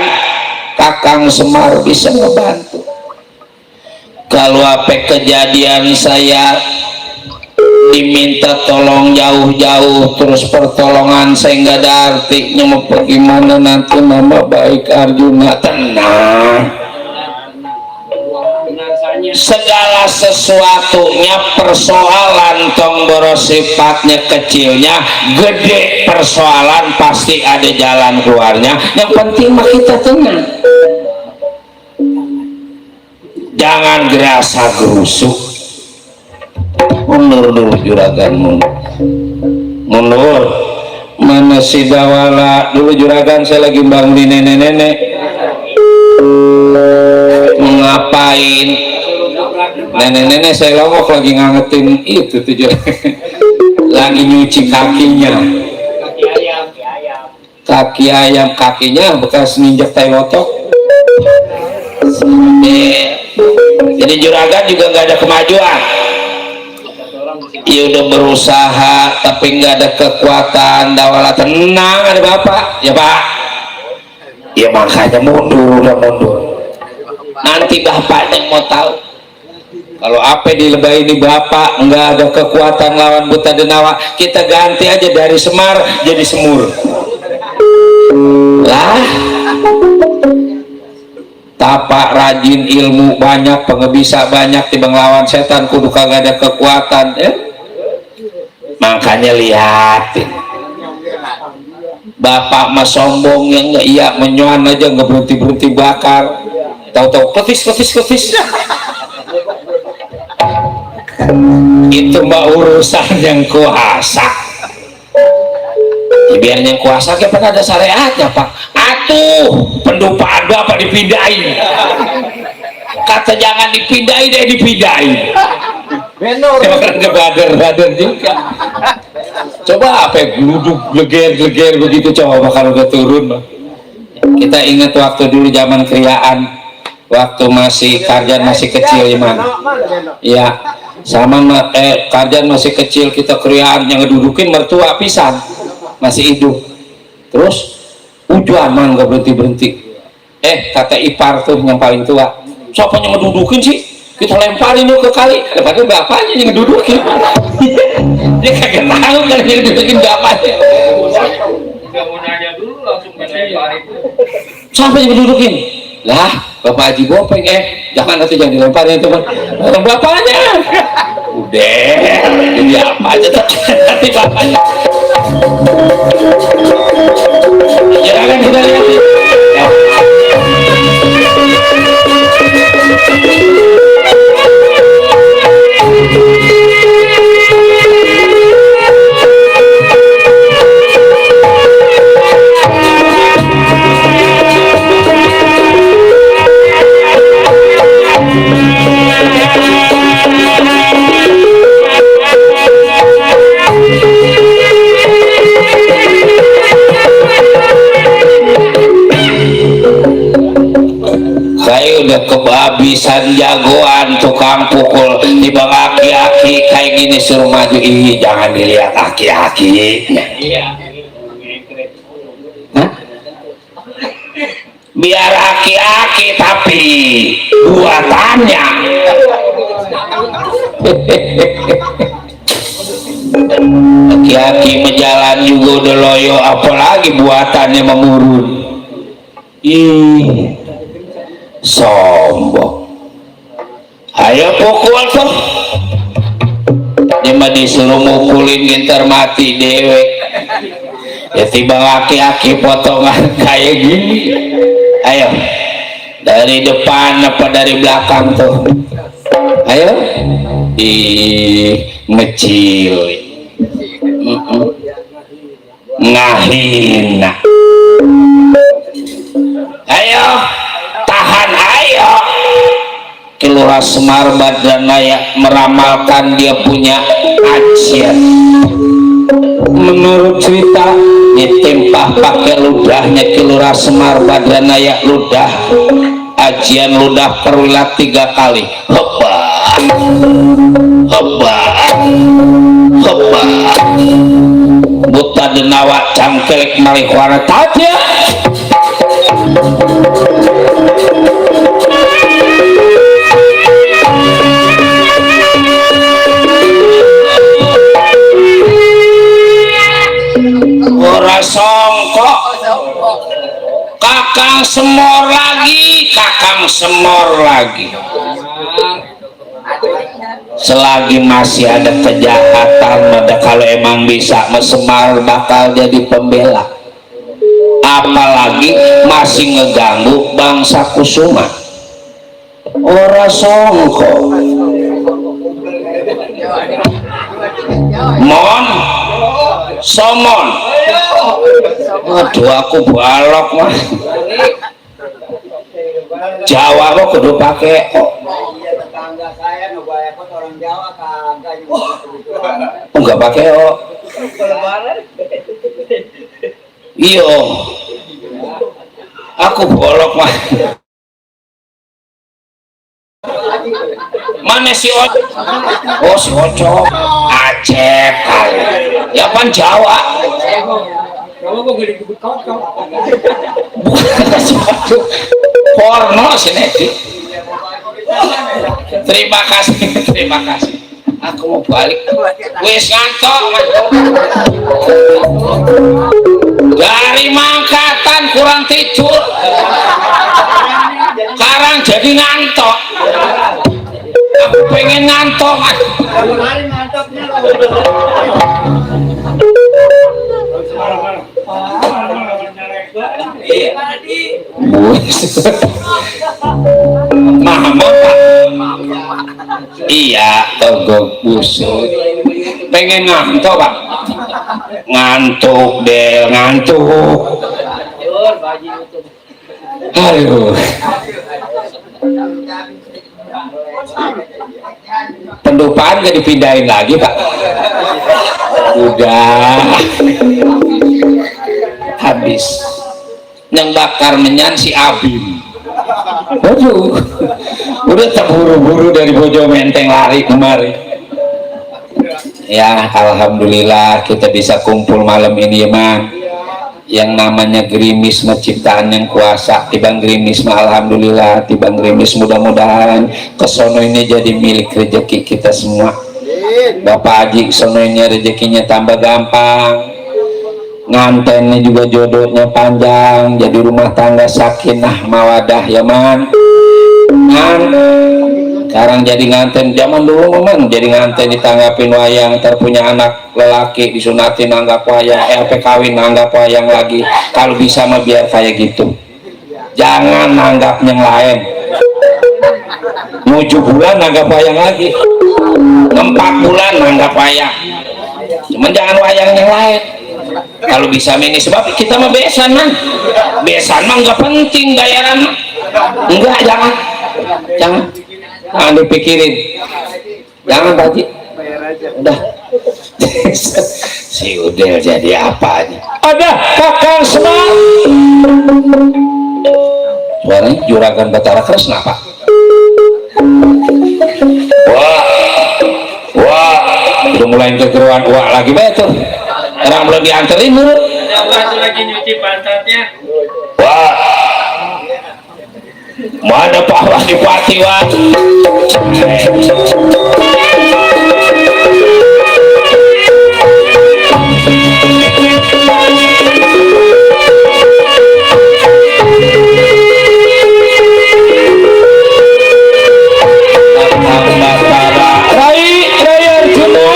Kakang Semar bisa ngebantu. Kalau apa kejadian saya diminta tolong jauh-jauh terus pertolongan saya nggak ada artinya, mau bagaimana nanti nama baik Arjuna. Tenang, segala sesuatunya persoalan tongboro sifatnya kecilnya gede persoalan pasti ada jalan keluarnya. Yang penting mah kita tenang, jangan gerasa gerusuk. Mundur dulu juragan, mundur. Mana si Dawala dulu juragan, saya lagi bangun di nenek-nenek. Ngapain nenek-nenek saya lawak lagi ngangetin itu tuh juragan. Lagi nyuci kakinya, kaki ayam, kakinya bekas ninjak tai otok. Jadi juragan juga nggak ada kemajuan. Ya udah berusaha tapi nggak ada kekuatan. Dawala tenang, ada bapak ya pak, ya makanya mundur. Nanti bapaknya mau tahu kalau apa dilebay ini bapak nggak ada kekuatan lawan buta denawa, kita ganti aja dari Semar jadi Semur. lah tapak rajin ilmu banyak pengebisa banyak timbang lawan setan kudu kagak ada kekuatan makanya lihatin bapak mah sombong yang nggak iya menyoan aja nggak berhenti bakar tahu-tahu kletis itu mah urusan yang kuasa ya, biar yang kuasa kan ada syariatnya pak atuh pendupaan bapak dipindahin kata jangan dipindahin dipindahin bader juga coba apa geluduk leger begitu coba kalau udah turun kita ingat waktu dulu zaman kriaan waktu masih Karjan masih kecil ya sama Karjan masih kecil kita kriaan yang ngedudukin mertua pisan masih hidup terus ujuan man gak berhenti kata ipar tuh yang paling tua siapa yang ngedudukin sih kita lemparin ke kali padahal bapaknya yang ngedudukin dia kagak tahu kan yang ngedudukin bapaknya Gak mau nanya dulu langsung dilemparin. siapa yang ngedudukin lah bapak Haji Gopeng jangan nanti jangan dilemparin teman bapaknya udah jadi apa aja nanti bapaknya jangan kita lihat udah kebabisan jagoan tukang pukul tiba aki-aki kayak gini suruh maju jangan dilihat aki-aki biar aki-aki tapi buatannya aki-aki menjalan juga udah loyo apalagi buatannya memurun sombong ayo pukul tuh dia mah disuruh mukulin gintar mati dewek ya tiba laki-laki potongan kayak gini ayo dari depan apa dari belakang tuh ayo di mecil ngahina ayo tahan ayo Kilurah Semar Badranaya meramalkan dia punya ajian menurut cerita ditempah pakai ludahnya Kilurah Semar Badranaya ludah ajian ludah perwilat 3 kali heba heba heba buta denawa cangkelek marihuana tanya ora songkok kakang semor lagi selagi masih ada kejahatan ada kalau emang bisa Semar bakal jadi pembela apalagi masih ngeganggu bangsa Kusuma ora songkok mon somon aduh aku balok mah Jawa kok kudu pakai tetangga saya ngebayakot orang Jawa kagak enggak pakai iyo aku bolok mah mana si Oco oh si Oco Aceh kali ya pan Jawa Kamu mau gede gebut kocok. bukan sesuatu porno sinetron. Terima kasih aku mau balik wes ngantok dari mangkatan kurang tidur sekarang jadi ngantok. Aku pengen ngantok. Hari mantapnya Mama Pak. Iya, togok busuk. Pengen ngantuk Pak. Ngantuk deh, ngantuk. Aduh. Pendupaan gak dipindahin lagi Pak. Udah habis. Yang bakar menyan si Abim. Waduh, udah terburu-buru dari Bojo Menteng lari kemari. Ya alhamdulillah kita bisa kumpul malam ini ya man. Yang namanya gerimis ciptaan yang kuasa. Tibang gerimis mah alhamdulillah, tibang gerimis mudah-mudahan kesono ini jadi milik rezeki kita semua. Bapak Haji sono ini rezekinya tambah gampang, ngantennya juga jodohnya panjang, jadi rumah tangga sakinah mawadah ya man. Sekarang jadi nganten, zaman dulu memang jadi nganten ditanggapin wayang, terpunya anak lelaki disunatin anggap wayang, sampai kawin anggap wayang lagi. Kalau bisa mah biar kayak gitu, jangan anggap yang lain. 7 bulan anggap wayang lagi, 4 bulan anggap wayang, cuman jangan wayang yang lain. Kalau bisa ini sebab kita mah besan man, besan mah nggak penting bayaran mah. Enggak, jangan dipikirin, jangan Pak Haji. Udah si Udel jadi apa aja. Ada Kakang Semar, suaranya Juragan Batara Kresna Pak. Wah udah mulai kegeruan wah lagi betul. Orang belum dianterin dulu. Ada lagi nyuci pantatnya. Wah, mana Pak Wadipati wah? Rai Arjuna.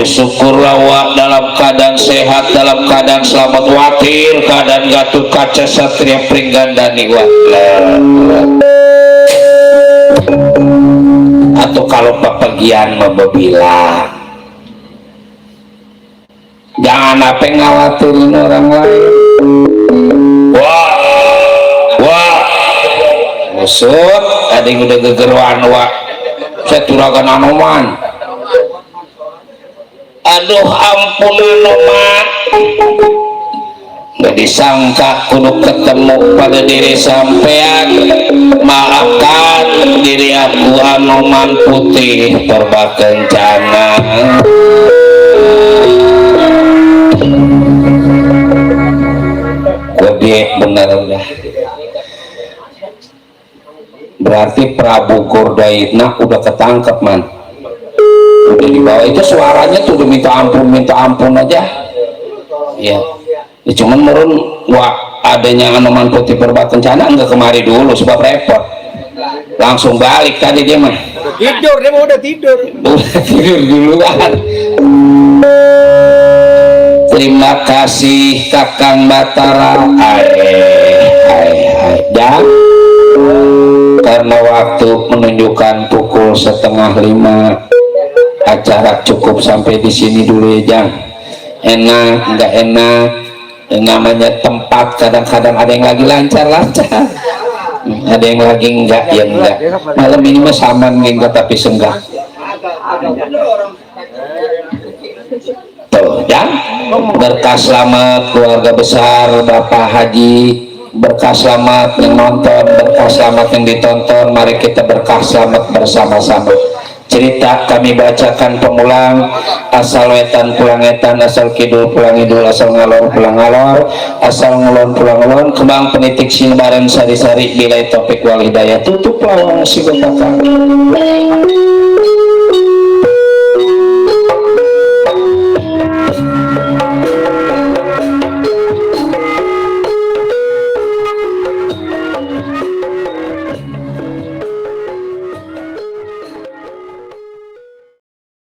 Syukurlah wa dalam keadaan sehat, dalam keadaan selamat, wakil keadaan Gatot Kaca Satria Pringgandani wa atau kalau pepergian bilang jangan apa ngawatirin orang lain. Wah usut ada yang udah gegeruan wa saya turagan anoman. Aduh ampun anoman, nggak disangka kudu ketemu pada diri sampean. Maafkan diri aku Anoman Putih Purba Kencana. Gede bener udah. Berarti Prabu Gordaitna udah ketangkep man, udah dibawa. Itu suaranya tuh udah minta ampun aja ya. Ya cuman merun wah adanya Anoman Putih Purba Kencana enggak kemari dulu sebab repot, langsung balik tadi dia mah tidur, dia mau udah tidur duluan. Terima kasih Kakang Batara. Dan karena waktu menunjukkan pukul 4:30, acara cukup sampai di sini dulu ya Jang. Enak enggak enak, namanya tempat kadang-kadang ada yang lagi lancar-lancar, ada yang lagi enggak ya enggak. Malam ini mah saman enggak tapi senggak. ya. Berkah selamat keluarga besar Bapak Haji, berkah selamat yang nonton, berkah selamat yang ditonton. Mari kita berkah selamat bersama-sama. Cerita kami bacakan pemulang, asal wetan pulang etan, asal kidul pulang idul, asal ngalor pulang ngalor, asal ngulon pulang ngulon. Kembang penitik sinebaran sari-sari, bilai topik wal hidayah. Tutup lawang si betakang.